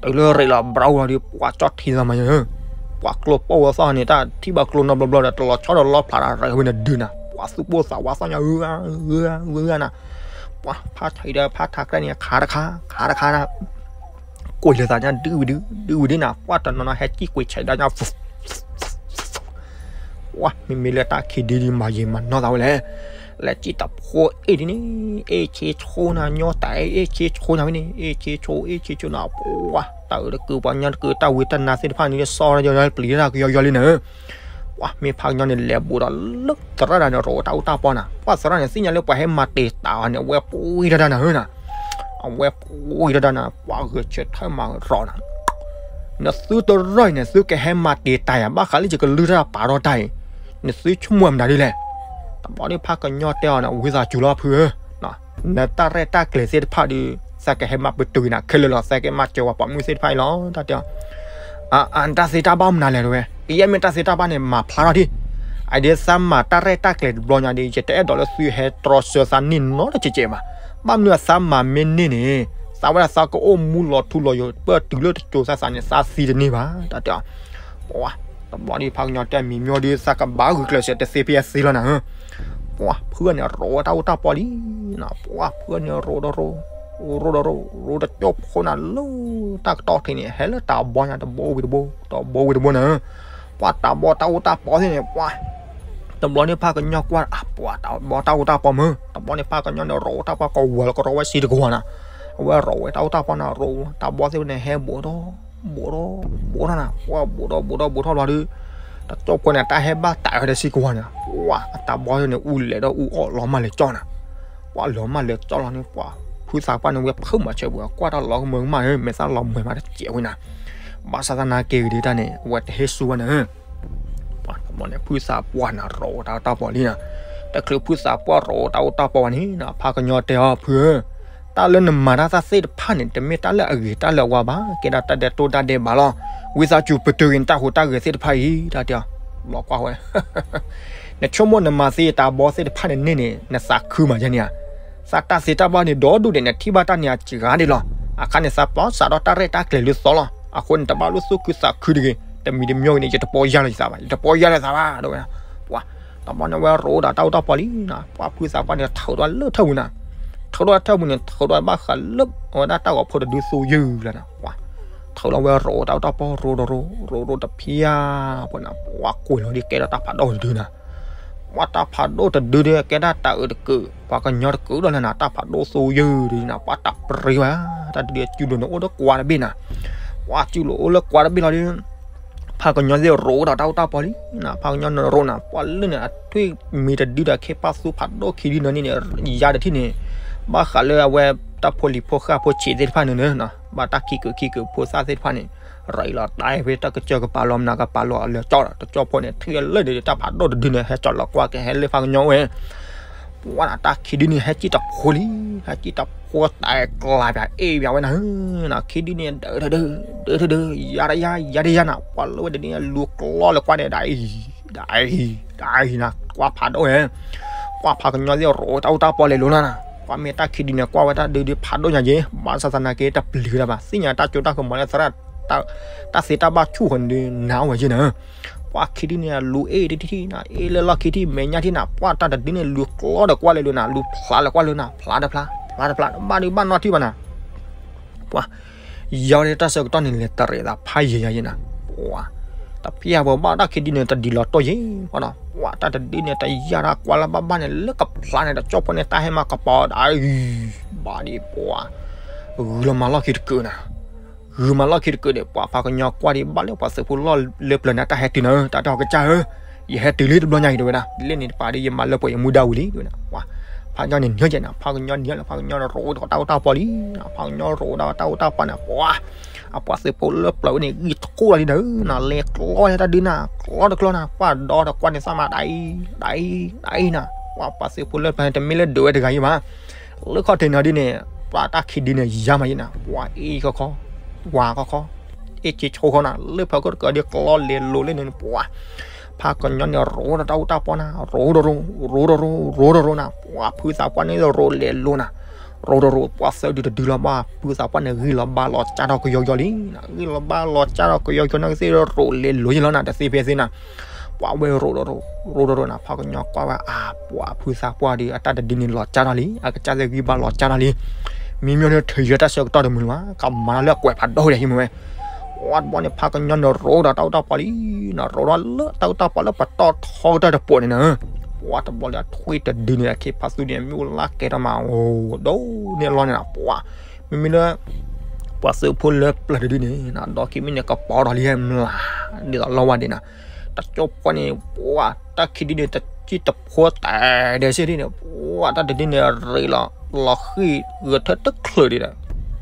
တုၤလၢရ့းလီၤဘြီၣ်လီၤဒီး ပှၤကၠီထံသးမၤယါ, ပှၤကျိပိၢ်ဝဲသီၣ်န့ၣ် တၢ်ထံၣ်ဘၣ်ကျိနီတဘျီဘျီဒီး တလီၤဆီဒီးလီဖျးဒီး ရ့းဝဲန့ၣ်ဒုးနၤ, ပှၤသူၣ်ပိၢ်သးဝးသီၣ်ညါ ဝဲဝဲဝဲနၤ, ပှၤ ဖးထးဒီးဖးထးကြဲန့ၣ် ခးတခါ ခးတခါနၤ ကွံာ်လၢသးညါ ဒုးဝံၤဒုး ဒုးဝံၤဒုးနၤ, ပှၤတနီၤနီၤဟဲစံၣ်ကွံာ်ဆဲးဒါညါ ပှၤ မ့မ့ၢ်လၢတၢ်ခံဒုဒုးမၤယံာ်မၤနီၢ်သးဝဲလဲၣ်, လဲၤစံၣ်တဖိအ့ၣ်ဒ်န့ၣ်, အ့ၣ်ဆ့ဆိနၤ ညီတၢ်အ့ၣ်ဆ့ဆိနၤဝဲန့ၣ်, အ့ၣ်ဆ့ဆိ အ့ၣ်ဆ့ဆိနၤ ပှၤ တၢ်အၢတကုာ်ပှၤကညီတကုာ် တၢ်ဝံတၢ်နါသ့ၣ်တဖၣ်န့ၣ် စီၤယီၤလံ ပျံၤတၢ်ကယီယီလံနၤ, ပှၤမ့ၢ်ဖးကညီန့ၣ် လဲၤဘူးဒီးလၢသရၣ်တဂၤန့ၣ် ရိးတၢ်အူတၢ်ပီနၤ, ပှၤသရၣ်န့ၣ် သ့ၣ်ညါလၢပှၤဟဲမၤတ့ၢ်တၢ်အီၤန့ၣ် အဝဲပှံထီၣ်တၢ်နၤဧၢနၤ အဝဲပှံထီၣ်တၢ်နၤ ပှၤဂဲၤဆၢထၢၣ်မၤရီၤနၤ, နသုတရီၢ်အံၤန့ၣ် သုကဟဲမၤတ့ၢ်တၢ်ယၤ ဘၣ်ဃးလၢယကလုၢ်တၢ်ပာ်ထီၣ်တၢ်အံၤ, နသုဆိကမိၣ်မတၤဒ်လဲၣ်, တဘျီဒ်ဖးကညီတဲအီၤန့ၣ် ဝံသးစူၤလီၤဖုဧၢ, နတၢ်ရဲၣ်တၢ်ကျဲၤသ့ၣ်တဖၣ်ဒီး သးကဟဲမၤပတုာ်နၤခဲလၢာ်လီၤ, သးကမၤစၢၤပှၤပိာ်မုၣ်သ့ၣ်တဖၣ်အံၤလီၤ တၢ်တဲအီၤ အၢ တၢ်သ့တၢ်ဘၣ်မနုၤလဲၣ်တဲဝဲ, ကယဲၢ်မ့ၢ်တၢ်သ့တၢ်ဘၣ်န့ၣ် မၤဖျါထီၣ်ဒံး, အဒိ သးမၤတၢ်ရဲၣ်တၢ်ကျဲၤတဘျီညါဒီး ယတအဲၣ်ဒိးလၢသုဟဲတြီဆၢသးန့ၢ်နီတစဲးစဲးဘၣ်, ဘၣ်မနုၤသးမၤမ့ၢ်န့ၢ်န့ၣ် သးဝဲဒၣ်သးကအိၣ်မူလီၤထူလီၤယိာ် ပၢၢ်တုၤလၢတစိၤသးသးန့ၣ် သးသံတန့ၢ်ဘၣ် တၢ်တဲအီၤ, ပှၤ တဘျီဒ်ဖးကညီတဲမံၤမ့ၢ်ဒ် သးကဘၣ်ဂုာ်ကျဲးစၢးတသ့ဖဲအသ့လီၤနၤဧၢ, ပှၤဖုန့ၣ်ရိးတၢ်အူတၢ်ပီလံ ပှၤဖုန့ၣ်ရိးတရိး ရိးတရိး ရိးတကၠိဖိနၤလၢ တၢ်ကတီၢ်ထံးန့ၣ် ဟဲလၢတၢ်ဘီညါတဘိဝံၤတဘိ တဘိဝံၤတဘိနၤဧၢ, ပှၤတၢ်ဘီတၢ်အူတၢ်ပီသ့ၣ်န့ၣ် ပှၤ တဘျီန့ၣ်ဖးကညီကွၢ် အပှၤတၢ်ဘီတၢ်အူတၢ်ပီမၢ, တဘျီန့ၣ်ဖးကညီန့ၣ် ရိးတၢ်ပှၤကဝီၤလၢကရီဝဲစံတကဝီၤနၤ, အဝဲရိးဝဲတၢ်အိၣ်တၢ်ပီန့ၣ် ရိးတၢ်ဘီသ့ၣ်ဝဲန့ၣ် ဟဲဘူးထီၣ် ဘူးထီၣ် ဘူးထီၣ်နၤ, ပှၢ်ဘူးထီၣ်ဘူးထီၣ်ဘူးထီ�်ဘျီဒီး တကၠီၣ်ဖိန့ၣ် တၢ်ဟဲဘၣ်တးဝဲဒီးစ့ၢ်ကီးဝဲန့ၣ်, ပှၢ်အတၢ်ဘီန့ၣ် အူလဲၤဒီးအူအီၣ်လီၤမၢ်လဲၤကၠီၣ်နၤ, ပှၢ်လီၤမၢ်လဲၤကၠီၣ်လီၤန့ၣ် ပှၢ်ဖုသးပှၢ်န့ၣ် ဝဲဖုးမၤဆၢပူၤ ကွၢ်တၢ်လီၤကမၢကမၣ်ဧၢ မဲာ်သၣ်လီၤမှဲၤမးတစဲးဝဲနၤ, ဘၣ်ဆၣ်သနာ်က့ဂ့ၤဒ်တၢ်န့ၣ် အဝဲတဟ့ၣ်ဆူၣ်ဝဲနၤဧၢ ပှၤတဘျီန့ၣ် ဖုသးပှၢ်န့ၣ် ရိးတၢ်အိၣ်တၢ်ပီလံနၤ, တချုးဖုသးပှၢ်ရိးတၢ်အိၣ်တၢ်ပီဝဲန့ၣ်နၤ ဖးကညီတဲအီၤ ဖုဧၢ, တၢ်လၢနမၤတၢ်သ့ၣ်တဖၣ်န့ၣ် တမ့ၢ်တၢ်လၢအဂ့ၤတၢ်လၢအဝါဘၣ်, ကဲဒၣ်တၢ်ဒဲးတိၢ်တၢ်ဒဲးဘးလီၤ, ဝံသးစူၤပတုာ်က့ၤနတၢ်ဟူးတၢ်ဂဲၤသ့ၣ်တဖၣ်အံၤ တၢ်တဲအီၤ, ဘျီကွၢ်ဝဲ နဆိကမိၣ်နမၤသ့တၢ်ဘီသ့ၣ်တဖၣ်န့ၣ်န့ၣ်န့ၣ် နသးခုမးယဲန့ၣ်ဧါ, သးတၢ်သ့တၢ်ဘၣ်န့ၣ် ဒီဒူၣ်ဒဲးနထံၣ်ဘၣ်တၢ်န့ၣ်အစှၤဒဲးလီၤ, အခါန့ၣ်သးပီစးထီၣ်တၢ်ရဲၣ်တၢ်ကျဲၤလၢသီလီၤ, အဃိန့ၣ် တဘၣ်လိၣ်သူၣ်ခုသးခုတဂ့ၤ, တမံၤတမံၤဂ့ၤန့ၣ် ယတပီယၢ်လီၤယသးဘၣ်, ယတပီယၢ်လီၤယသးဘၣ် တဲဝဲ, ပှၤ တဘျီန့ၣ်ဝဲရိးဒီးတၢ်အိၣ်တၢ်ပီလံနၤ, ပှၢ်ဖုသးပှၢ်န့ၣ် ထုးဒီးလၢထၢၣ်ပူၤနၤ, ထုးဒီးထၢၣ်ပူၤန့ၣ် ထုးဒီးဘၣ်ဃးလၢ အဝဲဒၣ်တၢ်ဂီၤဖိတဒုသိယုၢ်လီၤနၤ, ပှၤ ထုးလီၤဝဲရိးတၢ်အိၣ်တၢ်ပီ ရိးဒီးရိး ရိးဒီးတဖျၢၣ်ဖိနၤ, ပှၤကွံာ်လီၤဒ်ကဲထီၣ်တၢ်ဖးဒိၣ်တဒုနၤ, ပှၤတၢ်ဖးဒိၣ်တဒုဒီး ကဲဒၣ်တၢ်အုးတကုး ပှၤကညီတကုးဒီးလဲၣ်နၤ, တၢ်ဖးဒိၣ်သိယုၢ်ဒုနၤ, ပှၤတၢ်ပြံဝဲ, တၢ်တဒုအစုလိၤန့ၣ် အိၣ်ဒီးကွၢ်တဘ့ၣ်နၤ, ပှၤစုလိၤအိၣ်လၢကွၢ်တဘ့ၣ်လီၤဒီး ဖးကညီသ့ၣ်ရိးဒီးတၢ်အိၣ်တၢ်ပီလံနၤ, ဖးကညီန့ၣ်ရိးနၤ, ပှၤလၢန့ၣ် အထွံၣ်မံၤတဒုဒီး ခ့ပၢ်သူဖးဒိၣ်ခံဒုနီၢ်န့ၣ်န့ၣ် ယါတထံၣ်န့ၣ် ဘၣ်ဃးလၢအဝဲတၢ်ဖိလံၤဖိဃၢ်ဖိဆံးသ့ၣ်တဖၣ်န့ၣ်န့ၣ် ဘၣ်တၢ်ခံကုာ်ခံကုာ်ဖိသၣ်သ့ၣ်တဖၣ်န့ၣ် ရၤအံၤလီၤတၢ်ဖဲတၢ်ကစၢၢ်ကပၤလီၤမနုၤကပၤလီၤအလၢကၠီၣ်ဒီး တကၠီၣ်ဖိန့ၣ် ထံၣ်လၢန့ၣ် တၢ်ဖးဒိၣ်တဒုန့ၣ် ဟဲကၠီၣ်လီၤကွၢ်ကဟဲလၢဖးကညီဝဲ ပှၤနၤ တၢ်ခံဒုန့ၣ် ဟဲစံၣ်တဖိလံ, ဟဲစံၣ်တဖိတၢ်ကျါပၠးအ့ၣ်ပၠးဝဲနၤဧၢ, နၤ ခံဒုန့ၣ် ဒၢးတဒၢး ဒၢးတဒၢး ယါတယါ ယါတယါနၤ, ပှၤလၢဝဲတဒုန့ၣ် လူၤကျီလၢကွၢ်န့ၣ် ဒၣ်အံၤ ဒၣ်အံၤ ဒၣ်အံၤနၤ, ကွၢ်ဖးဒိၣ်ဝဲ, ပှၤဖးကညီသ့ၣ်ရိးတၢ်အိၣ်တၢ်ပီလဲၤလိၤနၤ, ပှၤမ့ၢ်တၢ်ခံဒုန့ၣ် ကွၢ်ဝဲတၢ်ဒုဒုဖးဒိၣ်ညါက့ၤ, ဘၣ်ဆၣ်သနာ်က့တပျံၤတၢ်ဘၣ်, သ့ၣ်ညါတၢ်စိတၢ်ကမီၤလၢသရၣ် တၢ်သ့တၢ်ဘၣ်ဆူၣ်ဃီန့ၣ်ဒုး နၤအိၣ်ဝဲယဲနၤ ပှၤခံဒုန့ၣ် လူၤအ့ၣ်တထံၣ်နၤ, အ့ၣ်လၢလီၢ်ခံထံၣ်မဲာ်ညါထံၣ်နၤ, ပှၤတၢ်တဒုန့ၣ် လူၤကျီဒီးကွၢ်လဲၤလိၤနၤ, လူၤဖျါလၢကွၢ်လၢနၤ, ဖျါတဖျါ ဖျါတဖျါ ဘၣ်ဒုးဘၣ်နီၢ်ထံၣ်ဘၣ်နၤ, ပှၤ ယါဝဲဒၣ်တၢ်ဆၢကတီၢ်န့ၣ် လဲၤတရံးသးဖးယံာ်ယါယဲနၤ, ပှၤ တဖျၢၣ်ဖိဘၣ်တၢ်ခံဒုန့ၣ် တဒုလီၤတိၢ်ယံၤ, ပှၤဒီး ပှၤတၢ်တဒုန့ၣ် တယါတၢ်ကွၢ်လၢဘၣ်ဘၣ်န့ၣ် လၢကဖျါန့ၣ် တကၠီၣ်ဖိန့ၣ် တၢ်ဟဲမၤကပီၤဒၣ်အံၤ, ဘၣ်ဒံးပှၤ ဂုၤလီၤမၤလီၢ်ခံတကုာ်နၤ, ဂုၤမၤလီၢ်ခံတကုာ်ဒီး ပှၤဖးကညီကွၢ်ဒံးဘၣ်လၢပှၤသုးဖိလီၢ်လၢပျၢၤန့ၣ် တၢ်ဟဲတုၤနၤဧၢ, တၢ်တဲအီၤကစၢ်ဧၢ, ယဟဲတုၤလံတဘျီညါအံၤတဲဝဲဒၣ်, လၢန့ၣ်တပၤဒီး ယမၤလၢပှဲၤယမူဒါဝံၤလံတဲဝဲဒၣ်, ပှၤ ဖးကညီန့ၣ်နၢကဲနၤ, ဖးကညီန့ၣ်လၢ ဖးကညီန့ၣ်ရိးဒီးတၢ်အိၣ်တၢ်ပီလံ, ဖးကညီရိးဒီးတၢ်အိၣ်တၢ်ပီန့ၣ် ပှၤ အပှၤသုးဖိလၢပျၢၤဝဲန့ၣ် ဂံၢ်တကိၢ်လီၤဒ်နၤ, နၤလဲၤကျီလၢတၢ်ဒုနၤ, ကျီတကျီနၤ, ပှၤဒီတကွၢ်န့ၣ်သၣ်မၤဒၣ်အံၤ ဒၣ်အံၤ ဒၣ်အံၤနၤ, ပှၤပှၤသုးဖိလၢပျၢၤန့ၣ် တမ့ၢ်လၢဒုးဝဲတဂၤအံၤဘၣ်, လၢခီၣ်ထံးနၤဒ်န့ၣ် ပှၤတၢ်ခံဒုန့ၣ် ယါမးယဲနၤ, ပှၤအ့ၣ်ခီခီ, ဝၤခီခီ, အ့ၣ်က့ဆိခီနၤ, လၢဖၢခိၣ်တကးဒ်ကျီလဲၤလိၤလၢန့ၣ် ပှၤ ဖးကညီန့ၣ်ရိးဒီးတၢ်အိၣ်တၢ်ပီနၤ, ရိးဒီးရိး, ရိးဒီးရိး, ရိးဒီးရိးနၤ, ပှၤဖုသးပှၢ်န့ၣ်ရိးလဲၤလိၤနၤ, ရိးဒီးရိး, ပှၤသၢဒုတဒုလီၤဘၣ်, ဖုသးပှၢ်န့ၣ် ဂံၢ်လီၤဘါလီၤကၢ်ထီၣ်ကယီကယီလံ, ဂံၢ်လီၤဘါလီၤကၢ်ထီၣ်ကယီကယီန့ၣ်ကသ့ၣ်ရိးလဲၤလိၤယဲလီၤနၤ, တသ့ဖဲသ့နၤ, ပှၤဝဲရိးဒီးရိး, ရိးဒီးရိးနၤ, ဖးကညီကွၢ်ဝဲအါ, ပှၤဖုသးပှၢ်ဒီး အတၢ်တဒုန့ၣ်လီၤကၢ်ထီၣ်လံ, အကစၢ်သ့ၣ်ဂံၢ်ဘါလီၤကၢ်ထီၣ်လံ, မ့မ့ၢ်လၢထုးယဲတၢ်ဆၢကတီၢ်တမုာ်လၢၤဘၣ်, ကမၤလၢအကွဲးဖးဒိၣ်ဒဲးဟံးမ့ၢ်ဝဲ ပှၤတဘျီန့ၣ် ဖးကညီန့ၣ်ရိးဒီးတၢ်အိၣ်တၢ်ပီလံ, နရိးဒီးလၢတၢ်အိၣ်တၢ်ပီလၢပတီၢ်ထီကတၢၢ်တပိာ်န့ၣ်နၤ, ပှၤတဘျီလၢအထွံၣ်တဒုန့ၣ် အခ့ဖးသူန့ၣ် မ့ၣ်အူလါကဲထီၣ်မး အိၣ်ဒိၣ်န့ၢ်လီၤန့ၣ်နၤ, ပှၤ မ့မ့ၢ်လၢ ပှၤသုးဖိလၢပျၢၤတဒုန့ၣ် ဒီးခံမံးန့ၣ် ကပီၤထီၣ်လံဟဲမျး ဒ်သိးလီဝါဒ့နၤ, တကၠိဖိန့ၣ် ပှၤတၢ်ခံဒုန့ၣ် တစံၣ်တဖိတဲဒဲးစ့ၢ်ဒ်န့ၣ် ပှၤတၢ်တဒုန့ၣ် ရ့လီၤ လီၤဃံၢ်ဂဲၤထၢၣ်တချုးဒံးဒီး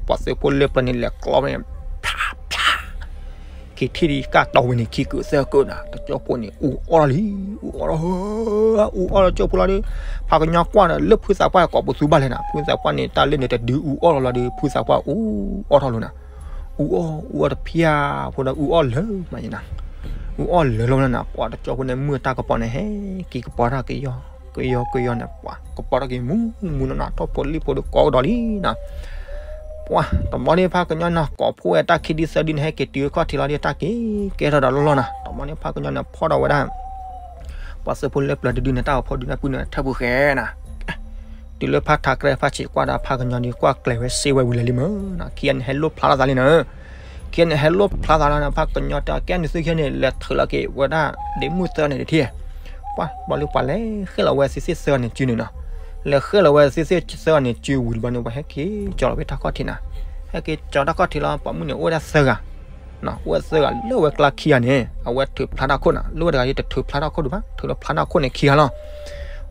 ပှၤသုးဖိလၢပျၢၤန့ၣ် လဲၤကျီန့ၣ် ဖျါဖျါ ခံထံၣ်ဒံးကၢ်တီဝဲန့ၣ် ခံကုာ်သၢကုာ်နၤ, တကၠိဖိန့ၣ် အူအီၣ်လီၤလံ, အူအီၣ်လီၤ, အူအီၣ်လီၤကၠိဖိလီၤဒီး ဖးကညီကွၢ်ဒီး လၢဖုသးပှၢ်ကိးပသူဘၣ်လဲၣ်နၤ, ဖုသးပှၢ်န့ၣ် တၢ်လၢန့ၣ်တဒုအူအီၣ်လီၤလီၤဒီး ဖုသးပှၢ်အူအီၣ်ထီၣ်လီၤနၤ, အူအီၣ် အူအီၣ်တဖျၢၣ်ဖိဒီး အူအီၣ်လၢာ်မးယနၤ, အူအီၣ်လၢာ်လီၤနၤ, ပှၤတကၠိဖိန့ၣ် မုၢ်တၢ်ကပီၤန့ၣ် ဟဲက့ၤကပီၤတၢ်ကယီကယီကယီန့ၣ် ပှၤကပီၤတၢ်က့ၤမူမူနီၢ်နီၢ် ထိၣ်ဖိလံၣ်ဖိဒီးကိးကဒီးလံနၤ ပှၤတဘျီန့ၣ် ဖးကညီန့ၣ် ကိးဖှိၣ်ဝဲတၢ်ခံဒုသၢဒုန့ၣ် ဟဲက့ၤတုၤခီၣ်ထံးလီၤဒီး တၢ်က့ၤကဲထီၣ်ဒီးလီၢ်လီၢ်နၤ, တဘျီန့ၣ် ဖးကညီန့ၣ် ဖီၣ်ဒီးဝဲဒၣ် ပှၤသုးဖိလၢပျၢၤတဒုန့ၣ် တၢ်အိၣ်ဖှိၣ်ဒုန့ၣ် ပုၢ်န့ၣ် ထၢၣ်ပူၤဃဲနၤ, တုၤလၢဖးထးကြဲဖးဆံးကွၢ်ဒီး ဖးကညီဒုးကွၢ်ကျဲၤဝဲစ့ဝဲဝံၤလၢာ်လံမးနၤ, ခံဂၤန့ၣ် ဟဲလိၣ်ဖျါထီၣ်သးလံနၤ, ခံဂၤန့ၣ် ဟဲလိၣ်ဖျါသးလီၤနၤ, ဖးကညီတဲ ကဲနသုခံဂၤန့ၣ် လဲၤထုးလီၤက့ၤဝဲဒၣ် ဒ့မုၣ်သၢဂၤန့ၣ်တထံၣ်, ပှၤဘျီလၢပှၤလဲၤဃ့ၢ်လီၤဝဲသ့ၣ်သၢဂၤန့ၣ်စုန့ၣ်နၤ, လဲၤဃဲလီၤဝဲသ့ၣ်သ့ၣ်သၢဂၤန့ၣ် စုဝံၤတဘျီန့ၣ် ပှၤဟဲက့ၤကၠီလီၤဖဲတၢ်ခီၣ်ထံးနၤ, ဟဲက့ၤကၠီတၢ်ခီၣ်ထံးလီၤ ပိာ်မုၣ်န့ၣ် အိၣ်ဝဲဒၣ်သၢဂၤ, အိၣ်ဝဲသၢဂၤလၢဝဲကျါခံဂၤန့ၣ် အဝဲထုးဖျါတၢ်ခိၣ်နၤ, လၢဝဲတဂၤယတထုးဖျါတၢ်ခိၣ်ဒံးဘၣ်, ထုးလီၤဖျါတၢ်ခိၣ်န့ၣ်ခံဂၤလီၤ.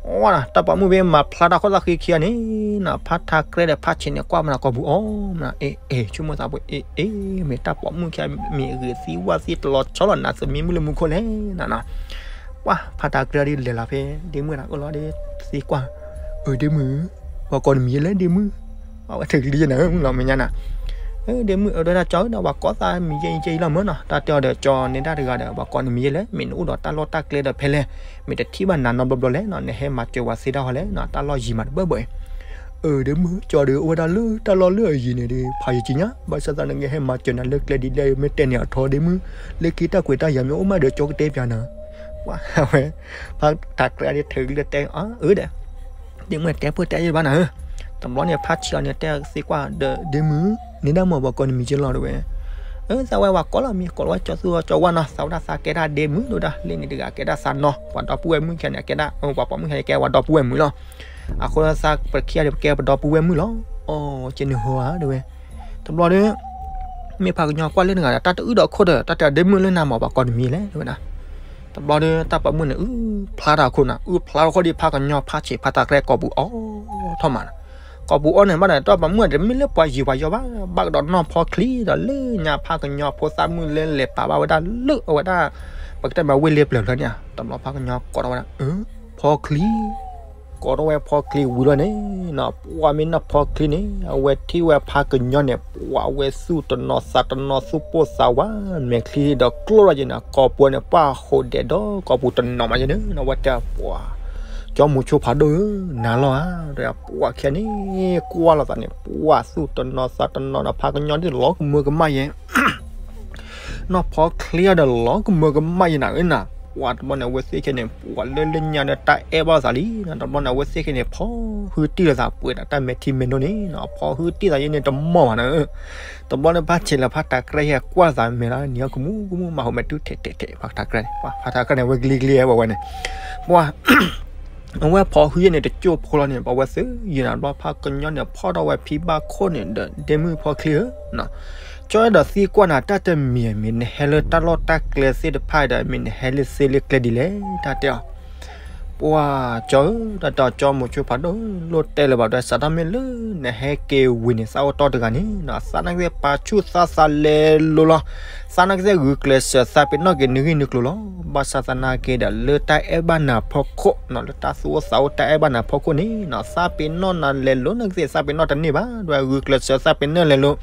အီ တၢ်ပိာ်မုၣ်ဖဲမၤဖျါတၢ်ခိၣ်သၣ်ဃံခံဂၤန့ၣ်နၤ ဖါထါကြဲဒီးဖါဆံးန့ၣ် ကွၢ်မနၤကိာ်ပူၤအီၤမနၤ, အ့ အ့ ဆိကမိၣ်သးပှဲၤ အ့ အ့ မ့ၢ်တၢ်ပိာ်မုၣ်ခံဂၤ မ့ၢ်အဂ့ၤသံဝၣ်သံတလီၤဆီလီၤနၤ သမံမုၣ်လၢမူခိၣ်လဲၣ်နၤနီၤ. ပှၤဖါထါကြဲဒ်လဲၤလီၤဖဲ ဒ့မုၣ်နၤ အၢၣ်လီၤဒ်သံကွၢ်, အၢ ဒ့မုၣ်, ပှၤကိးနမံၤယဲလဲၣ်ဒ့မုၣ်, အဝဲထုးကလံယဲနၤ မုၣ်လီၤမဲာ်ညါနၤ, အၢ ဒ့မုၣ် အၢ ဒ်တၢ်ကၠီဧၢ ပှၤကိးသးမံၤယဲအံၤယဲအံၤလီၤမၢ်နီၤ, တၢ်တဲအီၤဒီးကၠီန့ၢ်ဒၣ်တဂၤဒီး ပှၤကိးနမံၤယဲလဲၣ်, မ့ၢ်နအိၣ်ဒီးတၢ်လီၢ်တၢ်ကျဲဒီးဖဲလဲၣ်, မ့ၢ်တထံၣ်ဘၣ်နၤနီတဘျီဘျီလဲၣ်နီၤ, နဟဲမၤစၢၤဝဲသ့တၢ်ဟီလဲၣ်နီၤ, တၢ်လီၢ်ယံၤမးတဘၣ်ဘၣ်အံၤ အၢ ဒ့မုၣ် ကၠီဒီးအိၣ်ဝဲဒၣ်လၢတၢ်လီၢ်လၢအယံၤန့ၣ်ဒီး ဖးယံၤကံညါ, ဘၣ်ဆၣ်သနာ်က့ဟဲမၤစၢၤနၤလၢကျဲဒ်လဲၣ် မ့ၢ်တဲန့ၣ်အထီ ဒ့မုၣ်, လၢခံတၢ်ကွဲးတၢ်ယာ်မ့ၢ်အိၣ်မးဒီးကၠီကတဲပၠးနၤ, ပှၤဝဲ ဖါထါကြဲဒ်ထုးကလံတဲ အၢ အၢ ဒီး ဒ့မုၣ်တဲပၢၢ်တဲယဲဘၣ်နၤဧၢ, တဘျီန့ၣ် ဖါဆံးအီၤန့ၣ် တဲသံကွၢ်ဒီး ဒ့မုၣ်, န့ၢ်ဒၣ်မ့ၢ်ပှၤကိးနမံၤက့လီၤတဲဝဲ, အၢ သးဝဲပှၤကိးလီၤမံၤ ကိးလီၤဝဲကၠီသူကၠီဝါနီၤ, သးဝဲဒၣ်သးကဲဒၣ်ဒ့မုၣ်ဒိၣ်ဒၣ် လၢန့ၣ်တဂၤကဲဒၣ်သးနီၤ, ပှၤဒီပုၢ်ဝဲၢ်မုၣ်ခံဂၤန့ၣ် ကဲဒၣ် ပှၤပိာ်မုၣ်ခံဂၤန့ၣ် ကဲပှၤဒီပုၢ်ဝဲၢ်မုၣ်လီၤ, အဃိသးပခံဂၤန့ၣ် ပကဲပဒီပုၢ်ဝဲၢ်မုၣ်လီၤ, အီ ကဲန့ၣ်ဟီဧါတဲဝဲ, တဘျီဒီး မ့ၢ်ဖါကညီကွၢ်လၢနဂၤဒီး တၢ်တအုၣ်ဒီးခိၣ်ဒီး တၢ်တဲဒ့မုၣ်လၢနၤမ့ၢ်ပှၤကိးနမံၤလဲၣ် တဲဝဲဒၣ်. တဘျီဒီးတၢ်ပိာ်မုၣ်န့ၣ် အုၣ်ဖျါထီၣ်ခိၣ်နၤ အုၣ်ဖျါထီၣ်ခိၣ်ဒီးဖါကညီဖါဆံးဖါထါကြဲကိာ်ပူၤအီၤထီၣ်မး, ကိာ်ပူၤအီၤန့ၣ်ဘၣ်ဒီး တၢ်ပိာ်မုၣ်တမ့ၢ်လၢပှၤယံၤပှၤယီၤဘၣ်, ဘၣ်ကဒီးနီၢ်ဖီချံဒီးလၢညါဖါကညီဖိသၣ်မုၣ်လၢလဲၤပာ်ဘၣ်ဝဲဒၣ်လၢအဝဲဒၣ် ပကတဲမ့ၢ်ဝ့ၢ်လ့ပျၢၤဖျၢၣ်န့ၣ်, တဘျီဖါကညီကိးထီၣ်ဝဲဒၣ် အၢ ဖီချံ ကိးထီၣ်ဝဲဖီချံဝံၤလီၤန့ၣ်, ပှၤမ့ၢ်နီၢ်ဖီချံန့ၣ် အဝဲထံၣ်ဝဲဖါကညီန့ၣ် ပှၤဝဲသူၣ်တနီၤသးတနီၤသူၣ်ပိၢ်သးဝး မဲာ်ချံဒီးကျိၣ်ထီၣ်က့ၤန့ၣ် ကိာ်ပူၤန့ၣ် ပှၤဃိးဒဲးဒီးကိာ်ပူၤတနီၤမးယဲန့ၣ် အဝဲတဲပှၤ ကၠီမိၤဆိဖးဒိၣ်ဧၢ, နၤလီၤဧါ, ပှၤခံဂၤန့ၣ် ကွၢ်လိာ်သးန့ၣ် ပှၤသူၣ်တနီၤသးတနီၤဒီး ဖါကညီဒ်လီၤကမၢကမၣ်ယဲ နီၢ်ဖီချံအံၤဒီး လီၤကမၢကမၣ်ယဲနၤဧၢနၤ, ပှၤတဘျီန့ၣ် အဝဲသ့ၣ်ခဲန့ၣ် ပှၤလၢလၢညါဒီးတၢ်အဲၣ်ဘၣ်သးလံ, တဘျီန့ၣ် အဝဲသ့ၣ်ခဲန့ၣ် ဖီဟုတံၢ်လိာ်သးပှဲၤဒီးတၢ်မဲာ်ထံမဲာ်နိန့ၣ်, ဖီဟုတံၢ်သးယဲန့ၣ်တမီၢ်ဘၣ်နၤဧၢ, တဘျီန့ၣ် ဖါဆံးလၢဖါထါကြဲဟဲကွၢ်သးမဲာ်လီၤ, နံၤအီၤကမူကမူ မၤဟိးမဲာ်တူၢ်ထဲးထဲးထဲး ဖါထါကြဲန့ၣ်, ဖါထါကြဲန့ၣ် အဝဲကလံၤကလံၤဝဲဝဲန့ၣ်, ပှၤ အဝဲဖီဟုယဲန့ၣ် တကၠိၢ်ဖိလီၤန့ၣ် ပှၤဝဲသ့ၣ်ယံၤနၤဘျီ ဖါကညီန့ၣ် ဖီၣ်ထီၣ်ဝဲဖံဘၣ်ခိၣ်န့ၣ်ဒီး ဒ့မုၣ်ဖီချံဧၢ, ကၠီဒီးသံကွၢ်နၤ တၢ်တမံၤ မ့ၢ်နဟဲလၢတၢ်လီၢ်တၢ်ကျဲသ့ၣ်တဖၣ်ဒီး မ့ၢ်နဟဲလၢသ့လၢကျဲဒ်လဲၣ် တၢ်တဲအီၤ, ပှၤကၠီဧၢ, တၢ်တဲအီၤ ကၠီမိၤဆိဖးဒိၣ် လိၣ်တဲလၢၤဘၣ်ဒီး စးထီၣ်မ့ၢ်လၢနဟဲက့ၤဝံၤန့ၣ် သးအိၣ်တီၢ်တဂၤန့ၣ် သးနာ်က့သ့ၣ်ပာ်ဆူၣ်သးသးလဲၤလိၤလီၤ, သးနာ်က့သ့ၣ်ဂုာ်ကျဲးစၢးသးပ့ၤနီၣ်က့ၤနဂ့ၢ်နကျိၤလီၤ, ဘၣ်ဆၣ်သနာ်က့ဒီး လၢတၢ်အဲၣ်ဘၣ်နၤဖီခိၣ်, လၢတၢ်သူၣ်အိၣ်သးအိၣ်တၢ်အဲၣ်ဘၣ်နၤဖီခိၣ်န့ၣ် သးပ့ၤနီၣ်နၤလဲၤလိၤနာ်က့သ့ၣ် သးပ့ၤနီၣ်တန့ၢ်ဘၣ်, ဒီးဂုာ်ကျဲးစၢးသးပ့ၤနီၣ်လဲၤလိၤ,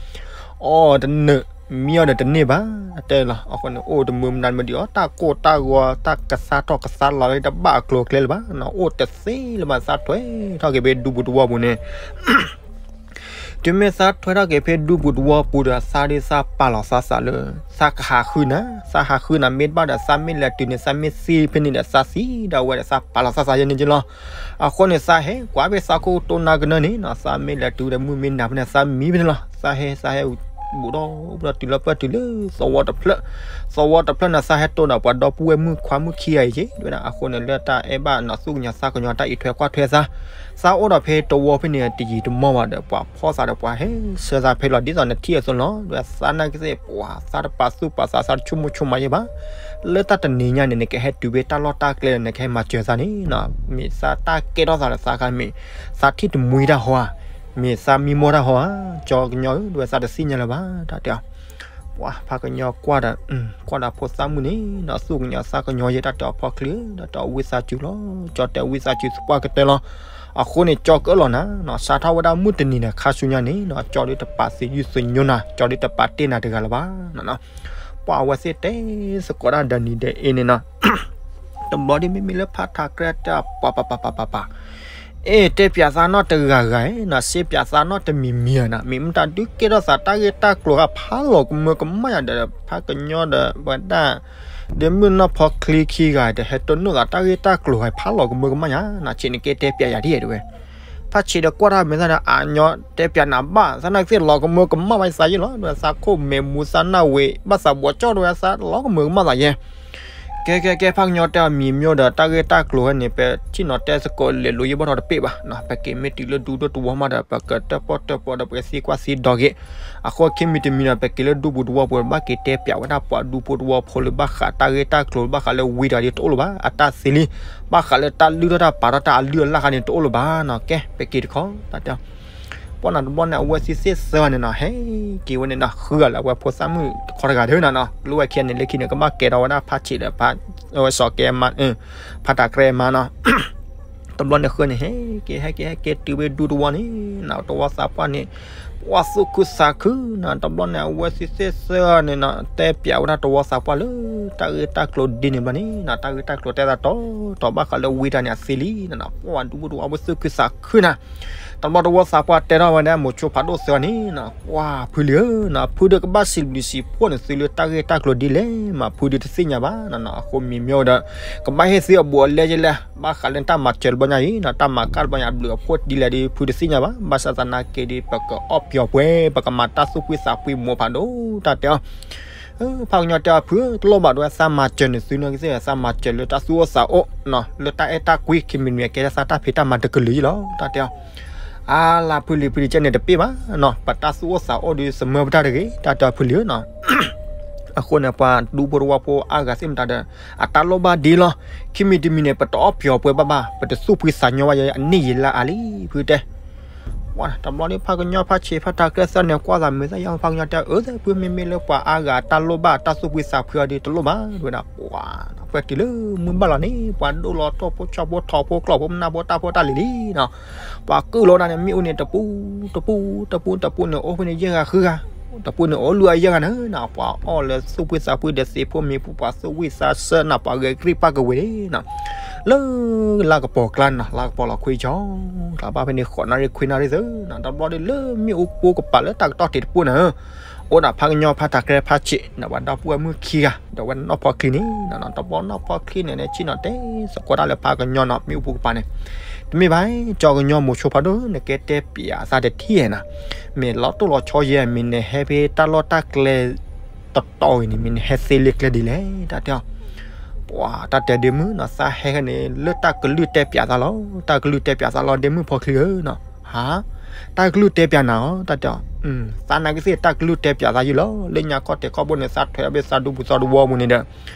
အီၣ်တနၢၤ မံအီၤဒီးတန့ၢ်ဘၣ်, တဲလီၤ, အဃိန့ၣ် အိၣ်တမုာ်မနုၤမဒံးအီၤ တၢ်ကိၢ်တၢ်ဂီၤ တၢ်ကသါထီၣ်ကသါလီၤတဘၣ်အကျိၤအကျဲလၢၤဘၣ်, အိၣ်တသ့လၢၤဘၣ် သးထွဲထီၣ်က့ၤဖဲဒူပူၤသဝီပူၤန့ၣ် တုၤမ့ၢ်သးထွဲထီၣ်က့ၤဖဲဒူပူၤသဝီပူၤဒီး သးဒ်သးပာ်လီၤသးသးလၢ သးကဟးဃုနၤ, သးဟးဃုနၤ မ့ၢ်တဘၣ်ဒီး သးမ့ၢ်လဲၤတုၤန့ၣ် သးမ့ၢ်သံဖဲန့ၣ်ဒီး သးသံဒၣ်ဝဲဒီး သးပာ်လီၤသးသးယဲန့ၣ်က့လီၤ. အဃိန့ၣ် သးဟဲကွၢ်ဖဲသးခိၣ်တိၢ်နါကနၢန့ၣ်နီၤ, သးမ့ၢ်လဲၤတုၤဒီး မုၢ်မ့ၢ်နၤဖဲန့ၣ် သးမံဖဲန့ၣ်လီၤ. သးဟဲ သးဟဲ ဘူးဒီး ဘူးဒီးတုၤလီၤပၢၢ်တုၤလၢ သဝီတဖျၢၣ်, သဝီတဖျၢၣ်န့ၣ် သးဟဲတိၢ်ဒီးပှၤဒီပုၢ်ဝဲၢ်မုၣ်ခွါမုၣ်ခံဂၤအံၤက့ၤ ဒ်ဝဲဒၣ် အဃိန့ၣ် လၢတၢ်အဲၣ်ဘၣ်နီၤ သူၣ်ကညီၤသးကညီၤတၢ်အံးထွဲကွၢ်ထွဲသး သးအိၣ်ဒီးဖဲတဝီဖဲန့ၣ် တယံာ်တမီၢ်ဘၣ်ဒီး ပှၤဖီၣ်သးဒီးပှၤဟဲဆှၢသးဖဲလီၤ ဒ်သိးနထံၣ်အသိးလီၤ. ဒီးသးနာ်က့သ့ၣ် ပှၤသးတပာ်သူၣ်ပာ်သး သးတဆိကမိၣ်ဆိကမးယဲဘၣ်. လၢတၢ်တနံၤညါန့ၣ် နကဟဲတုၤဖဲတၢ်လီၢ်တၢ်ကျဲဒီး နကဟဲမၤစၢၤသးန့ၣ်နီၤ, မ့ၢ်သးတၢ်ကဲထီၣ်သးဒီးသးခါမ့ၢ် သးထံၣ်တမှံတၢ်ဟီဧါ, မ့ၢ်သးမံမီၢ်တၢ်ဟီဧါ, ကၠီကညီဧၢ ဒ်ဝဲသးတသ့ၣ်ညါလၢၤဘၣ် တၢ်တဲအီၤ ပှၤဖးကညီကွၢ်ဒီး ကွၢ်ဒီးဖိသၣ်မုၣ်န့ၣ်နီၤ သူၣ်ကညီၤသးကညီၤယဲ တၢ်တဲအီၤ ဖီချံဧၢ တၢ်တဲအီၤ ဝံသးစူၤလီၤ. ကၠီတဲဝံသးစူၤသပှၢ်ကတၢၢ်လီၤ. အဃိန့ၣ် ကၠီကအၢၣ်လီၤနၤနီၤ စးထီၣ်ဝဲဒၣ်မုၢ်တနံၤန့ၣ် ခါဆူညါန့ၣ်နီၤ ကၠီဒုးတပာ်သးယူၢ်သညိနၤ ကၠီဒုးတပာ်တ့ၢ်နၤတဂၤလၢၤဘၣ်နီၤ. ပှၤအဝဲသ့ၣ်တဲသကိးတၢ်ဒီနံၤဒီအ့န့ၣ်နီၤ တဘျီဒ်မ့မ့ၢ်လၢဖးထးကြဲတၢ်ပှၤပၤပၤပၤပၤပၤ အဲၣ် တဲပၠးသးနီၢ်တဂၤဂၤနီၤ စ့ပၠးသးနီၢ်တမံၤမံၤနီၤ မ့ၢ်မတၤဒုးကဲထီၣ်သးတၢ်ဂ့ၢ်တၢ်ကျိၤဂၤဖးလီၤကမၢကမၣ်ယၤဒီး ဖးကညီဒီးဝဲဒၣ် ဒ့မုၣ်နီၢ်ဖီချံခံဂၤဒီး ဟဲတိၢ်နီၣ်သးတၢ်ဂ့ၢ်တၢ်ကျိၤဂၤဖးလီၤကမၢကမၣ်ယၤနီၤ ဆ့ၣ်နကဲတဲပၠးယၤဒ်တဲဝဲ ဖးဆံးဒီးကွၢ်တၢ်မဲာ်သးဒီး အညီတဲပၠးနၤဘၣ် သနာ်က့သ့ၣ်လီၤကမၢကမၣ်ဝဲသးယဲၢ်လီၤ ဒီးသးခိၣ်မဲာ်မူသးနၢ်ဝဲ ဘၣ်သးဘီးကၠီၣ်ဒီးဝဲသးလီၤကမၢကမၣ်သးယဲၢ် ကဲကဲကဲ ဖးကညီတဲအီၤ မံၤမ့ၢ်ဒီး တၢ်ဂ့ၢ်တၢ်ကျိၤဟဲန့ၣ် ပထံၣ်နီၤတဲသကိး လဲၤလိၤယံၢ်ဘီၣ်ထီၣ်တပ့ၢ်ဘၣ်နီၤ. ပက့ၤမ့ၢ်တုၤလၢဒူဒိၣ်တဝီမးဒီး ပကတၢၣ်ပီၣ်တၢၣ်ပီဒီး ပကသံကွၢ်သံဒိးက့ၤ. အဃိခံမံၤတမံၤဒီး ပက့ၤလၢဒူပူၤတဝီပူၤ ဘၣ်က့ၤတဲပၠးဝဲဒၣ်ပှၤဒူဖိတဝီဖိလၢ ဘၣ်ဃးတၢ်ဂ့ၢ်တၢ်ကျိၤ ဘၣ်ဃးလၢဝံတဂၤဒ်တအိၣ်လၢၤဘၣ် အတၢ်သ့လံ. ဘၣ်ဃးလၢတၢ်လုၢ်ထီၣ်တၢ်ပာ်ထီၣ်တၢ်အလုၢ်အလၢ်ခါန့ၣ် တအိၣ်လၢၤဘၣ်နီၤ. ကဲ ပက့ၤတခီ တၢ်တဲ ပှၤနီၤတဘျီန့ၣ် အဝဲသ့ၣ်စ့ၢ်ဆၢန့ၣ်နီၤ ဟဲက့ၤဝဲန့ၣ်နီၤ ဃုဂၤလၢအဝဲဖိသၣ်မုၣ်တခီတဂၤဒၢနီၤနီၤ လၢဝဲခံဂၤန့ၣ် လၢခံန့ၣ် ကဘၣ်ကဲထီၣ်ဝဲဒၣ်ဖးဆံးဒီး ဖး အဝဲစီၤကဲမါ ဖးတၢ်ကြဲမါနီၤ. တဘျီန့ၣ်ဃုန့ၣ် ဟဲက့ၤ ဟဲက့ၤ ဟဲက့ၤတုၤဝဲဒူတဝီန့ၣ်နီၤ တဝီသးပှၢ်န့ၣ် ပှၤသူၣ်ခုသးခုနီၤ. တဘျီန့ၣ် အဝဲသ့ၣ်စ့ၢ်ဆၢန့ၣ်နီၤ တဲပၠးဝဲဒၣ်တဝီသးပှၢ်လၢ တၢ်ဂ့ၢ်တၢ်ကျိၤဒ်န့ၣ်ဘျီန့ၣ်နီၤ တၢ်ဂ့ၢ်တၢ်ကျိၤတဲသးတီတီ ဘၣ်ဃးလၢဝံတဂၤန့ၣ် အသ့လံနီၤနီၤ ပှၤဒူဖိတဝီဖိသူၣ်ခုသးခုနီၤ. တဘျီတဝီသးပှၢ်တဲထီၣ်ဝဲဒၣ် မိၤဆိဖးဒိၣ်သၢဂၤန့ၣ်နီၤ ပှၤဖုလံဧၢနီၤ ဖုဒုးကဘၣ်စံးဘျုးစံးဖှိၣ်န့ၣ် သုလၢတၢ်ဂ့ၢ်တၢ်ကျိၤဒ်လဲၣ်မး ဖုဒုးတသ့ၣ်ညါဘၣ်နီၤနီၤ. အဃိမံၤမ့ၢ်ဒီး ကဘၣ်ဟ့ၣ်သုအဘူးအလဲယဲလဲၣ် ဘၣ်ဃးလၢတၢ်မၤစၢၤတဘျီညါအံၤနီၤ တၢ်မၤကၢ်တဘျီညါ ဘျုးအဖှိၣ်ဒ်လဲၣ်ဒီး ဖုတသ့ၣ်ညါဘၣ်. ဘၣ်ဆၣ်သနာ်က့ဒီး ပကအီၣ်ပျီၤပှဲၤ ပကမၤတၢ်သူၣ်ဖှံသးဖှံမိၢ်ဖးဒိၣ် တၢ်တဲအီၤ ဖးကညီတဲအီၤ ဖုဧၢ တလိၣ်ဘၣ်ဒဝဲ သးမၤစၢၤန့ၣ် သုနီၢ်ကသ့ၣ် သးမၤစၢၤလၢတၢ်သူၣ်အိၣ်သးအိၣ်နီၤ လၢတၢ်အဲၣ်တၢ်ကွံ ခံမံၤတမံၤ ကဲဒၣ်သးတၢ်ဖံးတၢ်မၤတကလုာ်အံၤလီၤ တၢ်တဲအီၤ. အါလါဖုလံၤ ဖုလံၤကဲန့ၣ်တပ့ၢ်ဘၣ်နီၤ ပတၢ်သူၣ်အိၣ်သးအိၣ်ဒီး သမၢပတၢ်တဂ့ၤ တၢ်တဲအီၤဖုလံၤဧၢနီၤ. အဃိန့ၣ် ပှၤဒူဖိတဝီဖိအါဂၤသ့ၣ်မတၤဒီး အတၢ်လိၣ်ဘၣ်ဒ်လီၤ. ခံမံၤတမံၤန့ၣ် ပတအီၣ်ပျီၤပှဲၤဘၣ်ဘၣ် ပတသူၣ်ဖှံသးညီဘၣ်ယဲ အန့ၣ်ယံာ်လၢအါလံ ဖုတဲ တဘျီဒီး ဖးကညီဖးဆံးဖးတၢ်ကြဲသၢန့ၣ် ကွၢ်သးမုာ်သးယီၤ ဖးကညီတဲ အၢ ဖုမ့မ့ၢ်လၢပှၤအါဂၤတၢ်လိၣ်ဘၣ်တၢ်သူၣ်ဖှံသးဖှံအီၤဒီး တလိၣ်ဘၣ် တဲဝဲဒၣ် ပှၤ ပှဲၤတုၤလၢမုၢ်ဘၣ်လီၤန့ၣ် ပှၤဒိၣ်လီၤတီၢ်ဖိဆီဖိထီဖိကျီၢ်ဖိမနၢ်ဖိတၢ်ဖိတၢ်လံၤလံနီၤ ပှၤကုၢ်လီၤဒၣ်န့ၣ် မ့ၣ်အူန့ၣ် တပူ တပူ တပူ တပူန့ၣ် အိၣ်ဖဲန့ၣ်ယဲၢ်ဂၤဃုဂၤ တပူန့ၣ် အိၣ်လွံၢ်ဂၤယဲၢ်ဂၤန့ၣ်နီၤ ပှၤအီၣ်လၢသူၣ်ဖှံသးဖှံဒီးသ့ၣ်ဖိမံၤဖိ ပှၤသူၣ်ဝံၣ်သးဆၢနီၤ ပှၤဂဲၤကရံၣ်ပၢ်ကဝ့ၤန့ၣ်နီၤ လၢလါကပီၤကျါန့ၣ်နီၤ လါကပီၤလီၤခွံကၠီ ကျါဘၣ်ဖဲန့ၣ် ဃိးနၣ်ရံၣ်ခွံနၣ်ရံၣ်သ့နီၤ တဘျီဒီးလၢမ့ၣ်အူပူကပၤလၢတၢ်ကတီၢ်တ့ၢ်တပူန့ၣ် အိၣ်ဒၣ်ဖးကညီဖးတၢ်ကြဲဖးဆံးန့ၣ် ပှၤဒီပုၢ်ဝဲၢ်မုၣ်ခံဂၤ ဒီးဝဲနီၢ်ဖီချံန့ၣ်နီၤ တဘျီနီၢ်ဖီချံန့ၣ် ဆ့ၣ်နီၤတဲသကိးတၢ်လၢဖးကညီနီၤ မ့ၣ်အူပူကပၤန့ၣ် တမ့ၢ်ဘၣ် ကၠီကညီမိၤဆိဖးဒိၣ် နကဲတဲပၠးသးတထံၣ်နီၤ မ့ၢ်လီၤတိၢ်လီၤဆီယဲ မ့ၢ်နဟဲဖဲတၢ်လီၢ်တၢ်ကျဲ တတီၤအံၤန့ၣ် မ့ၢ်နဟဲသ့လၢကျဲဒ်လဲၣ် တၢ်တဲအီၤ ပှၤတၢ်တဲဒ့မုၣ်နီၤ သးဟဲန့ၣ် လၢတၢ်ကလုၢ်တဲပၠးသးလီၤ တၢ်ကလုၢ်တဲပၠးသးလီၤ ဒ့မုၣ်ဖီချံဧၢနီၤ ဟါ တၢ်ကလုၢ်တဲပၠးနၤအီၤ တၢ်တဲအီၤ သးနာ်က့သ့ၣ် တၢ်ကလုၢ်တဲပၠးသးယုၢ်လီၤ လၢညါခီၣ်ထံးခီၣ်ဘိန့ၣ် သးထွဲအီၤဖဲသးဒူပူၤသီတဝီပူၤန့ၣ်ဒီး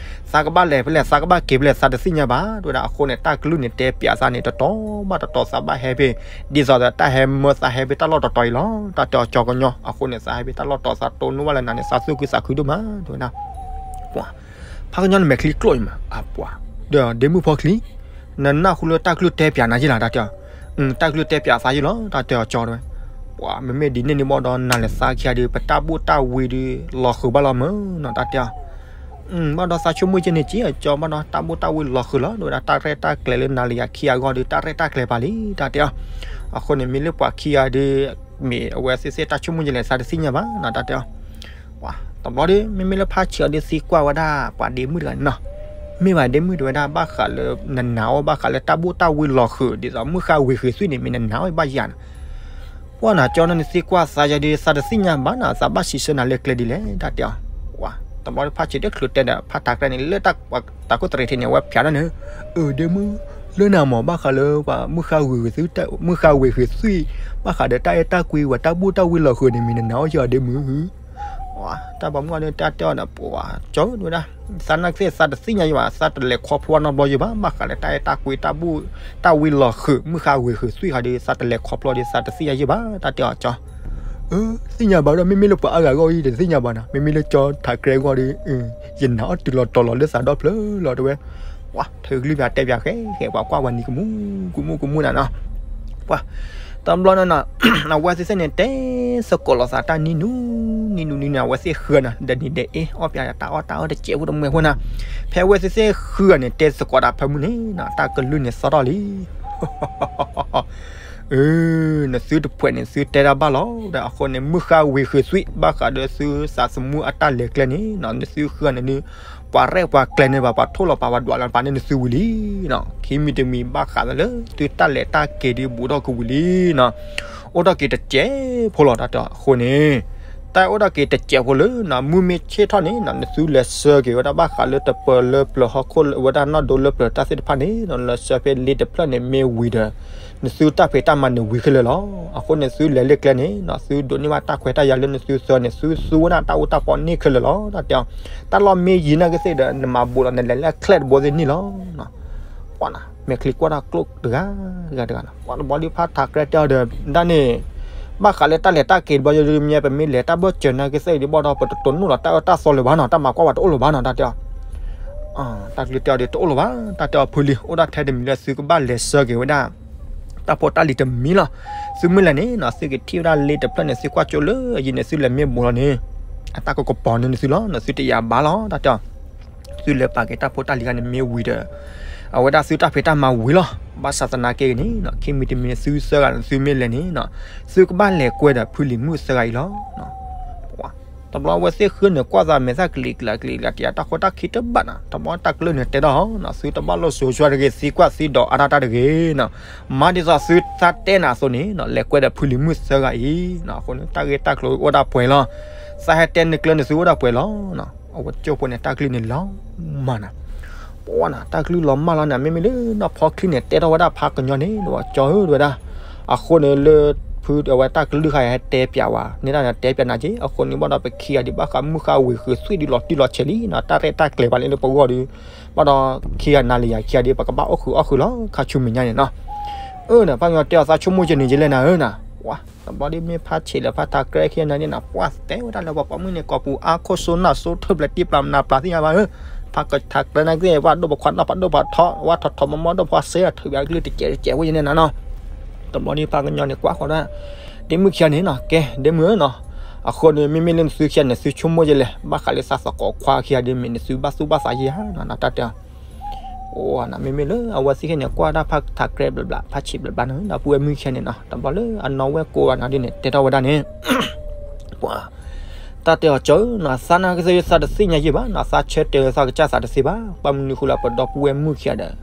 သးကဘၣ်လဲၤဖဲလဲၣ် သးကဘၣ်က့ၤဖဲလဲၣ် သးတသ့ၣ်ညါဘၣ် တဲဝဲဒၣ် အဃိန့ၣ် တၢ်ကလုၢ်န့ၣ်တဲပၠးသးန့ၣ် တတီၤဘၣ်တတီၤ သးဘၣ်ဟဲဖဲ ဒ်သိးဒီးတၢ်ဟဲမၢသးဟဲဖဲတၢ်လီၢ်တတီၤအံၤလီၤ တၢ်တဲအီၤ ကၠီကညီ အဃိန့ၣ် သးဟဲဖဲတၢ်လီၢ်တီၤ သးတိၢ်နီၣ်ဘၣ်လၢနၤန့ၣ် သးသူၣ်ခုသးခုဒိၣ်မး တဲဝဲဒၣ် ပှၤ ဖးကညီနမဲာ်ချံကျိၣ်အံၤမး အပှၤ ဒီးဒ့မုၣ်ဖီချံ နနၢ်ဟူလၢတၢ်ကလုၢ်တဲပၠးနၤယုၢ်လီၤ တၢ်တဲအီၤ တၢ်ကလုၢ်တဲပၠးသးယုၢ်လီၤ တၢ်တဲအီၤ ကၠီတဲဝဲ ပှၤ မ့မ့ၢ်ဒ်န့ၣ်န့ၣ်ဘၣ်ဒီး နၤလၢသးခံဂၤဒီး ပတၢ်ဘူၣ်တၢ်ဝံဒီး လီၤဃုာ်ဘၣ်လီၤမးနီၤ တၢ်တဲအီၤ ဘၣ်ဒီးသးဆိကမိၣ်က့န့ၣ် ကၠီဘၣ်ဒီး တၢ်ဘူၣ်တၢ်ဝံလီၤဃုာ်လီၤ တဲဝဲဒၣ် တၢ်ရဲၣ်တၢ်ကျဲၤလၢနၤလၢယၤခံဂၤအဂီၢ်ဒီး တၢ်ရဲၣ်တၢ်ကျဲၤပာ်လံ တၢ်တဲအီၤ အဃိန့ၣ် မ့ၢ်လၢပှၤခံဂၤဒီး မ့ၢ်အဝဲသ့ၣ်သ့ၣ်တၢ်ဆိကမိၣ်ကလဲၣ် သးတသ့ၣ်ညါဘၣ်နီၤ တၢ်တဲအီၤ ပှၤ တဘျီဒီး မ့မ့ၢ်လၢဖးဆံးအီၤဒီးသံကွၢ်ဝဲဒၣ် ပှၤဒ့မုၣ်တဂၤန့ၣ်နီၤ မ့ၢ်ဘၣ်ဒ့မုၣ်တဲဝဲဒၣ် ဘၣ်ဃးလၢနနာ်အီၤ ဘၣ်ဃးလၢတၢ်ဘူၣ်တၢ်ဝံလီၤဃုာ် ဒ်သိးမုၢ်ဃါဝ့ၤဃုာ်သွံၣ်န့ၣ် မ့ၢ်နနာ်အီၤဘၣ်ယၤနီၤ ပှၤနီၤ ကၠီနီၤ နသံကွၢ်သးယၤဒီး သးတသ့ၣ်ညါဘၣ်နီၤ သးဘၣ်စံးဆၢနၤလၢကျဲဒ်လဲၣ် တၢ်တဲအီၤ ပှၤ တဘျီဒီးဖးဆံးတချုးတဲဒီး ဖးတၢ်ကြဲန့ၣ် လၢတၢ်ကတိၤတရံးထံးန့ၣ် အဝဲဖျါထီၣ်န့ၣ် အၢ ဒ့မုၣ် လၢနၤမး ဘၣ်ဃးလၢပှၤမုၢ်ဃါဝ့ၤဃုာ်သွံၣ် ဘၣ်ဃးဒီးတၢ်အဲၣ်တၢ်ကွံ ပှၤတၢ်ဘူၣ်တၢ်ဝံလီၤဃုာ်န့ၣ် မ့ၢ်နနာ်အီၤယၤဒ့မုၣ် တၢ်ဘၣ်မုၢ်အီၤဒီး တၢ်တဲအီၤဒီး ပှၤ ကၠီတဲဝဲဒၣ် သးနာ်က့သ့ၣ် သးတသ့ၣ်ညါယၤဘၣ် သးတလဲၤခီဖျိနီတဘျီယၤဘၣ် ဘၣ်ဃးလၢတၢ်အဲၣ်တၢ်ကွံ တၢ်ဘူၣ်တၢ်ဝံလီၤဃုာ် မုၢ်ဃါဝ့ၤဃုာ်သွံၣ်ဃီဒီး သးတလဲၤခီဖျိဒီး သးတသ့ၣ်ညါယၤဘၣ် တၢ်တဲအီၤကၠီ အၢ သ့ၣ်ညါဘၣ်ဒီး မ့မ့ၢ်လၢပှၤအါဂၤအဂီၢ်အံၤ တသ့ၣ်ညါဘၣ်နီၤ မ့မ့ၢ်လၢကၠီထးကြဲအဂီၢ်ဒီး ယနာ်အီၤတုၤလီၤတီၤလီၤလၢသးဒီဖျၢၣ်လီၤ တဲဝဲ ပှၤ ထုးကလုၢ်ပၠးတဲပၠးဃဲဃဲ ပှၤကွၢ်ပှၤနံၤကမူၣ် ကမူၣ်ကမူၣ်နၤနီၤ ပှၤ တဘျီနီၤနီၤ အဝဲသ့ၣ်သ့ၣ်န့ၣ် တဲသကိးလိာ်သးတၢ်နံၤနူၤ နံၤနူၤနံၤနူၤ အဝဲသ့ၣ်ဃုနီၤ ဒီးနံၤဒီးအ့ အီၣ်ပၠးတၢ်အီၣ်တၢ်အီတစဲးဖိတမှဲဖိနီၤ ဖဲအဝဲသ့ၣ်သ့ၣ်ဃုဂၤန့ၣ် တဲသကိးတၢ်ဖၢမုၢ်န့ၣ်နီၤ တၢ်ကလုၢ်န့ၣ်သီၣ်ထီၣ်လံ အၢ နသုတဖှဲးန့ၣ် သုတဲတၢ်ဘၣ်လီၤ ဒီးအဃိန့ၣ် မုၢ်ဃါဝ့ၤဃုာ်သွံၣ် ဘၣ်ဃးဒီးသုသးသမူအတၢ်လဲၤကျဲန့ၣ်နီၤ နသုဃုဂၤန့ၣ် ပှၤရဲၣ်ပှၤကျဲၤန့ၢ်ဘၣ် ပှၤထိၣ်လီၤပာ်ပှၤဒွးလီၤပာ်န့ၢ်နသုဝံၤလံနီၤ ခံမံၤတမံၤဘၣ်ဃးလၢ သုတၢ်လဲၤတၢ်က့ၤဒုးဘူးထီၣ်ကဝံၤလံနီၤ အိၣ်ထီၣ်က့ၤတစဲးဖိလီၤ တၢ်တဲအီၤ အဃိန့ၣ် တၢ်အိၣ်ဒၣ်က့ၤတစဲးဖိလၢနီၤ မုၢ်မ့ၢ်ဆ့ၣ်ထီၣ်န့ၣ်နီၤ နသုလဲၤဆှၢက့ၤဝဲဒၣ်ဘၣ်ဃးလၢတပၢၤလၢပျၢၤဟီၣ်ခိၣ်ဝဲဒၣ်နီၢ်ဒိလၢပျၢၤတၢ်သ့ၣ်တဖၣ်န့ၣ်နီၤ လဲၤဆှၢဖဲလ့တဖျၢၣ်န့ၣ်မ့ၢ်ဝံၤဒီး နသုတၢ်ဖံးတၢ်မၤန့ၣ်ဝံၤခဲလၢာ်လီၤ. အဃိန့ၣ်သုလဲၤလၢကျဲန့ၣ်နီၤ သုဒိးန့ၢ်ဘၣ်တၢ်ခွဲးတၢ်ယာ်လၢနသုဆှၢန့ၣ် သုသူဝဲဒၣ်တၢ်အိၣ်တၢ်ပီန့ၣ်ခဲလၢာ်လီၤ. တၢ်တဲအီၤ တၢ်လီၢ်မ့ၢ်ယံၤနာ်က့သ့ၣ်ဒီး နမၤဘူးလီၤ နလဲၤလၢအချဲၣ်တဘိသ့ၣ်န့ၣ်လီၤ. ပှၤနီၤ မဲာ်ချံကွၢ်တၢ်ကျိၣ်တဂၤဂၤတဂၤနီၤ ပှၤတဘျီဒုးဖးထးကြဲတဲအီၤဒီး ဒၣ်န့ၣ် ဘၣ်ဃးလၢတၢ်လဲၤတၢ်က့ၤတဘျီဒုးမ့ၢ် ပမ့ၢ်လဲၤတၢ်ဘၢၣ်စၢၤနာ်က့သ့ၣ်ဒုးဘၣ်ဒီး ပတတိၢ်နီၣ်လီၤတၢ်အၢတၢ်သီလၢၤဘၣ်နီၤ တၢ်မၤကွၢ်ဝဲတအိၣ်လၢၤဘၣ်နီၤ တၢ်တဲအီၤ တၢ်ကလုၢ်တဲအီၤဒီးတအိၣ်လၢၤဘၣ် တၢ်တဲအီၤဖုလံ အိၣ်ဒၣ်ထဲတမံၤလၢသုကဘၣ်လဲၤဆှၢက့ၤဝဲဒၣ် တၢ်ဖိတၢ်လံၤတမံၤလီၤ. သုမ့ၢ်လဲၤန့ၣ်နီၤ သုကထံၣ်ဝဲဒၣ်လ့တဖျၢၣ်န့ၣ် သုကွၢ်ကၠိလၢအယံၤန့ၣ် သုလဲၤမ့ၢ်ဘူးလီၤန့ၣ် အတၢ်ကကပီၤန့ၢ်နသုလီၤနီၤ သုတယာ်ဘၣ်လီၤ တၢ်တဲအီၤ သုလဲၤပာ်က့ၤတၢ်ဖိတၢ်လံၤဂၤန့ၣ်မ့ၢ်ဝံၤဒီး အဝဲဒၣ်သုတၢ်ဖံးတၢ်မၤဝံၤလီၤ. ဘၣ်ဆၣ်သနာ်က့န့ၣ်နီၤ ခံမံၤတမံၤန့ၣ် သုဆှၢဂၤန့ၣ် သုမ့ၢ်လဲၤန့ၣ်နီၤ သုကဘၣ်လဲၤကွဲဒီးဖုလံၤမုၣ်ဆှၢဂၤအံၤလီၤ. တဘျီအဝဲသ့ၣ်ဃုန့ၣ် ကွၢ်သးမဲာ်သၣ်ကလံၤကျးကလံၤကျး တယာ်တၢ်ဃိတၢ်ခံတဘၣ်နီၤ တဘျီတၢ်ကလုၢ်န့ၣ်တဲထီၣ်နီၤ သုတဘၣ်လိၣ်စိၤဆှၢတဂ့ၤ သံကွၢ်သံဒိးအါတၢ်တၢ်တဂ့ၤနီၤ မၤဒ်သိးသုသးတဲနၤအသိးန့ၣ်နီၤ လဲၤကွဲဒီးဖုလံၤမုၣ်ဆှၢဂၤအံၤနီၤ အဃိန့ၣ် တၢ်ဂ့ၢ်တၢ်ကျိၤအိၣ်ဒၣ်ပှဲၤလီၤ. သးဟဲတဲနကျၢၤန့ၣ် သုအိၣ်ဒၣ်ပှဲၤလီၤနီၤ အဝဲကၠိဖိန့ၣ် တၢ်ကလုၢ်န့ၣ်လီၤမၢ်နီၤ ပှၤနီၤ တၢ်ကလုၢ်လီၤမၢ်လီၤန့ၣ် မ့မ့ၢ်လၢနီၢ်ဖီချံန့ၣ် တဲထီၣ်ဝဲဒၣ်ဖးကညီန့ၣ် ကၠီဧၢ တဲဝဲဒၣ် အဃိန့ၣ်လၢ ဖုအဝဲတၢ်ကလုၢ်ခါအံၤဟဲတဲပၠးဝဲ န့ၣ်တၢ်န့ၣ် တဲပၠးနၤက့ အဃိန့ၣ်ဘၣ်ဒီး ပခံဂၤဒုးဘၣ်ဃးမုၢ်ဃါဝံၤဃုးသွံၣ်ဒုးလီၤတံၢ်လီၤဆဲးလံနီၤ တၢ်ရဲၣ်တၢ်ကျဲၤဘၣ်လၢပဂီၢ်ဒုး ဘၣ်ဒီးခံဂၤနၤလၢယၤခံဂၤဒုး ပကဘၣ်အိၣ်ဃုာ်အီၣ်ဃုာ်လီၤ ခါဆူမဲာ်ညါန့ၣ်နီၤ အၢ နဖးကညီတဲအီၤ သးဆိကမိၣ်က့ၤန့ၣ်က့ၤလဲၣ်နၤဧၢနၤ ပှၤ တဘျီဒ်မ့ၢ်ဖးဆံးလၢဖးထးကြဲခံဂၤန့ၣ်နီၤ ပှၤတဲဝဲဒၣ်လၢပှၤပိာ်မုၣ်န့ၣ် ကိာ်ပူၤအါခိၣ်စိနၢ်စိထၢၣ်ဘျဲးတံၢ်ပျၢ်မနၤပျၢ်သ့ၣ်ညါဘၣ်ဧၢ ဖးကထးကြဲနာ်က့သ့ၣ် ပှၤဒိၣ်ပခွါနီၢ်ပှၤဒိၣ်ပှၤထီ ဝဲထီၣ်ထီၣ်မီမီဒိၣ်ပှၤစဲအထုးဘၣ်ကလုၢ်တကဲးတကဲးဝဲယဲန့ၣ်နၤနီၤ တဘျီဒ်ဖးကညီန့ၣ် ကွၢ်ဃီဒၣ် ဒ့မုၣ်ခံဂၤန့ၣ်နီၤ ကဲ ဒ့မုၣ်ဧၢနီၤ အဃိန့ၣ် မ့မ့ၢ်လၢနသုခံဂၤန့ၣ် သုဆိကမိၣ်ယဲလဲၣ် ဘၣ်ဃးလၢသးသကိးခွါခံဂၤဒ်မ့ၢ် နသုဘၣ်သူၣ်ဘၣ်သးယဲဧါနီၤ တၢ်တဲအီၤ အိၣ်နီၤ မ့မ့ၢ်လၢအဝဲသ့ၣ်ခံဂၤန့ၣ် ကွၢ်ဒၣ်ဖးထးကြဲဘျီဘျီ ဖးဆံးဘျီဘျီန့ၣ် ဒီပုၢ်ဝဲၢ်မုၣ်ခံဂၤန့ၣ်နီၤ တဘျီလၢအနီၢ်ဝဲၢ်ကိးဂၤန့ၣ်ဒ်န့ၣ် တဲထီၣ်ဝဲဒၣ်န့ၣ် ပှၤ တၢ်တဲအီၤ ကၠီဧၢနီၤ သးနာ်က့သ့ၣ် သးတသ့ၣ်ညါယဲၢ်ဘၣ်နီၤ သးဆၢတဲာ်လၢသးကစၢ်သးတသ့ဘၣ် ဘၣ်မနုၤဃိလၢပဒီပုၢ်ဝဲၢ်မုၣ်ခံဂၤဒီး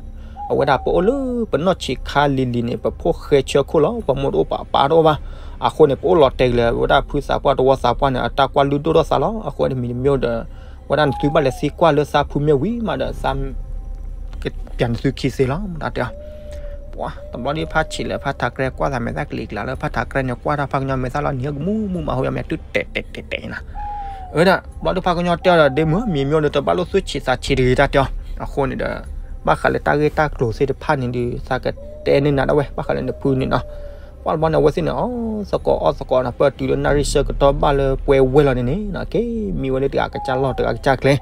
အဝဲဒၣ်ပအိၣ်လၢပနီၢ်ဆံးခါလံၤလံၤန့ၣ် ပဖိၣ်ဃဲဆၢခိၣ်လီၤ ပမိၢ်တအိၣ်ပၢ်တအိၣ်ဘၣ် အဃိန့ၣ် ပအိၣ်လီၤတဲာ်က့ၤလၢဝဲဒၣ်ဖုသးပှၢ်တဝီသးပှၢ်န့ၣ် အတၢ်ကွၢ်လုၢ်ဒိၣ်ထီၣ်သးလီၤ အဃိန့ၣ်မံၤတမံၤဒီး ဝဲဒၣ်နသုဘၣ်လဲၤသံကွၢ်လၢသးဖုမ့ၢ်ဝံၤမးဒီးသး ကပျးနသုခံသ့လီၤ တၢ်တဲအီၤ ပှၤ တဘျီဒ်ဖးဆံးလၢဖးထးကြဲကွၢ်သးမဲာ်သၣ်ကလံၤကျါလၢဖးထးကြဲန့ၣ် ကွၢ်တၢ်ဖးကညီမဲာ်သၣ်လီၤ နံၤကမူမူမးဟိယမဲာ်တုၤတဲာ်တဲာ်တဲာ်တဲာ်နီၤ အၢဒၣ် ဘျီဒ်ဖးကညီတဲအီၤဒီး ဒ့မုၣ်ဧၢ မံၤမ့ၢ်ဒီးတဘၣ်လိၣ်သူၣ်ဆံးသးဆံးတဂ့ၤ တၢ်တဲအီၤ အဃိန့ၣ်ဒီး ဘၣ်ဃးလၢတၢ်ဂ့ၢ်တၢ်ကျိၤသ့ၣ်တဖၣ်န့ၣ်ဒီး သးကတဲန့ၢ်နၤဒၣ်ဝဲ ဘၣ်ဃးလၢနဖုန့ၣ်နီၤ ပှၤတဘျီန့ၣ် အဝဲသ့ၣ်န့ၣ် အီၣ်သကိးအီၣ်သကိးနီၤ ပၢၢ်တုၤလၢနၣ်ရံၣ်ဆၢကတီၢ်ဘၣ်လၢပှဲၤဝဲလီၤန့ၣ်န့ၣ်နီၤ က့ၤမံဝဲလၢတဂၤကစၢ်လီၢ်တဂၤကစၢ်ကျဲ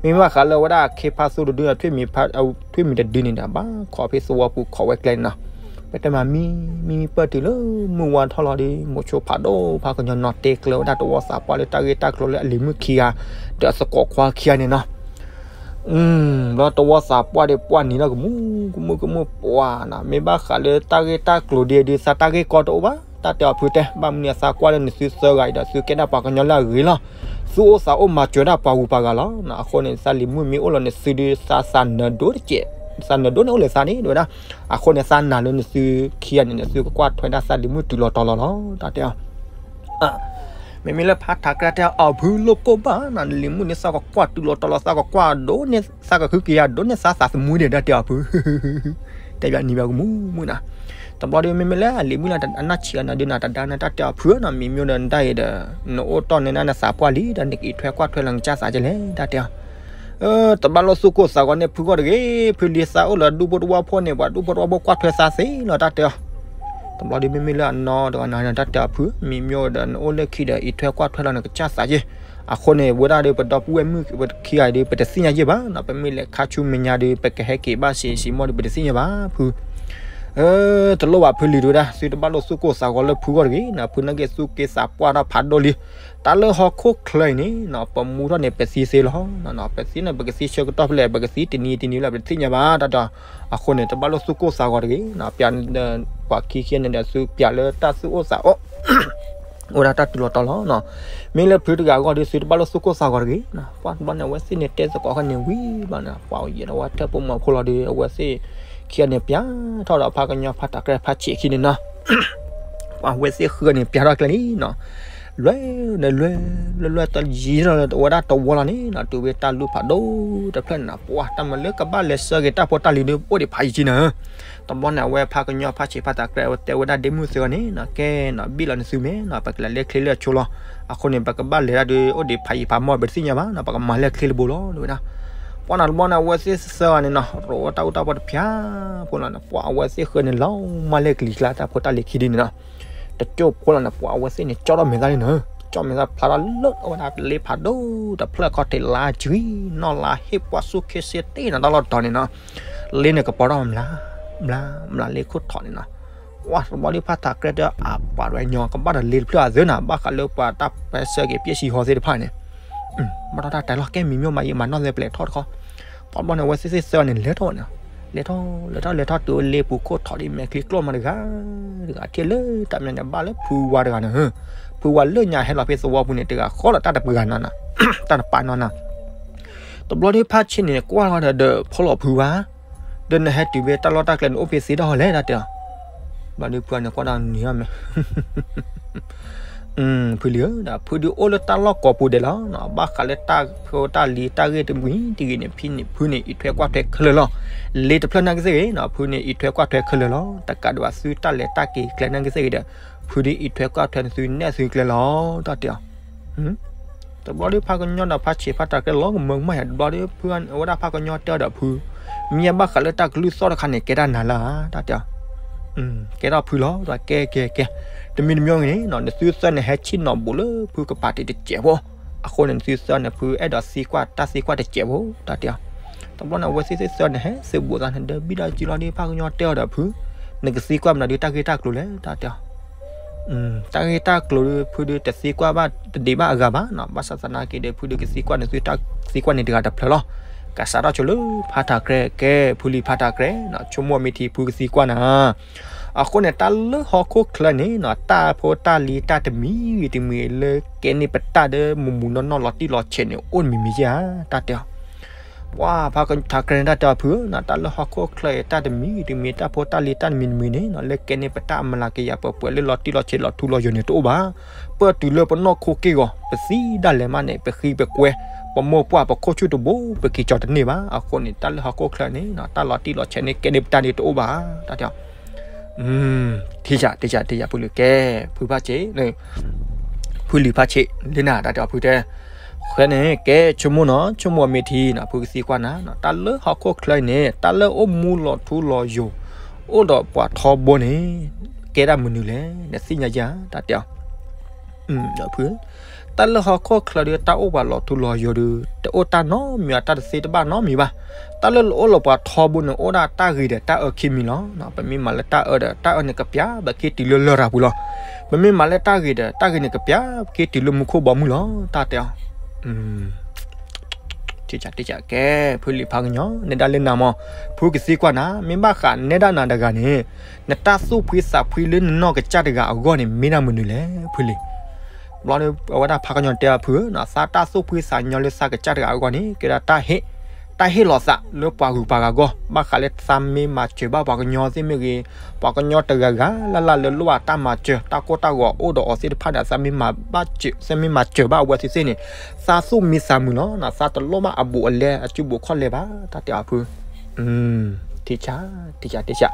မ့မ့ၢ်ဘၣ်ဃးလၢဝဲဒၣ်ခ့ဖးသူတဒု ထွံၣ်မံၤတဒုန့ၣ်ဒီး ဘၣ်ခိးဖဲသဝီပူၤခိးဝဲကျဲန့ၣ်နီၤ ပတဲမးမံ မံမံပၢၢ်တုၤလၢမုၢ်ဝါထီၣ်လီၤဒီး မိၤဆိဖးဒိၣ်ဖးကညီနီၤ တဲကျၢၤဝဲဒၣ်တဝီသးပှၢ်လၢတၢ်ဂ့ၢ်တၢ်ကျိၤလၢအလံၤမုၣ်ခံဂၤ ဒီးအသကိးခွါခံဂၤန့ၣ်နီၤ ဘျီတဝီသးပှၢ်ဒီးပှၢ်နံၤလီၤ ကမူၣ်ကမူၣ်ကမူၣ်ပှၢ်နီၤ မ့ၢ်ဘၣ်ဃးလၢတၢ်ဂ့ၢ်တၢ်ကျိၤဒ်အံၤဒုး သးတၢ်ဂ့ၢ်ကီတအိၣ်ဘၣ် တၢ်တဲအီၤဖုတဲ ဘၣ်မနုၤအသးကွၢ်လၢနသုသၢဂၤအံၤဒီး သုကဲဒၣ်ပှၤကညီလၢအဂ့ၤလီၤ သုအိၣ်သးအိၣ်မၤစၢၤဒၣ်ပှၤဂုၤပှၤဂၤလီၤ အဃိန့ၣ် သးလံၤမုၣ်မ့ၢ်အိၣ်လီၤနသုဒုး သးသးနၢၤဒိၣ်တကဲး သးနၢၤဒိၣ်န့ၣ်အိၣ်လၢသးန့ၣ် တဲဝဲဒၣ် အဃိန့ၣ် သးနာ်လၢနသုခံဂၤန့ၣ်ဒီး သုကကွၢ်ထွဲဒၣ်သးလံၤမုၣ်တုၤလီၤတီၤလီၤလီၤ တၢ်တဲအီၤ မ့မ့ၢ်လၢဖးထးကြဲတဲအီၤ ဖုလိၣ်ကိၢ်ဘၣ်နီၤ နလံၤမုၣ်န့ၣ် သးကကွၢ်တုၤလီၤတီၤလီၤ သးကကွၢ်ဒိၣ်န့ၢ် သးကဃုကယၤဒိၣ်န့ၢ်သးသးသမူန့ၣ် တၢ်တဲအီၤဖု တဲဘၣ်နံၤဘၣ်ကမူၣ်မူၣ်နီၤ တဘျီဒီးမ့မ့ၢ်လၢအလံၤမုၣ်လၢအနၢ်ဆံးအနၤဒုးနၤတဒါန့ၣ် တၢ်တဲအီၤဖုနီၤ မံၤမ့ၢ်ဒီးနတၢ်အံၤဒီး နအိၣ်တီၢ်န့ၢ်နသးပှၢ်လံဒီး နကအံးထွဲကွၢ်ထွဲလီၤနကစၢ်သးကလဲၣ် တၢ်တဲအီၤ တဘၣ်လိၣ်သူၣ်ကိၢ်သးဂီၤန့ၢ်ဖုဂီၢ်တဂ့ၤ ဖုလံၤသးအိၣ်လၢဒူဖိတဝီဖိန့ၣ် ပှၤဒူဖိတဝီဖိကွၢ်ထွဲသးသ့လီၤ တၢ်တဲအီၤ တဘျီဒီးမ့မ့ၢ်လၢအနီၢ်တဂၤနၤန့ၣ် တၢ်တဲအီၤဖု မံၤမ့ၢ်ဒီးနအိၣ်လၢခံဒီး အံးထွဲကွၢ်ထွဲလီၤနကစၢ်သးယ့ၢ် အဃိန့ၣ် ဝဲဒၣ်ဒီးပဒီပုၢ်ဝဲၢ်မုၣ်ခံဂၤဒီး ပတသ့ၣ်ညါယ့ၢ်ဘၣ်နီၤ ပမ့ၢ်လဲၤခါဆူမဲာ်ညါဒီး ပကဟဲက့ၤဘၣ်စ့စ့မီၢ်ဒီး ပတသ့ၣ်ညါဘၣ်ဖု တလိၣ်ဘၣ်ဖုလံၤတဝဲဒၣ် သုတဘၣ်လိၣ်သူၣ်ကိၢ်သးဂီၤလၢဖုဂီၢ်တဂ့ၤနီၤ ဖုနာ်က့သူၣ်က့သးပှၢ်ထီၣ်ဖးဒိၣ်လံ တၢ်လၢဟီၣ်ခိၣ်ချၢအံၤန့ၣ်နီၤ ပမူထီၣ်န့ၣ် ပသံသ့လီၤ. ပသံန့ၣ် ပကသံဆၢကတီၢ်ဖဲလဲၣ် ပကသံတနံၤတနံၤလၢ ပတသ့ၣ်ညါဘၣ်တၢ်ဒီး အဃိန့ၣ် တဘၣ်လိၣ်သူၣ်ကိၢ်သးဂီၤတဂ့ၤနီၤ ပျး ပှၤခံခံန့ၣ်ဒီး သုပျးလၢတၢ်သူၣ်အိၣ်သးအိၣ် အိၣ်ဒၣ်တၢ်တုၤလီၤတီၤလီၤနီၤ. မ့ၢ်လၢဖုတဂၤအဂီၢ်ဒီး သုတဘၣ်လိၣ်သူၣ်ကိၢ်သးဂီၤတဂ့ၤနီၤ. ပှၤတဘျီန့ၣ် အဝဲသ့ၣ်န့ၣ်တဲသကိးခါန့ၣ်ဝံၤဘၣ်နီၤ ပှၤယဲဒီးဝဲထၢၣ်ပိာ်မုၣ်ဖိလီၤဒီး အဝဲသ့ၣ်ခံဂၤန့ၣ် ပျးထီၣ်ဒီးဖးကညီဖးတၢ်ကြဲဖးဆံးခံန့ၣ်နီၤ ပှၤဝဲသ့ၣ်ဃုန့ၣ် ပျးထီၣ်ကျဲလံနီၤ. လွဲၢ်န့ၣ်လွဲၢ် လွဲၢ်လွဲၢ်တယံၤလီၤ အဝဲဒၣ်တဝီလီၤန့ၣ်နီၤ တုၤဝဲတၢ်လူၢ်ဖးဒိၣ်တဖျၢၣ်န့ၣ်နီၤ ပှၤတၢ်မၤလၢကဘၣ်လဲၤဆှၢက့ၤတၢ်ဖိတၢ်လံၤဒီး အိၣ်ဒံးဖးယံၤကံနီၤ. တဘျီန့ၣ် အဝဲဖးကညီဖးဆံးဖးတၢ်ကြဲး အဝဲတဲဝဲဒၣ်ဒ့မုၣ်သၢဂၤန့ၣ်နီၤ ကဲနီၤ ဘံၣ်လီၤနသုမဲနီၤ ပကလဲၤလဲၤချ့လၢအဆိလီၤ. အဃိန့ၣ် ပကဘၣ်လဲၤဒၣ်ဒီး အိၣ်ဒံးဖးယံၤဖးမီၢ် ပတသ့ၣ်ညါဘၣ်နီၤ ပကမၤလဲၤချ့လၢဘိလီၤဝဲဒၣ်. ပှၤနီၤတဘျီန့ၣ် အဝဲသ့ၣ်သၢဂၤန့ၣ်နီၤ ရိးတၢ်အူတၢ်ပီတဖၠါဖိလီၤန့ၣ် ပှၤအဝဲသ့ၣ်ဃၢန့ၣ်လီၤ မၤလဲၤကလံၤကျါတၢ်ဖိတၢ်လံၤခံဒုန့ၣ်နီၤ တကၠိၢ်ဖိလီၤန့ၣ် ပှၤအဝဲသ့ၣ်န့ၣ် ကၠီထီၣ်မဲာ်သၣ်န့ၣ်နီၤ ကၠီမဲာ်သၣ်ဖျါထီၣ်လၢအဝဲဒၣ်လ့ဖးဒိၣ်တဖျၢၣ်ခီၣ်ထံးလါကၠွံနီၣ်လါဟ့ၣ်ပှၢ်ဆူၣ်ခ့စ့တ့ၢ်နီၤ တၢ်လီၢ်တတီၤန့ၣ်နီၤ လ့န့ၣ်ကပီၤထီၣ်မျး မျး မျးလ့ခိၣ်ထီၣ်န့ၣ်နီၤ ပှၤတဘျီဒုးဖးထးကြဲးတၢ်အပှၤဒွဲညီ ကဘၣ်ဒီးလ့တဖျၢၣ်အသၢနီၤ ဘၣ်ဃးလၢပှၤတၢ်ပဲဆှၢက့ၤပျဲၢ်ဆံဟီသ့ၣ်တဖၣ်န့ၣ် ဘၣ်ထီၣ်တၢ်တဲလီၤ ကဲမံၤမံၤမၤယံၤမၤနီၢ်သဲပလဲၤထီၣ်တခီ တဘျီန့ၣ် အဝဲသ့ၣ်သၢဂၤန့ၣ် လဲၤထီၣ်ဝဲန့ၣ် လဲၤထီၣ် လဲၤထီၣ် လဲၤထီၣ်တုၤလ့ပူၤခိၣ်ထီၣ်ဒ်မဲာ်ချံကျိၣ်မးတဂၤ တဂၤထံၣ်လၢတၢ်မနုၤန့ၣ် ဘၣ်လၢဖုဝါတဂၤန့ၣ် ဖုဝါလၢညါဟဲလီၤဖဲသဝီပူၤန့ၣ် တဂၤဃီလီၤတၢ်တပှၤနီၤနီၤ တၢ်တပာ်နီၤနီၤ တဘျီဒုးဖးဆံးန့ၣ် ကွၢ်လီၤဒီး ဖီလီၤဖုဝါ ဒီးနဟဲတုၤဖဲတၢ်လီၢ်တၢ်ကျဲန့ၣ် အိၣ်ဖဲသ့ဒၣ်ဟီလဲၣ် တၢ်တဲအီၤ ဘျီဒုးဖုဝါန့ၣ် ကွၢ်ဒီးနံၤအီၤမ့ၢ် ဖုလံၤဧၢ ဒီးဖုဒုးအိၣ်လၢတၢ်လီၢ်ကိးပူၤဒဲးလီၤနီၤ ဘၣ်ဃးလၢတၢ်ဖိတၢ်လံၤတၢ်ဂ့ၢ်တမံၤတဂ့ၤန့ၣ် ဖုန့ၣ် ဖုန့ၣ်အံးထွဲကွၢ်ထွဲခဲလၢာ်လီၤ လ့တဖျၢၣ်နာ်က့သ့ၣ်ဂ့ၤနီၤ ဖုန့ၣ်အံးထွဲကွၢ်ထွဲခဲလၢာ်လီၤ တကးဒံးဘၣ်သုတၢ်လဲၤတၢ်က့ၤကျဲနာ်က့သ့ၣ်ဂ့ၤဒီး ဖုဒုးအံးထွဲကွၢ်ထွဲနသုနဲၣ်သုကျဲလီၤ တၢ်တဲအီၤ တဘျီဒုးဖးကညီဒီးဖးဆံးဖးတၢ်ကြဲးလီၤကမၢကမၣ်ယၤ တဘျီဒုးဖုအဝဲဒၣ်ဖးကညီတဲအီၤဒီးဖု မ့ၢ်ဘၣ်ဃးလၢတၢ်ကလုၢ်သီၣ်တခါန့ၣ် ကဲတၢ်နၤလၢဧါ တၢ်တဲအီၤ ကဲထီၣ်ဖုလီၤ ကဲကဲကဲ တမံၤတမံၤဂ့ၤန့ၣ်နီၤ နသုသၢန့ၣ်ဟဲဆ့ၣ်နီၤဘူးလၢဖုကပၤတံၤတစဲးဖိ အဃိန့ၣ် နသုသၢန့ၣ် ဖုအဲၣ်ဒိးသံကွၢ်တၢ်သံကွၢ်တစဲးဖိ တၢ်တဲအီၤ တဘျီန့ၣ် အဝဲသ့ၣ်သၢန့ၣ် ဟဲသုးဘူးသးန့ၣ် ဒီးဘံၣ်ဒီးကံလီၤဒုးဖးကညီတဲအီၤဒီးဖု နကသံကွၢ်မနုၤဒုးတၢ်ဂ့ၢ်တၢ်ကျိၤလဲၣ် တၢ်တဲအီၤ တၢ်ဂ့ၢ်တၢ်ကျိၤဒုး ဖုဒုးတသံကွၢ်ဘၣ်တဒံးဘၣ်အဂၤဘၣ်နီၤ ဘၣ်ဆၣ်သနာ်က့ဒီး ဖုဒုးကသံကွၢ်န့ၣ်သုတၢ်သံကွၢ်န့ၣ်တဂၤတဖျၢၣ်လီၤ ကစးထီၣ်ဆိလၢဖးထးကြဲး ကဲ ဖုလံၤဖးထးကြဲးနီၤ ဆိကမိၣ်မ့ၢ်ထံဖုကသံကွၢ်နၤ အဃိန့ၣ် တၢ်လၢဟီၣ်ခိၣ်ချၢန့ၣ်နီၤ တၢ်ဖိတၢ်လံၤတၢ်တမံၤဂ့ၤတမံၤလၢကဲန့ၢ်ပတၢ်ဒီးမုၢ်မုၢ်နီၢ်နီၢ်လီၤတံၢ်လီၤဆဲးန့ၣ် အိၣ်တမံၤမံၤဧါ တၢ်တဲအီၤ ပှၤဖးထးကြဲးန့ၣ် တၢ်တဲအီၤဖုဧၢနီၤ တၢ်လၢဟီၣ်ခိၣ်ချၢအံၤ တၢ်တမံၤတမံၤ တၢ်ဖိတၢ်လံၤတၢ်တမံၤတမံၤန့ၣ်နီၤ လၢကဲန့ၢ်ပတၢ်အမုၢ်လၢ်ကယၤပှဲၤပှဲၤလၢလီၤတံၢ်လီၤဆဲးလီၤထူလီၤယိာ်န့ၣ်တအိၣ်ဘၣ် ပတုၤလၢပနီၢ်ခိက့ၢ်ဂီၤ ပသံဒၣ်လဲာ်မးန့ၣ် ပဃံပကွဲ ပမိၢ်ပှၢ်ပခိၣ်ဆူၣ်တဘိ ပက့ၤကၠီၤတန့ၢ်ဘၣ် အဃိန့ၣ် တၢ်လၢဟီၣ်ခိၣ်ချၢန့ၣ်နီၤ တၢ်လီၤတံၢ်လီၤဆဲးန့ၣ် ကဲန့ၢ်ပတၢ်န့ၣ်တအိၣ်ဘၣ် တၢ်တဲအီၤ ထံၣ်ယၤ ထံၣ်ယၤ ထံၣ်ယၤ ဖုလံၤကဲ ဖုဖးဆံး ဖုလံၤဖးဆံး လၢနၤ တၢ်တဲအီၤဖုတဲ ဃဲန့ၣ် ကဲ ဆိကမိၣ်နီၤ ဆိကမိၣ်မ့ၢ်ထံနီၤ ဖုကသံကွၢ်နၤ တၢ်လၢဟီၣ်ခိၣ်ချၢအံၤန့ၣ် တၢ်လၢအိၣ်မူလီၤထူလီၤယိာ် အိၣ်ဒီးပှၤထီဘိန့ၣ် ကဲဒၣ်မနုၤလဲၣ် နသ့ၣ်ညါယၤ တၢ်တဲအီၤ ဒီးဖု တၢ်လၢဟီၣ်ခိၣ်ချၢဒီး တၢ်အိၣ်ပှၤလီၤထူလီၤယိာ်ဒီး တအိၣ်တၢ်နီတမံၤ တၢ်တသ့တဘၣ်နီတမံၤဘၣ်. တၢ်လၢအိၣ်လၢပှၤထီဘိန့ၣ် အိၣ်ဒၣ်တၢ်ဂ့ၤဒီးတၢ်အၢခံမံၤလီၤ. ပမ့ၢ်မၤလၢတၢ်အၢဒီး တၢ်အၢန့ၣ်ကပျၢ်ပက့ၤတုၤလၢလရာ်ပူၤလီၤ. ပမ့ၢ်မၤလၢတၢ်ဂ့ၤဒီး တၢ်ဂ့ၤန့ၣ်ကပျၢ်ပက့ၤတုၤလၢမူခိၣ်ဘီမုၢ်လီၤ. တၢ်တဲအီၤ ထံၣ်ကၠးထံၣ်ကၠးကဲ ဖုလံၤဖးကညီ နဲဒၣ်လၢနၤမး ဖုကသံကွၢ်နၤ မ့ၢ်ဘၣ်ဃးနဲဒၣ်နၤတဂၤန့ၣ် နတၢ်သူၣ်ဖှံသးဖှံလၢနနီၢ်ကစၢ်တဂၤအဂီၢ်န့ၣ် မ့ၢ်ဒၣ်မနုၤလဲၣ် ဖုလံၤ. ဘျီဒီး အဝဲဒၣ်ဖးကညီတဲအီၤ ဖုဧၢ, သးတၢ်သူၣ်ဖှံသးညီလၢသးကစၢ်တဂၤအဂီၢ်န့ၣ် ကဲဒၣ်တၢ်ဟ့ၣ်, တၢ်ဟ့ၣ်လီၤသးလၢပှၤဂုၤပှၤဂၤအဂီၢ်, ဘၣ်ဃးလၢသးမ့ၢ်မၤစၢၤဘၣ်ပှၤကညီသ့ၣ်မ့ၢ်ဂ့ၤ, ပှၤကညီတဂၤဂၤလၢ်လၢ်လၢလိၣ်ဘၣ်တၢ်မၤစၢၤ တၢ်ကိၢ်တၢ်ဂီၤအိၣ်ဒီးအီၤသ့ၣ်တဖၣ်န့ၣ် သးမ့ၢ်မၤဘၣ်စၢၤ, သးမ့ၢ်မၤစၢၤဘၣ်အဝဲသ့ၣ်သ့ၣ်န့ၣ် သးသူၣ်မံသးမုာ်လီၤ. သးတလိၣ်ဘၣ်အဘူးအလဲအစုဘူးခီၣ်လဲၢ်ဘၣ် တၢ်တဲအီၤဖု ထံၣ်ကၠး, ထံၣ်ကၠး, ထံၣ်ကၠး,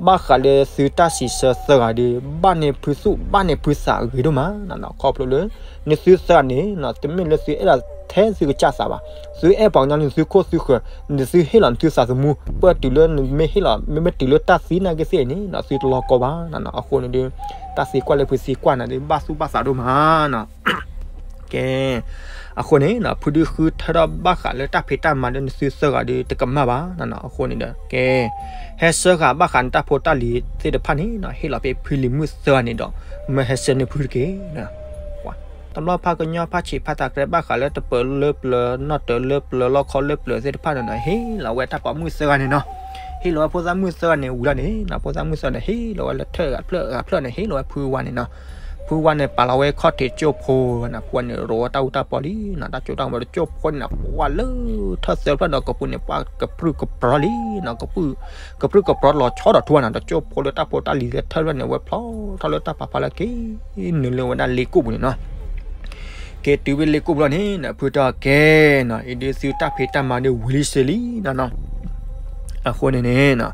ဘၣ်ဃးလၢသုတၢ်စံးဆၢသၢဂၤဒီး ဘၣ်န့ၢ်ဖုသူၣ် ဘၣ်န့ၢ်ဖုသးဂ့ၤဒိၣ်မး, ခီဖျိလၢ နသုသၢဂၤန့ၣ် တမ့ၢ်လၢသုအဲၣ်ဒိးထဲသုကစၢ်သးဘၣ်, သုအဲၣ်ပှၤကညီန့ၣ် သုခိၣ်သုဃၢၤ, နသုဟ့ၣ်လီၤနသုသးသမူ, ပတုၤလၢနမ့ၢ်ဟ့ၣ်လီၤ မ့မ့ၢ်တုၤလၢတၢ်သံနာ်က့သ့ၣ်န့ၣ် သုတလီၤကီဘၣ်, အဃိန့ၣ်ဒီး တၢ်သံကွၢ်လၢဖုသံကွၢ်န့ၣ်ဒီး ဘၣ်သူၣ်ဘၣ်သးဒိၣ်မး ကဲ, အဃိန့ၣ် ဖုဒုးဃုထၢထီၣ်ဘၣ်ဃးလၢတၢ်ဖံးတၢ်မၤလၢနသုသၢဂၤဒီး တကမၣ်ဘၣ်, အဃိန့ၣ်ဒီး ကဲ, ဟဲဆှၢဃာ်ဘၣ်ဃးနတၢ်ဖိတၢ်လံၤသ့ၣ်တဖၣ်န့ၣ် ဟ့ၣ်လီၤဖဲဖုလံၤမုၣ်သၢဂၤန့ၣ်ဒီး မၢဟဲဆှၢန့ၢ်ဖုတက့ၢ်. တဘျီဖးကညီဖးဆံးဖးတၢ်ကြဲးဘၣ်ဃးလၢတပၢၤလၢပျၢၤ နီၣ်တၢၤလၢပျၢၤ လီခီလၢပျၢၤသ့ၣ်တဖၣ်န့ၣ် ဟ့ၣ်လီၤဝဲတၢ်ပိာ်မုၣ်သၢဂၤန့ၣ်နီၤ, ဟ့ၣ်လီၤဝဲဖိသၣ်မုၣ်သၢဂၤန့ၣ်ဝံၤလီၤန့ၣ် ဖိသၣ်မုၣ်သၢဂၤန့ၣ် ဟ့ၣ်လီၤဝဲလၢထၢၣ်ဂၤဖျၢၣ်ဂၤဖျၢၣ်န့ၣ် ဟ့ၣ်လီၤဝဲဖုဝါန့ၣ်နီၤ, ဖုဝါန့ၣ် ပာ်လီၤဝဲခီၣ်ထံးကၠိဖိန့ၣ် ဖုဝါန့ၣ် ရိးဝဲတၢ်အူတၢ်ပီလံနီၤ, တၢ်ကၠိတၢ်ဝဲတကၠိဖိန့ၣ် ပှၤလၢထၢၣ်သၢဖျၢၣ်ဒီးကပူၤန့ၣ် ပှၤကပြုၢ်ကပြီၤလံနီၤ, ကပြုၢ်ကပြီၤလီၤဆီဒီးထူဝါန့ၣ် တကၠိဖိလၢတၢ်ဖိတၢ်လံၤလၢထၢၣ်ဖျၢၣ်န့ၣ် ဝဲဖျီထီၣ်လၢတၢ်ပာ်ဖျါလၢက့ၤနုာ်လၢဝဲဒၣ်လ့ကိၣ်ပူၤန့ၣ်နီၤ ကဲတုၤဝဲလ့ကိၣ်ဘျီန့ၣ်နီၤ ဖုတဲအီၤကဲနီၤ အံၤဒုးသုတၢ်ဖံးတၢ်မၤဒုးဝံၤလံစ့လံနီၤနီၤ. အဃိန့ၣ်န့ၣ်နီၤ